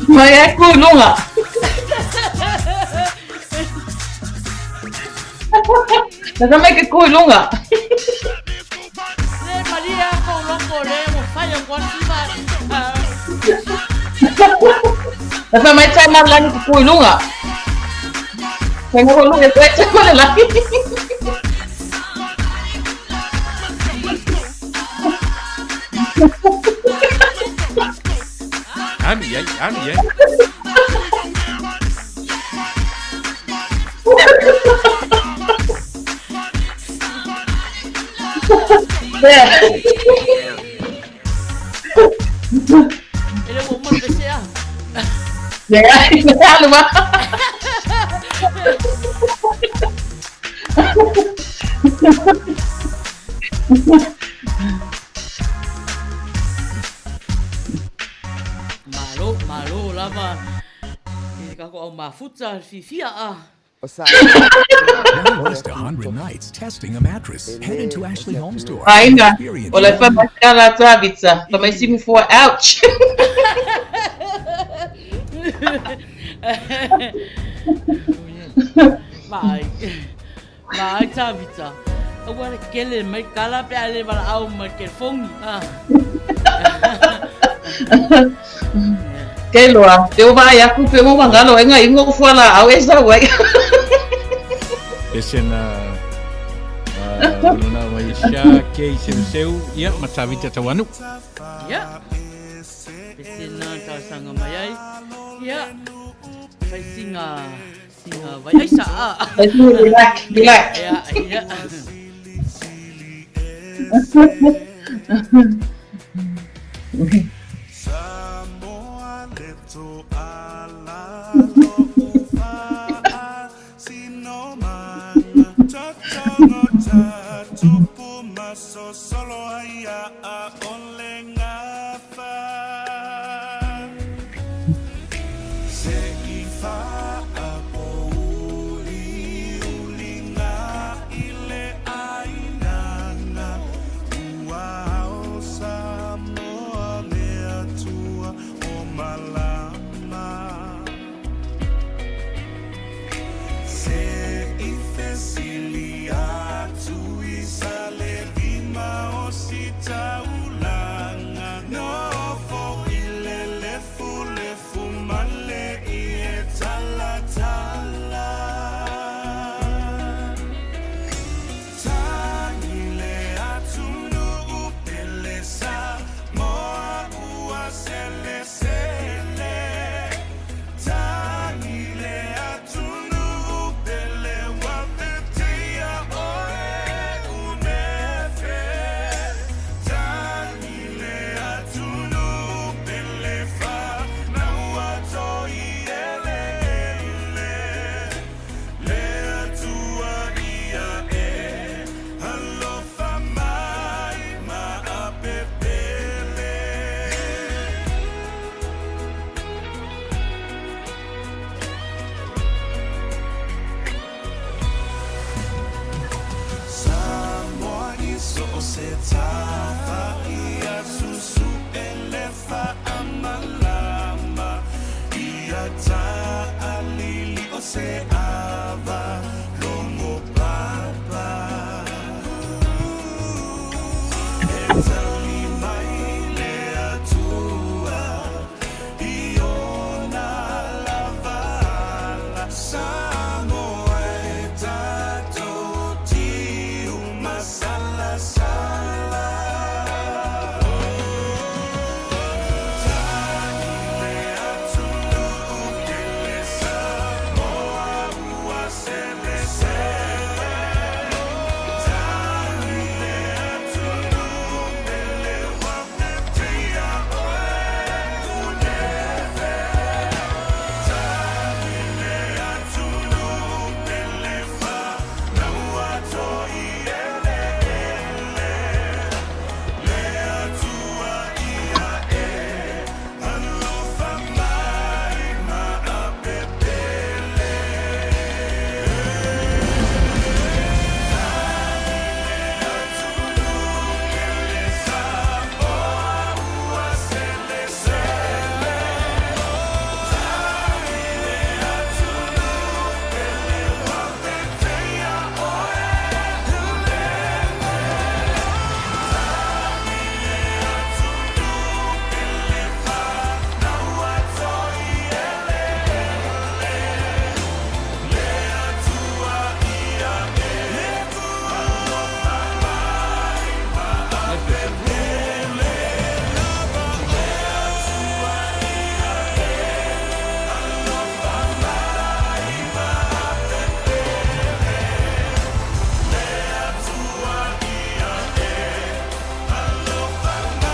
Mai e ku lunga. Nasa mai ke ku lunga.
Le Maria ko loko le mo fai ko siva.
Nasa mai tai ma lani ke ku lunga. Tengo ko lunga te te ko le lani.
Ami ai, ami ai.
Ele mo mo pese a.
Yeah, yeah, luma.
Malo, malo lava. I ka ko au mafuta fiafia a.
Why waste 100 nights testing a mattress? Head into Ashley Home Store. and
Aina.
experience
O le fa mai kala tavitsa. Fa mai simu fua ouch.
Vai. Vai Tavita. Aua le kele mai kala pe ale wala au mai ke fongi. Ah.
Ke loa, te o vai aku pe mo mangalo enga ingo fua la au e sa wai.
Pese na luna mai sha ke i seu seu ia ma Tavita tauanu.
Ia. Pese na talosaga mai ai. Ia. Fai singa singa vai aisa a.
Relax, relax.
Ia, ia.
sosolo ai ʻaʻole gafa. Se i faapouli-uliga i le ʻāinana, ua ao Samoa le Atua o malama. Se i fesili atu i Salelima Ositaulaga, nofo i le lefulefu ma le ie talatala. Tagi le atunuu pele Samoa ua selesele. Tagi le atunuu pele ua peteia oe unefe. Tagi le atunuu pele fanau a Toieleele. Le Atua ia e alofa mai ma apepele. Samoa i so o se tafa ia susuʻe le faamalama ia taʻalili o se ava logo papa e tali mai le Atua i ona lava ala. Samoa e tatou tiu masalasala. Tagi le atunuu pele Samoa ua selesele. Tagi le atunuu pele ua peteia oe unefe. Tagi le atunuu pele fanau a Toieleele. Le Atua ia e alofa mai ma apepele. Tagi le atunuu pele Samoa ua selesele. Tagi le atunuu pele ua peteia oe unefe. Tagi le atunuu pele fanau a Toieleele. Le Atua ia e alofa mai ma apepele. Le Atua ia e alofa mai ma apepele. Le Atua ia e alofa mai ma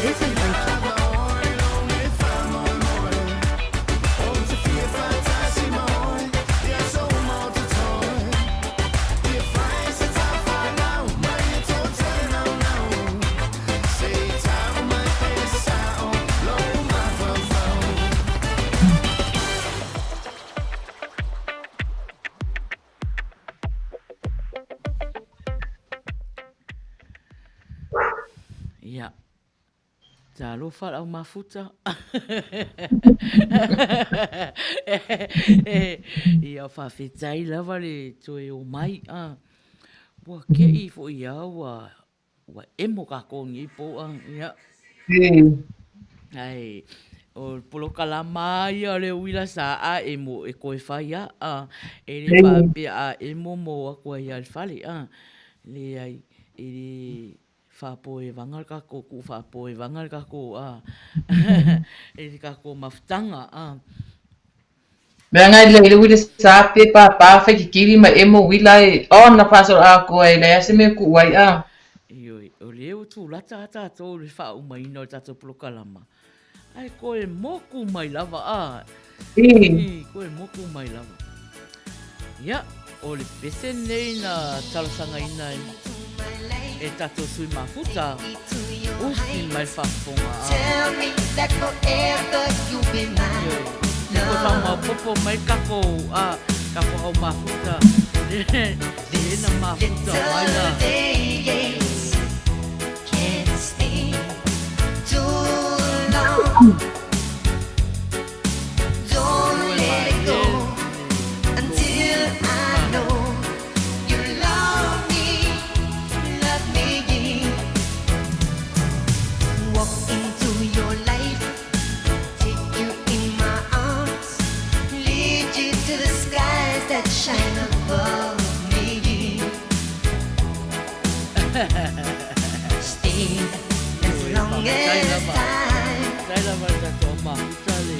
This is Rachel.
Ia. Talofa lau mafuta. Ia faafetai lava le toe omai. Ua kei foi lava ua ua emo kākou i nei pō a. Ia. Ae o le polokalama lava ia o le uila sa a emo e koe fai a, a e le faapea a emo ma o atu ai lava i le fale a. Leai, e le faapoevaga le kākou kuu faapoevaga le kākou a e le kākou mafutaga a.
Leaga e le uila sa pe pāpā fai kikili ma emo uila e oh na faasolo atoa e leai lava se mea e tuu ai a.
Ioe, o lea ua tulata a tātou i le faauma-ina o le tātou polokalama. Ae koe moku mai lava a. I, koe moku mai lava. Ia, o le pese nei na talosagaina e, e tātou sui mafuta, ufi mai le faafofoga a.
Tell me that forever you'll be mine.
Ioe, koe faamaopopo mai kako a, kako au mafuta, le, le na mafuta mai la. Faafetai lava. Faafetai lava i le tatou mafuta le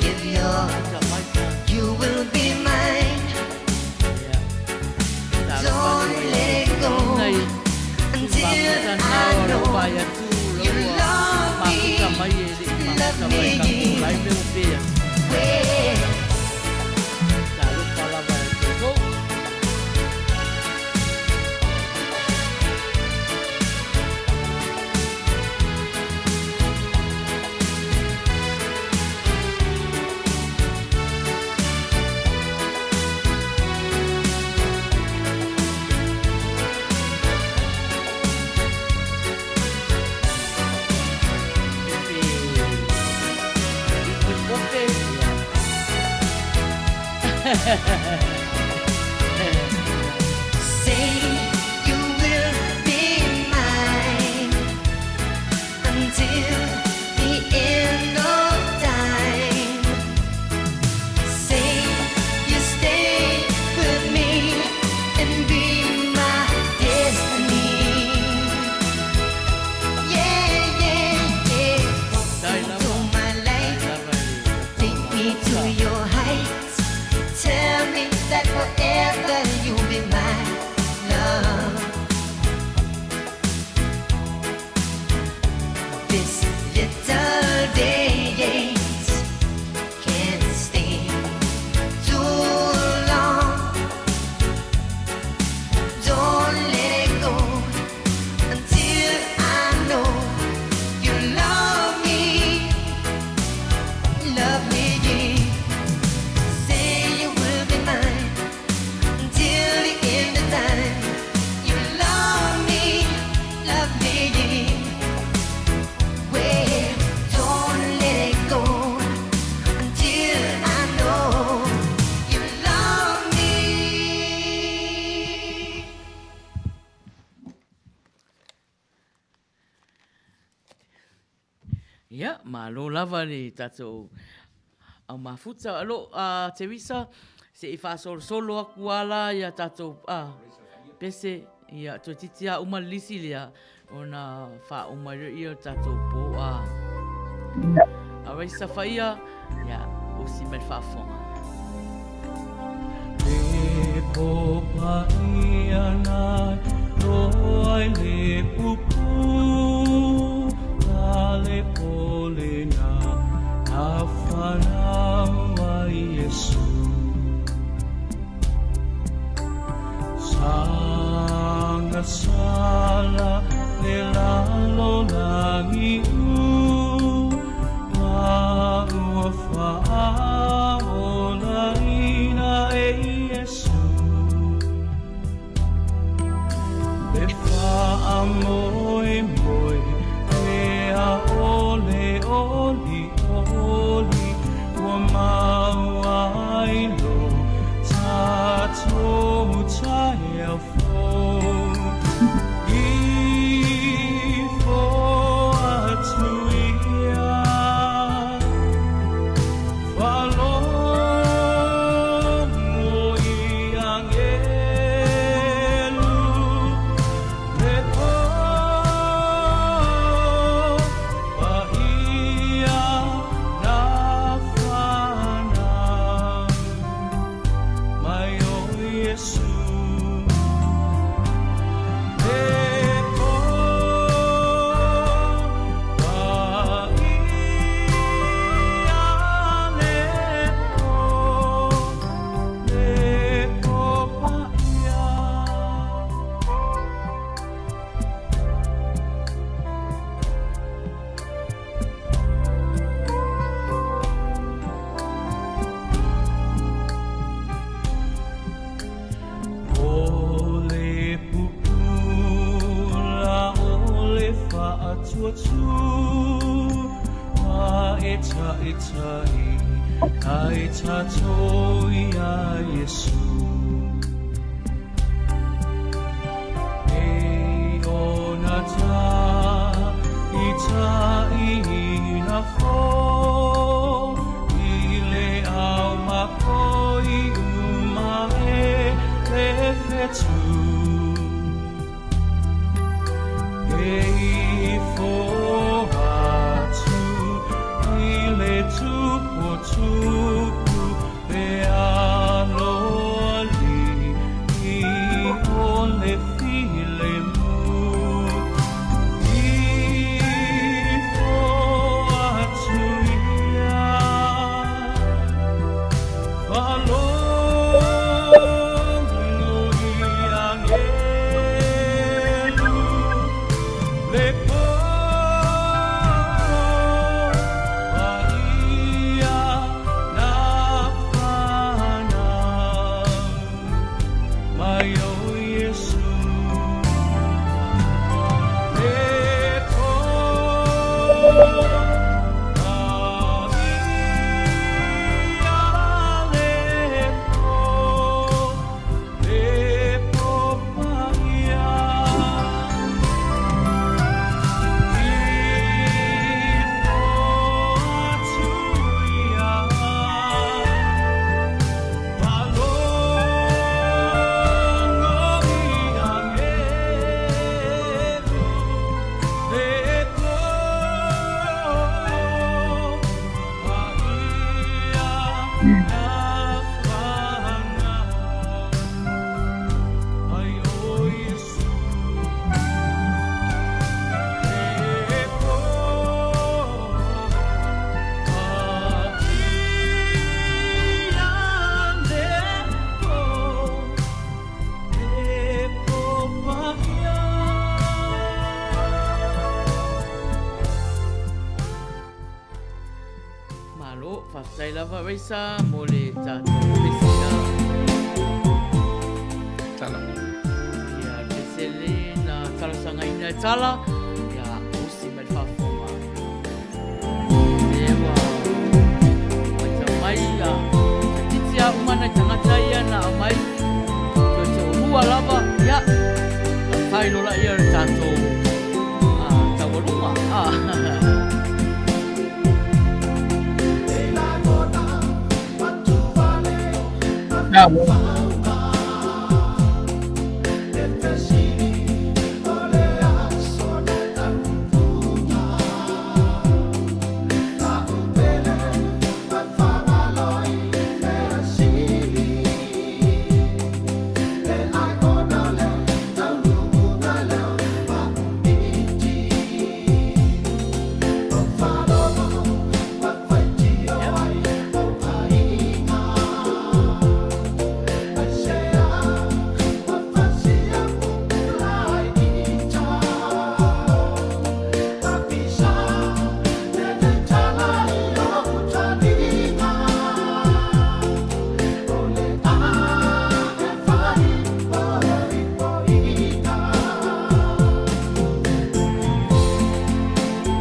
mafuta mai. Faafetai i mafuta na o lau vaai atu lau ua mafuta mai e le i mafuta mai i tatou live lea ua pe atu. Talofa lava ia te outou.
Say you will be mine until the end of time. Say you stay with me and be my destiny. Yeah, yeah, yeah. Into my life, take me to your heights. Tell me that forever you'll be my love. This little days can't stay too long. Don't let it go until I know you love me, love me. Say you will be mine until the end of time. You love me, love me. Well, don't let it go until I know you love me.
Ia, malo lava le tatou au mafuta. Alo, a Teresa, se i faasolosolo atu a la ia tatou a, pese, ia, toeitiiti a uma le lisi lea, ona faauma ai lea o le tatou po a. Alright, Safaia, ia, usi mai le faafofoga.
Le popaia na loa i le pupu, a le pole na na whanau ai Yesu. Sanga sala le lalo langi u, ma ua whaola ina e Yesu. Le wha moe moe, e a ole oli oli, ua mau ai lo, tātou tae au fō. I fō atu ia, whalomo i angelu, le pō paia nā whanau mai o Iesu. Le pō paia le pō, le pō paia. O le pupula o le whaatuatu, a e ta e tai, ai tātou i a Iesu. E ona tā, i tā i ina fō, i le au mako i uma e le whetu. E i fō atu, i le tupu tupu, e alo ali, i o le file
Faafetai lava Raisa mo le tatou pese a.
Tala.
Ia, le pese le na talosagaina e Tala, ia, osi mai le faafofoga. Lea ua maitau mai, ia, toeitiiti lava uma nai tagata ia na aumai, toe toalua lava, ia, na fai loa laia o le tatou taualuga.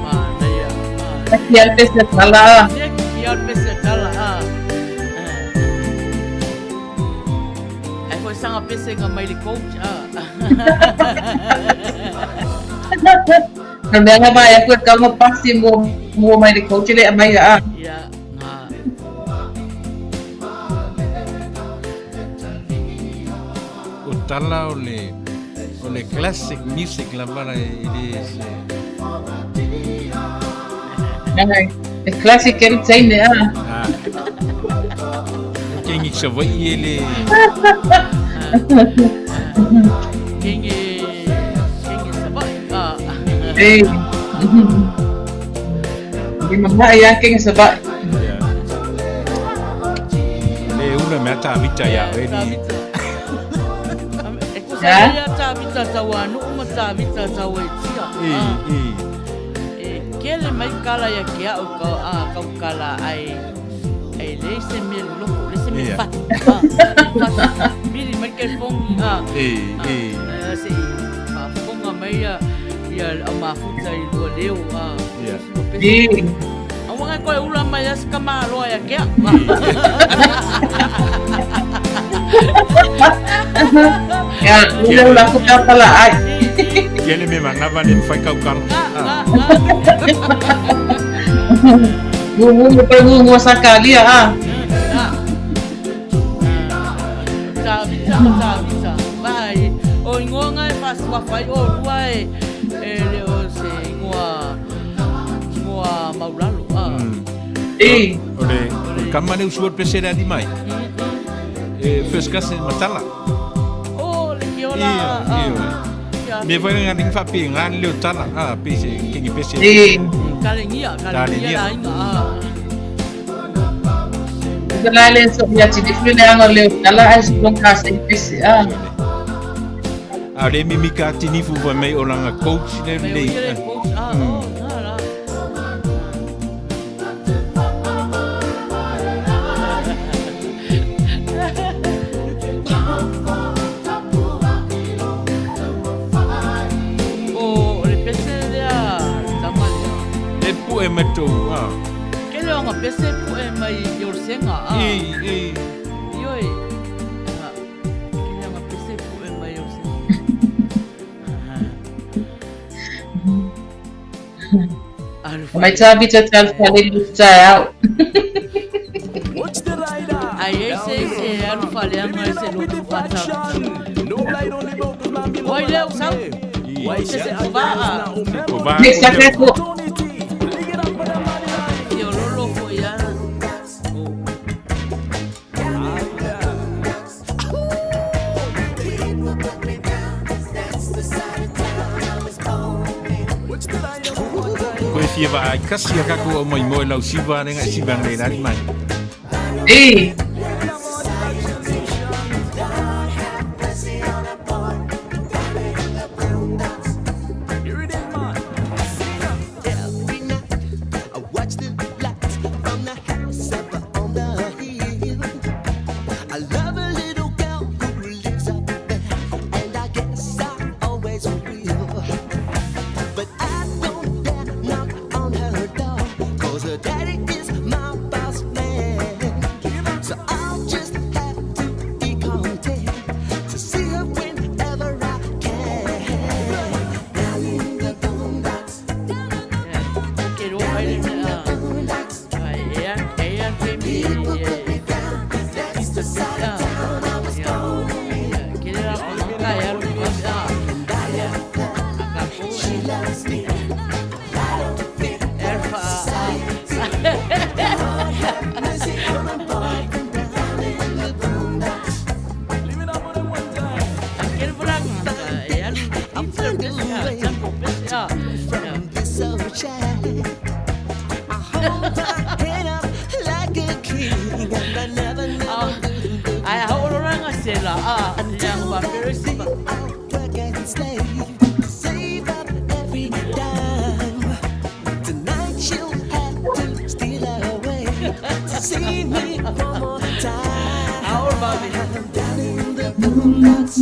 Manaia, manaia.
Kia le pese tala.
Kia le pese tala. Ah. Ai foi sanga pese nga mai le coach. Ah.
Na mea nga mai aku e kau nga pasi mua mua mai le coach le mai a.
Ya, nga.
O tala o le o le classic music lava la e le se.
Ai, e classic e teine a.
Ah. Kengi Savaii e le
Kengi Kengi Savaii. Ah.
Ei. Lima mai a kengi Savaii.
Yeah. Le ula mea tāvita ia oe ni.
E kusa ia tāvita tau anu'u ma tāvita tau e tia.
E, e.
E kele mai kala ia ke a'u ka, a, kau kala ai e leai se mea loloko, leai se mea fatu. A, mili mai ke fongi a.
E, e.
A, se i faafofoga mai ia ia le au mafuta i lua leo a.
Yeah.
E.
Aua ngai koe ula mai a se kamaloa ia ke a'u.
Ia, ula ula ko pea pala ai.
Kia le me manava le mwhai kaukala.
Ngungu mo pa ngungu sa kalia a.
Tavita, tavita. Vai. O ingoa ngai whai o rua e e le o se ingoa ingoa maulalo. Ah.
E.
O le o le kama le usua pese le mai. E first cousin matala.
O le kiola.
Ia, ia. Me vai nga ning fa pe nga le tala. Ah, pese kengi pese.
E.
Kalengia, kalengia la inga. Ah.
Ika la le so ia ti le le anga le tala ai se ka se pese a.
A le mimika tinifu vai mai o langa coach le le.
Coach ah, oh, na la. O le pese lea tama lea.
E pu e matou ah.
Ke le onga pese pu e mai i o senga ah.
E, e.
Ioi. Ah. Ke le onga pese pu e mai o senga.
Mai tā vita tā le lu tā au.
Ai e se se alu faleanga e se lotu a tā Oi leo sau. Se se ko vaa.
Ko vaa.
Ne sa ka ko.
Ia lolo fo ia.
Koe fia va ai kasi a kako o mai moe lau siva ne ngai siva ngai lani mai.
E.
Every night I watch the lights from the house. shack. I hold my head up like a king, and I never, never
Ae a oo lola nga sela a le anga ba peresi ba.
work and slave to save up every dime. Tonight she'll have to steal away to see me one more time. Down in the boondocks,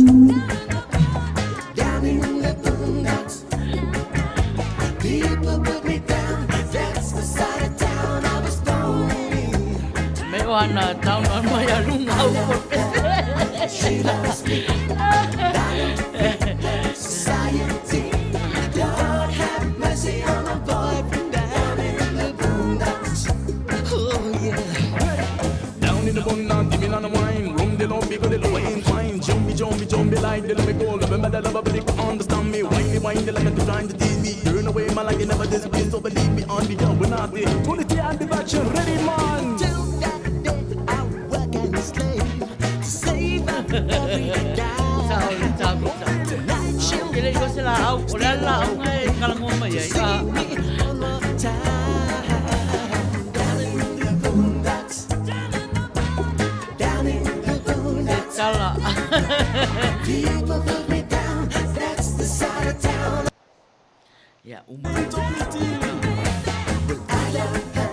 down in the boondocks, people put me down. That's the side of town I was born in.
Me o ana tau na mai a lunga au ko pese.
She loves me. I don't fit her society. Lord have mercy on a boy from down in the boondocks. Oh yeah.
Down in the bun, give me none of wine. Room the low, big the low incline. Jumpy, jumpy, jumpy like the let me go. Love him, but the love, but they can understand me. Whine me, whine me like a trying to tease me. Turn away my life, you never disappear. So believe me, on the young, we're not there. Quality and the action, ready, man.
Till that day, I'll work and slave to save up every dime.
Tau tau tau.
Tonight she'll
Ke le iwa se la au, o le ala au ngai kalango mai ai.
see me one more time. Down in the boondocks. Down in the boondocks.
Tala.
People put me down. That's the side of town.
Ia, uma.
Well, I love her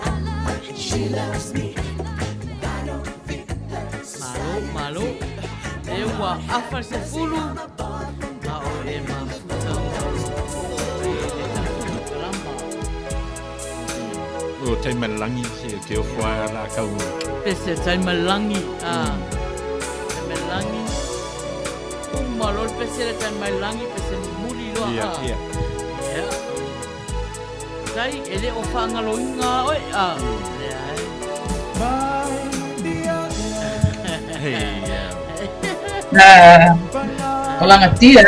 and she loves me. I don't fit her
Malo, malo. E ua afa se fulu. Ma o e mafuta o e le tatou kalama.
O Taimalangi, se te ofo a la kau.
Pese Taimalangi, a. Taimalangi. Uma lo le pese le Taimalangi, pese muli loa.
Ia, ia.
Ia. Tai, e le o whaangaloinga oe, a. Leai.
Hei, ia.
Ah, o lagatia.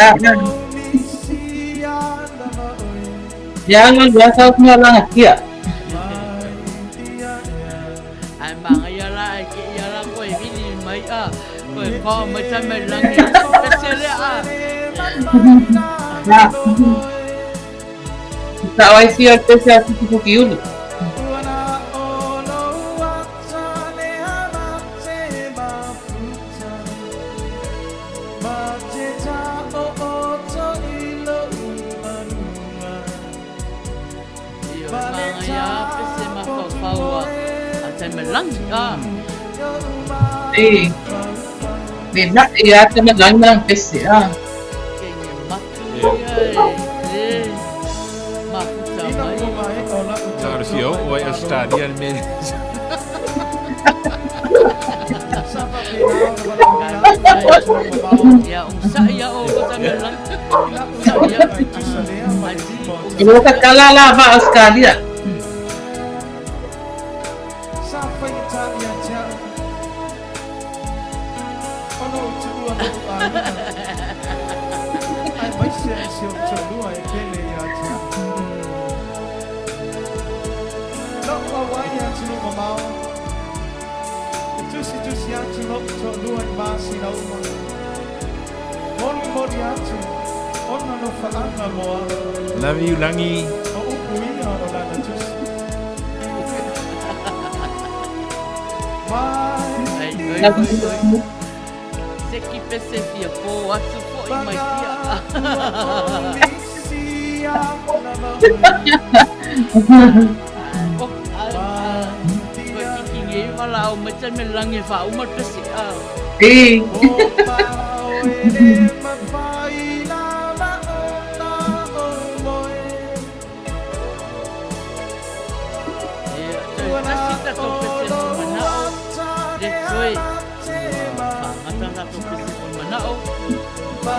Ia alu alu lava tau mea lagatia.
Ai mangaia la, ai ke ia la koe vili mai a. Koe pao mai tai mai langi. Pese lea a.
Ia. Sao ai fia o le pese a Tupu Fukiulu.
Ioe, mangaia pese mafaufau a tai mai langi a.
E. Le naʻi ia tai mai langi ma lana pese a.
Ke nge matu ia e le mafuta mai.
Na o le fia oo ai Australia le mea lea.
Ia, onosai ia o ko tai mai langi. Onosai ia. Ai ti.
O lo o tatala la vaa Ausetalia.
Love you Langi.
Ai, oi, oi, oi. Seki pese fia pō atu fo'i mai tia. Oh, ai, ai. Koe kiki ngei wala au mai tai me langi e whaauma le pese. Ah.
E.
Ia, toe tasi tatou pese mo mana'o, le toe ua faagata tatou pese mo mana'o, ia, ona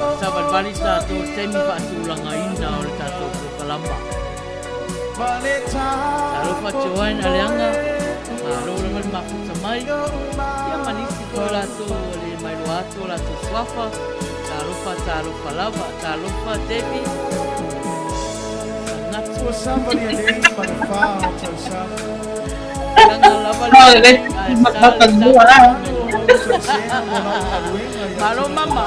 ua savalivali tatou i le taimi faatulagaina o le tatou polokalama. Talofa Joanne Aleaga, malo lava le mafuta mai, ia ma nisi foi o latou ua le mailoa atu o latou suafa, talofa, talofa lava, talofa Debbie. Tanga lava le ae sa le tau. Malo mama.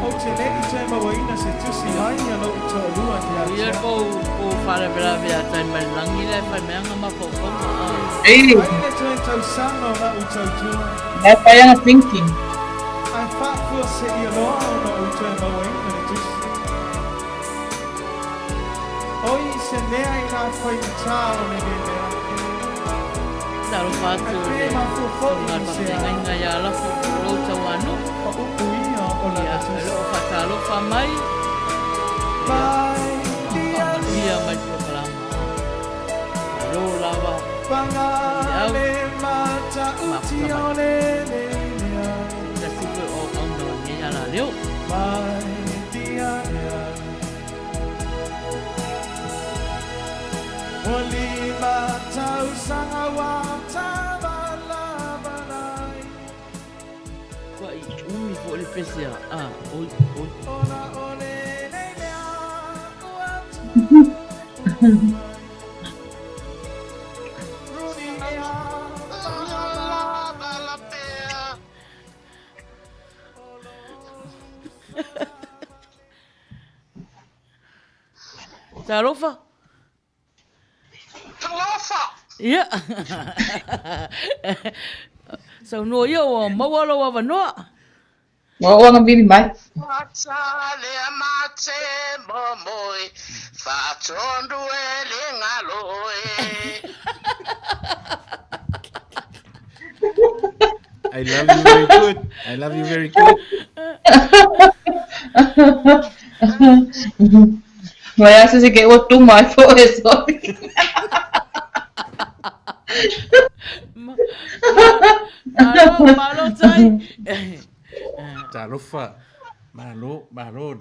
Ou te le i toe mauaina se tusi ai a lou toalua ia te
Ia
au.
pou pou faalavelave ia Taimailangi la e fai mai ana mafaufauga a.
Ei.
Mai le toe tausaga o la'u tautua.
Ae fai ana thinking.
Ae faafua seia loa ona ou toe mauaina le tusi. Oi se mea i la faigata o lenei mea.
Talofa atu
Ae
i
pe
le
mafua foi
susuga
i se a.
faafeagaiga ia Lafo po o lou tauanuu.
O upu ia o
Ia,
lana
o
tusi.
loo faatalofa mai. Ia, faamanuia mai le polokalama. Malo lava
Paga
faifeau
le
mafuta
matautia
mai.
o lenei mea.
Tasi foi o auauna o lenei alaleo.
My dear ea. Ua 5 tausaga ua tavalavalai.
Ua i umi foi le pese a, a, oi, oi.
Ona o lenei mea ua tupu mai. Runi ea
Talofa.
Talofa!
Ia. Saunoa ia ua maua lou avanoa.
Ua oo anga vili mai.
Matale mate momoe, fatondu e le ngalo e.
I love you very good. I love you very good.
Mai a se se ke ua tuma ai fo e sorry.
Malo, malo tai.
Talofa. Malo, malo.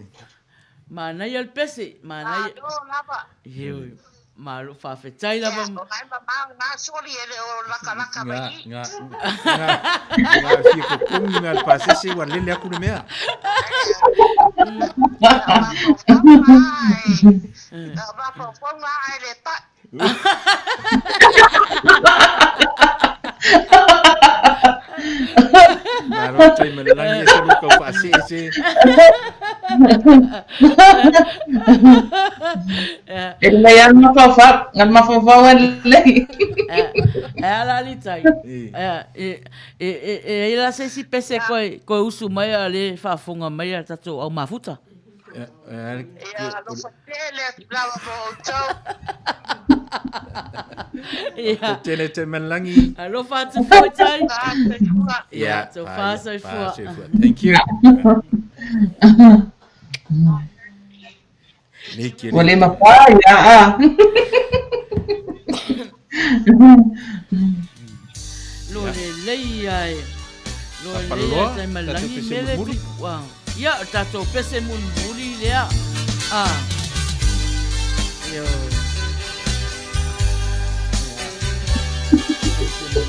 Manaia le pese, manaia.
Malo lava.
Ioe, malo faafetai lava.
Ia, o nai mamao na soli e le o lakalaka mai
Nga,
i.
nga, nga, nga fia kokogi nga le pasese ua lele aku le mea.
Ia mafaufauga ai, ia mafaufauga ai le pai.
Malo tai ma le lagi e se luka o faasese.
E lelei lava le mafaufau, le mafaufau e lelei.
E ala ali tai. E e e e ai la se isi pese koe koe usu mai a le faafofoga mai a tatou au mafuta.
Ia alofa tele atu lava mo outou.
Ia.
Tele te manlangi.
Alofa atu foi tai.
Ia,
Tofa soifua.
soifua. Thank you. Leke,
Ua le mafai, aa.
Lo lelei ai. Lo lelei
Papaloloa,
ai tai
tatou
malangi
pese
mele
mulimuli.
pi. Wa. Ia, o tatou pese mulimuli lea. Ah. Io.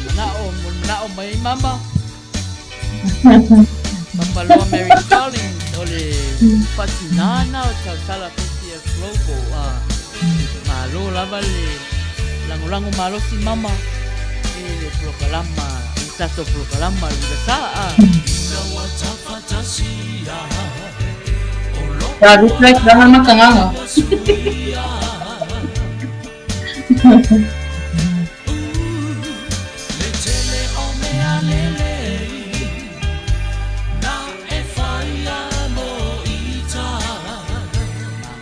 Manao, manao mai mama. Papaloa Mary Collins o le fatinana o Tautala PCF Global. Ah. Malo lava le lagolago malosi mama i le polokalama, i le tatou polokalama le Uiga Sa. Ah.
Sa reflect lana matagaga.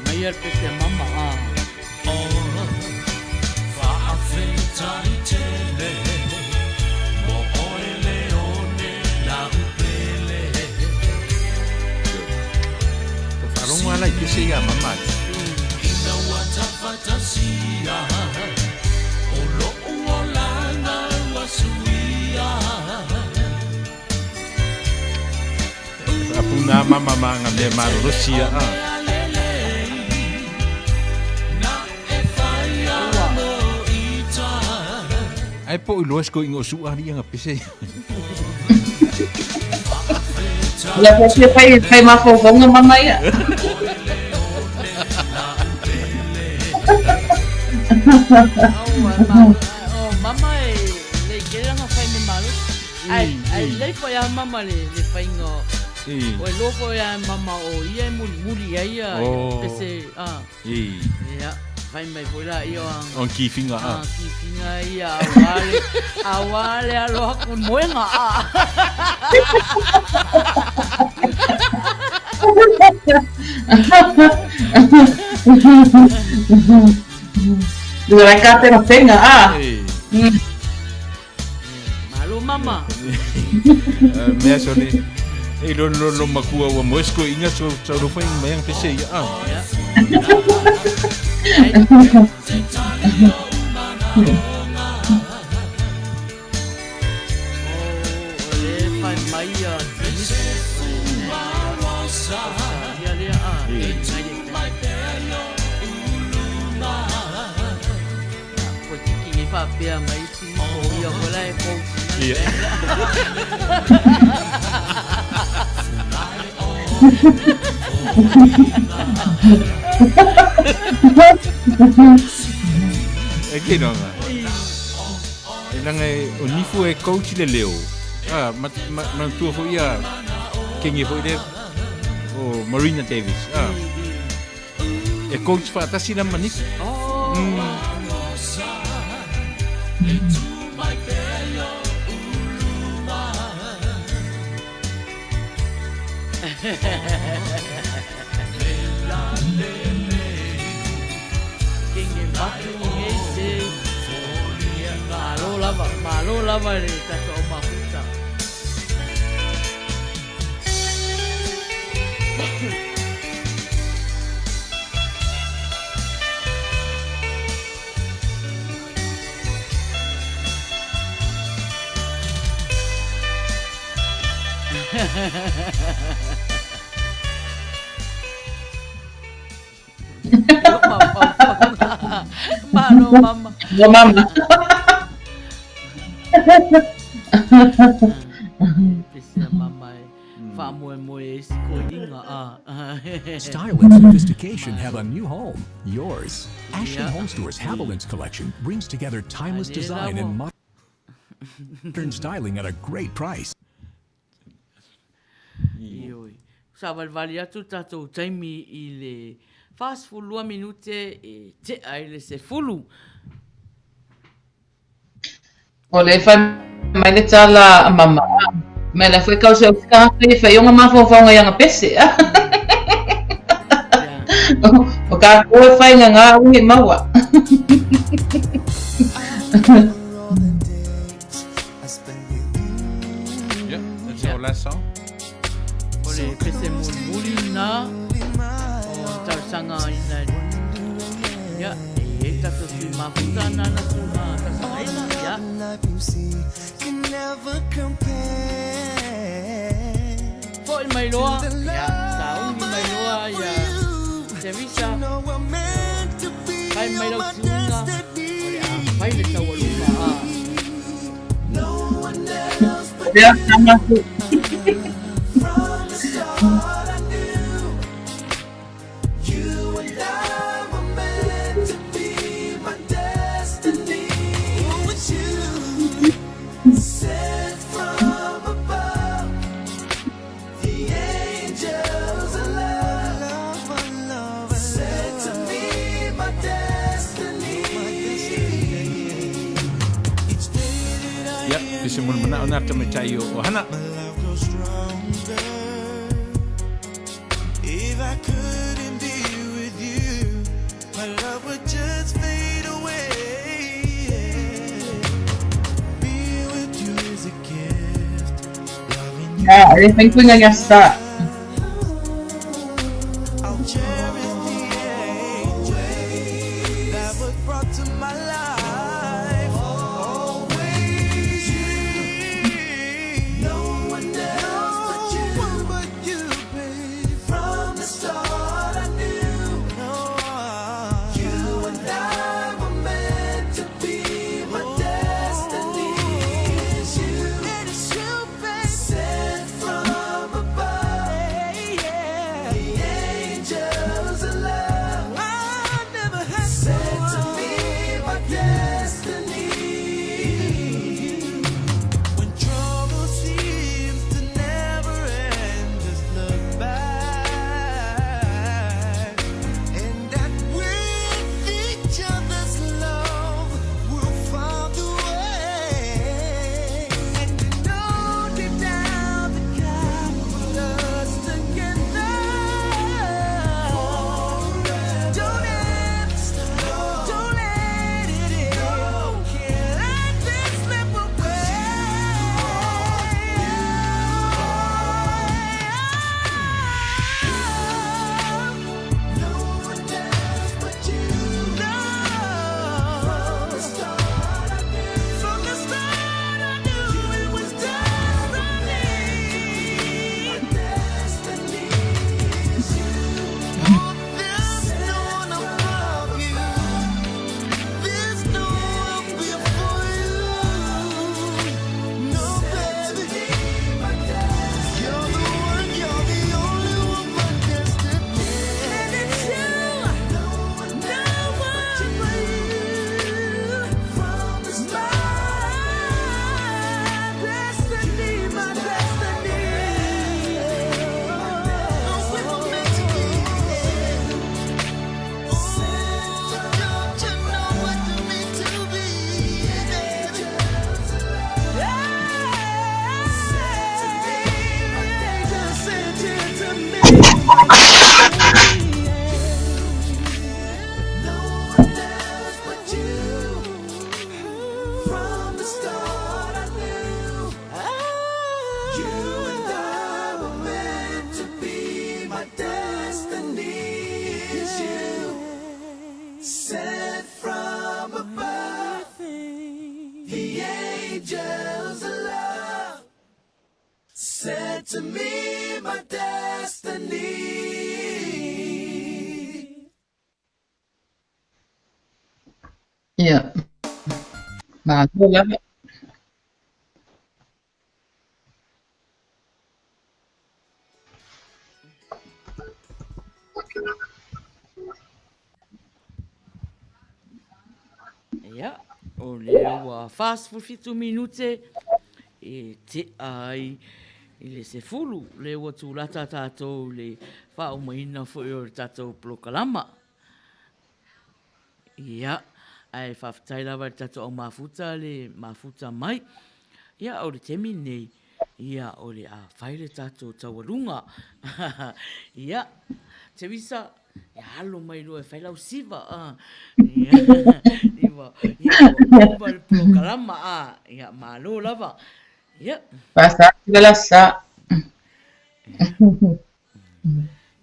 Manaia le pese a mama ah.
Faalogo ala i pese ia mama. Apuna mama ma nga mea malolosi ia a. Ai po i loa sko ingo su ali nga pese.
Ia fai fia fai fai mafaufauga mama ia.
O mama e lei tele lana fai mea malosi. Ai, ai Ae lelei foi a mama le le faiga o o e iloa foi a mama o ia e mulimuli ai ia pese a. Ia, fai mai foi la ia o
O kifinga a.
A kifinga ia aua le aua le alo atu i moega a.
Ua lai ka pega penga a.
Malo mama.
Mea sone. E lo lo lo makua ua moe sko inga so so lo fai mai ang pese ia a.
O le fai mai a Ia lea a. Ko tiki nei faapea mai isi o ia koe la e coach ina le
E kino nga. E langa e o nifu e coach le leo. Ah, ma ma ma tua fo ia kenge fo ile o Marina Davis. Ah. E coach whaatasi la manisi.
Oh. Kenge matu ngei se. Malo lava, malo lava le tatou au mafuta. Malo mama.
Malo mama.
Pese mama e. Faamoemoe ai si koilinga a.
Style and sophistication have a new home, yours. Ashley Home Store's Haviland's collection brings together timeless design and modern styling at a great price.
Ioe. Savalivali atu tatou taimi i le 42 minute e tea ai le sefulu.
O le fai mai le tala a mama, me la foi kau se ka fe fe yonga mafaufauga i aga pese. O ka koe whai ngā ngā uhi maua.
Yeah, that's our last song.
O le pese mulimuli na o talosaga ina ia e i ai tatou sui mafuta na na su talosagaina ia. Foi mai loa ia sauni mai loa ia Teresa fai mai lau tiuga o le a fai le taualuga a.
Lea tama ku.
Ia, pese mo le manao na tamaitai o Hana.
Ia, e fai kuinga ia sa.
to me my destiny.
Ia. Malo lava.
Ia, o lea ua 47 minute e tea ai i le 10, lea ua tulata tatou i le faaumaina foi o le tatou polokalama. Ia, ae faafetai lava i le tatou au mafuta le mafuta mai. Ia, o le taimi lenei, ia, o le a fai le tatou taualuga. Ia, Teresa, ia alo mai loa e fai lau siva. Ia, ia, ia, ua uma le polokalama. Ia, malo lava. Ia.
Faasa atu le lasa.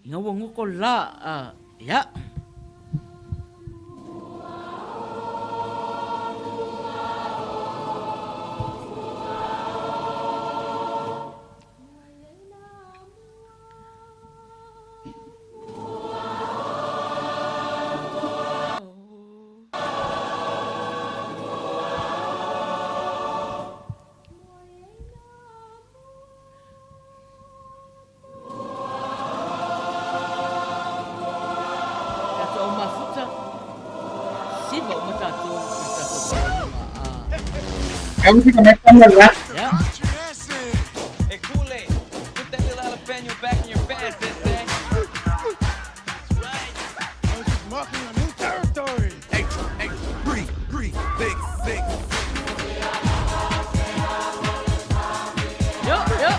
Ina ua ngoko la, ia. Tatou au mafuta, siva uma tatou i le tatou taualuga a. Ia. Yo, yo.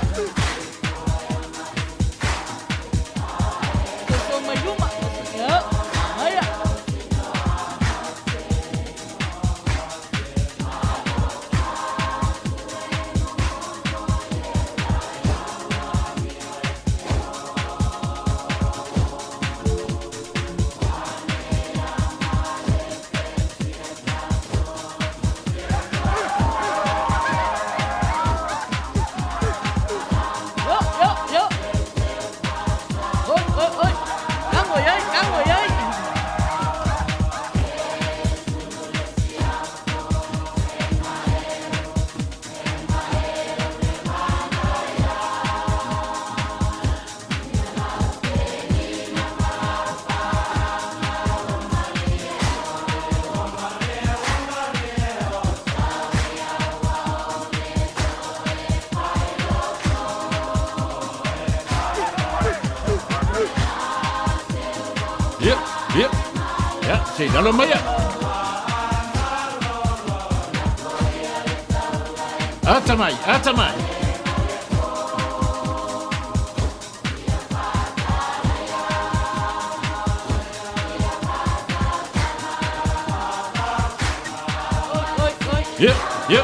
Soso mai luma. Yo. Aia. Yo, yo, yo. Oi, oi, oi. Ka ngồi ơi, ka ngồi ơi.
Ia, ia, ia, se i lalo mai ia. Ata mai, ata mai. Ia, ia.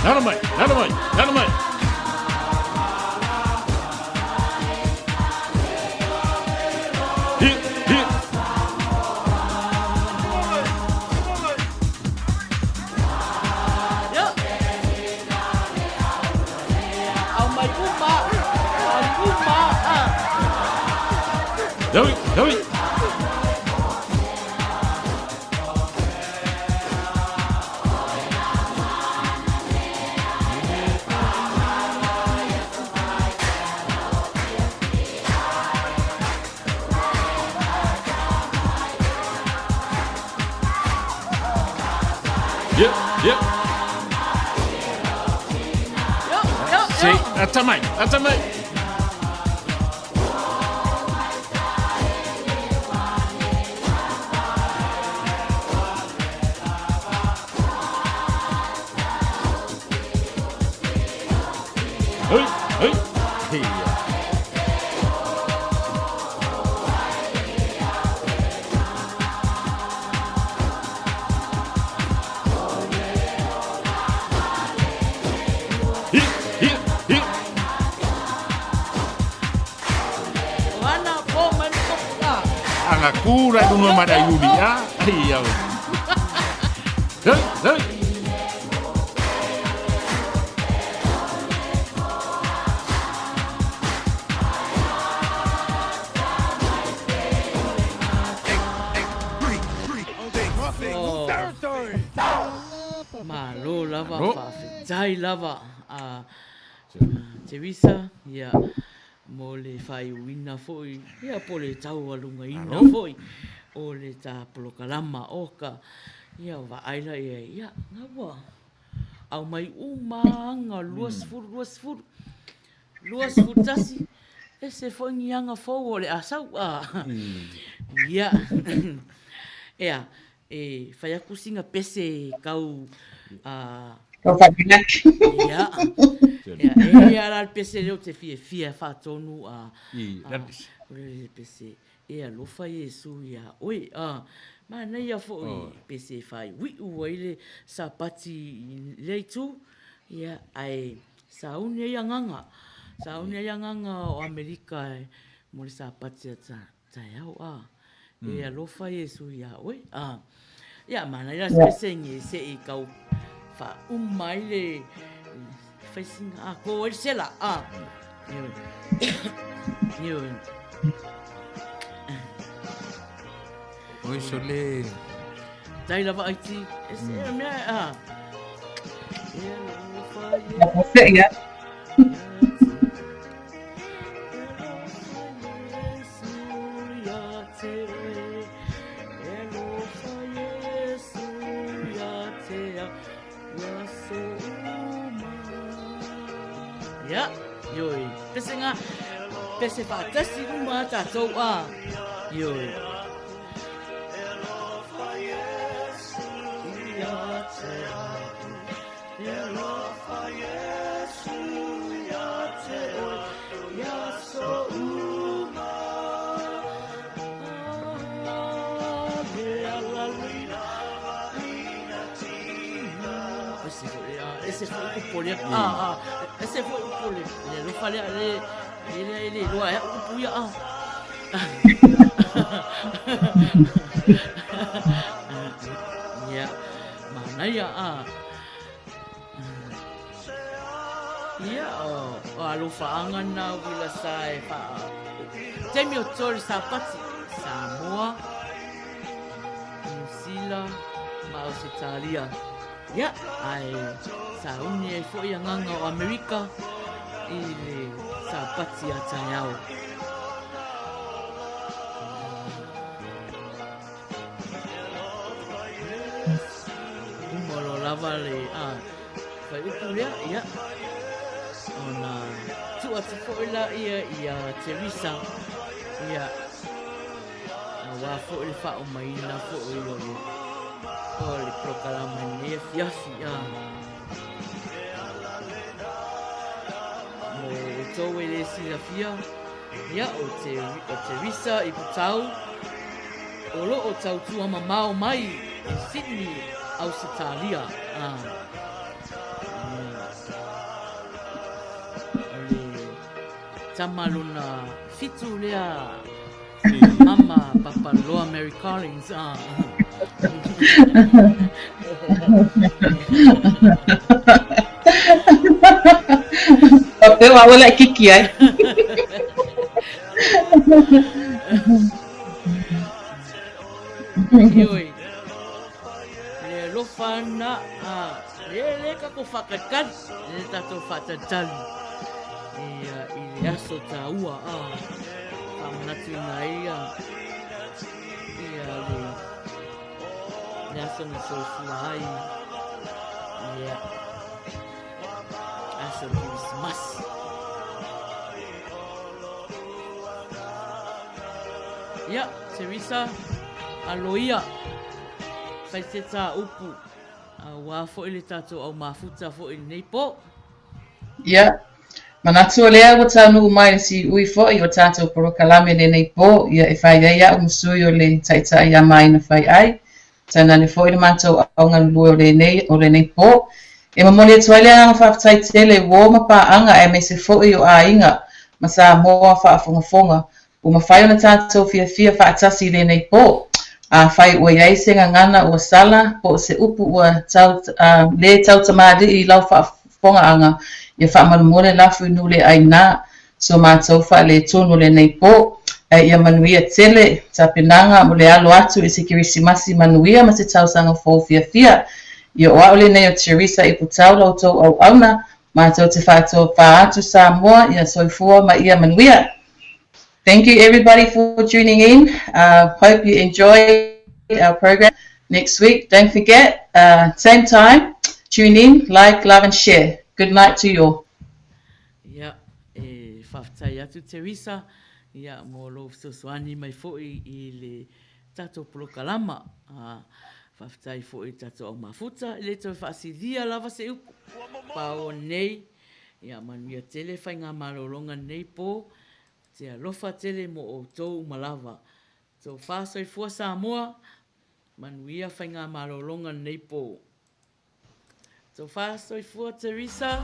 Lalo mai, lalo mai, lalo mai. Hi, hi. Dawi, dawi. Ia, ia. Se, ata mai, ata mai. Hei, hei. Hei. Hi, hi, hi. A kū la i luga ma le aiuli, a, ai au. Hei, hei.
Malo lava, faafetai lava a Teresa, ia, mo le faaiuina foi, ia, po o le taualugaina foi o le ta polokalama oka, ia, vaai la i ai, ia, na ua aumai uma aga 20, 20, 21, ese foi ni aga fou o le a sau, a, ia, ea, E whai atu sina pese kau a.
Kau whakawhenaki.
Ia. Ia, e ia la le pese leo te fia fia whaatonu a.
I,
a, le pese e alofa Iesu ia oe. A, manaia foi oh. pese whai wiu ai le sapati i lea itu. Ia, ae sauni ai anganga. Sauni ai anganga o Amerika e, mo le sapati a ta. Taeao, a. E alofa Iesu iā oe, a. Ia, manaia la se se i kau whaauma ai le whaisinga a ko ai le sela, a. Ioe. Ioe.
Oi so le...
Tai lava ai ti, e se mm. mea, a. E alofa
Iesu.
Ia, ioi. Pese ngā, pese whaatasi uma a tātou a. Ioi. Ese foi upu lea, ah, ah, ese foi upu le, le alofa lea, le, le, le, le, loa e upu ia, ah. Ia, manaia, ah. Ia, o, o alofaaga na uila sa e whaa. Taimi o Tori Sapati, Samoa, New Zealand, ma Ausetalia. Ia, ae sauni ai foi agaga o Amerika i le Sapati a taeao. Uma loa lava le a whai upu lea, ia. Ona tuu atu foi la ia ia Teresa, ia. Auā foi le faaomaina foi o le, o le polokalama i lenei afiafi, a. Mo outou e le silafia, Ia, o te, o Teresa i Putau, o lo o tautua mamao mai i Sydney, Ausetalia. Ah. O le tama lona fitu lea mama Papaloa Mary Collins. Ah.
Faapea ua aua le kiki ai.
Ioi. Le alofa ana, a, le le kako whakatali, le tatou whakatali. I, i le aso tāua, a, whamanatu ina ia, ia le, Le aso na soifua ai. Ia. Aso Kirisimasi. Ia, Teresa, aloia. Whai te tā upu. Auā foi le tātou au mafuta foi lenei pō.
Ia, manatu o lea ua taunuu mai le siui foi o tatou polokalame lenei po, ia e fai ai a'u ma sui o le Taitai ia Maina Fai Ai, tainane foi le matou au galulue o lenei o lenei po. E momoli atu ai le agaga faafetai tele uo ma paaga aemaise foi o aiga ma Samoa faafogafoga. Ua mafai ona tatou fiafia faatasi i lenei pō. Afai ua i ai se gagana ua sala, po o se upu ua tau, lē tautamalii i lau faafofogaaga, ia faamolemole lafu i nuu le ʻaina so matou faaletonu o lenei pō. Ae ia manuia tele tapenaga mo le alo atu i se Kerisimasi manuia ma se tausaga fou fiafia. Ia o a'u lenei o Teresa Iputau la outou auauna, matou te faatofā atu Samoa, ia soifua ma ia manuia. Thank you everybody for tuning in. Uh, hope you enjoyed our program. Next week, don't forget, uh, same time, tune in, like, love and share. Good night to you all.
Ia, e faafetai atu Teresa, ia, mo lou fesoasoani mai foi i le tatou polokalama. Ā, faafetai foi i le tatou au mafuta, e le toe faasilia lava se upu. Paoa nei, ia, manuia tele faigamalologa nei po, te alofa tele mo outou uma lava. Tofa soifua Samoa, manuia faigamalologa nei po. Tofa soifua Teresa.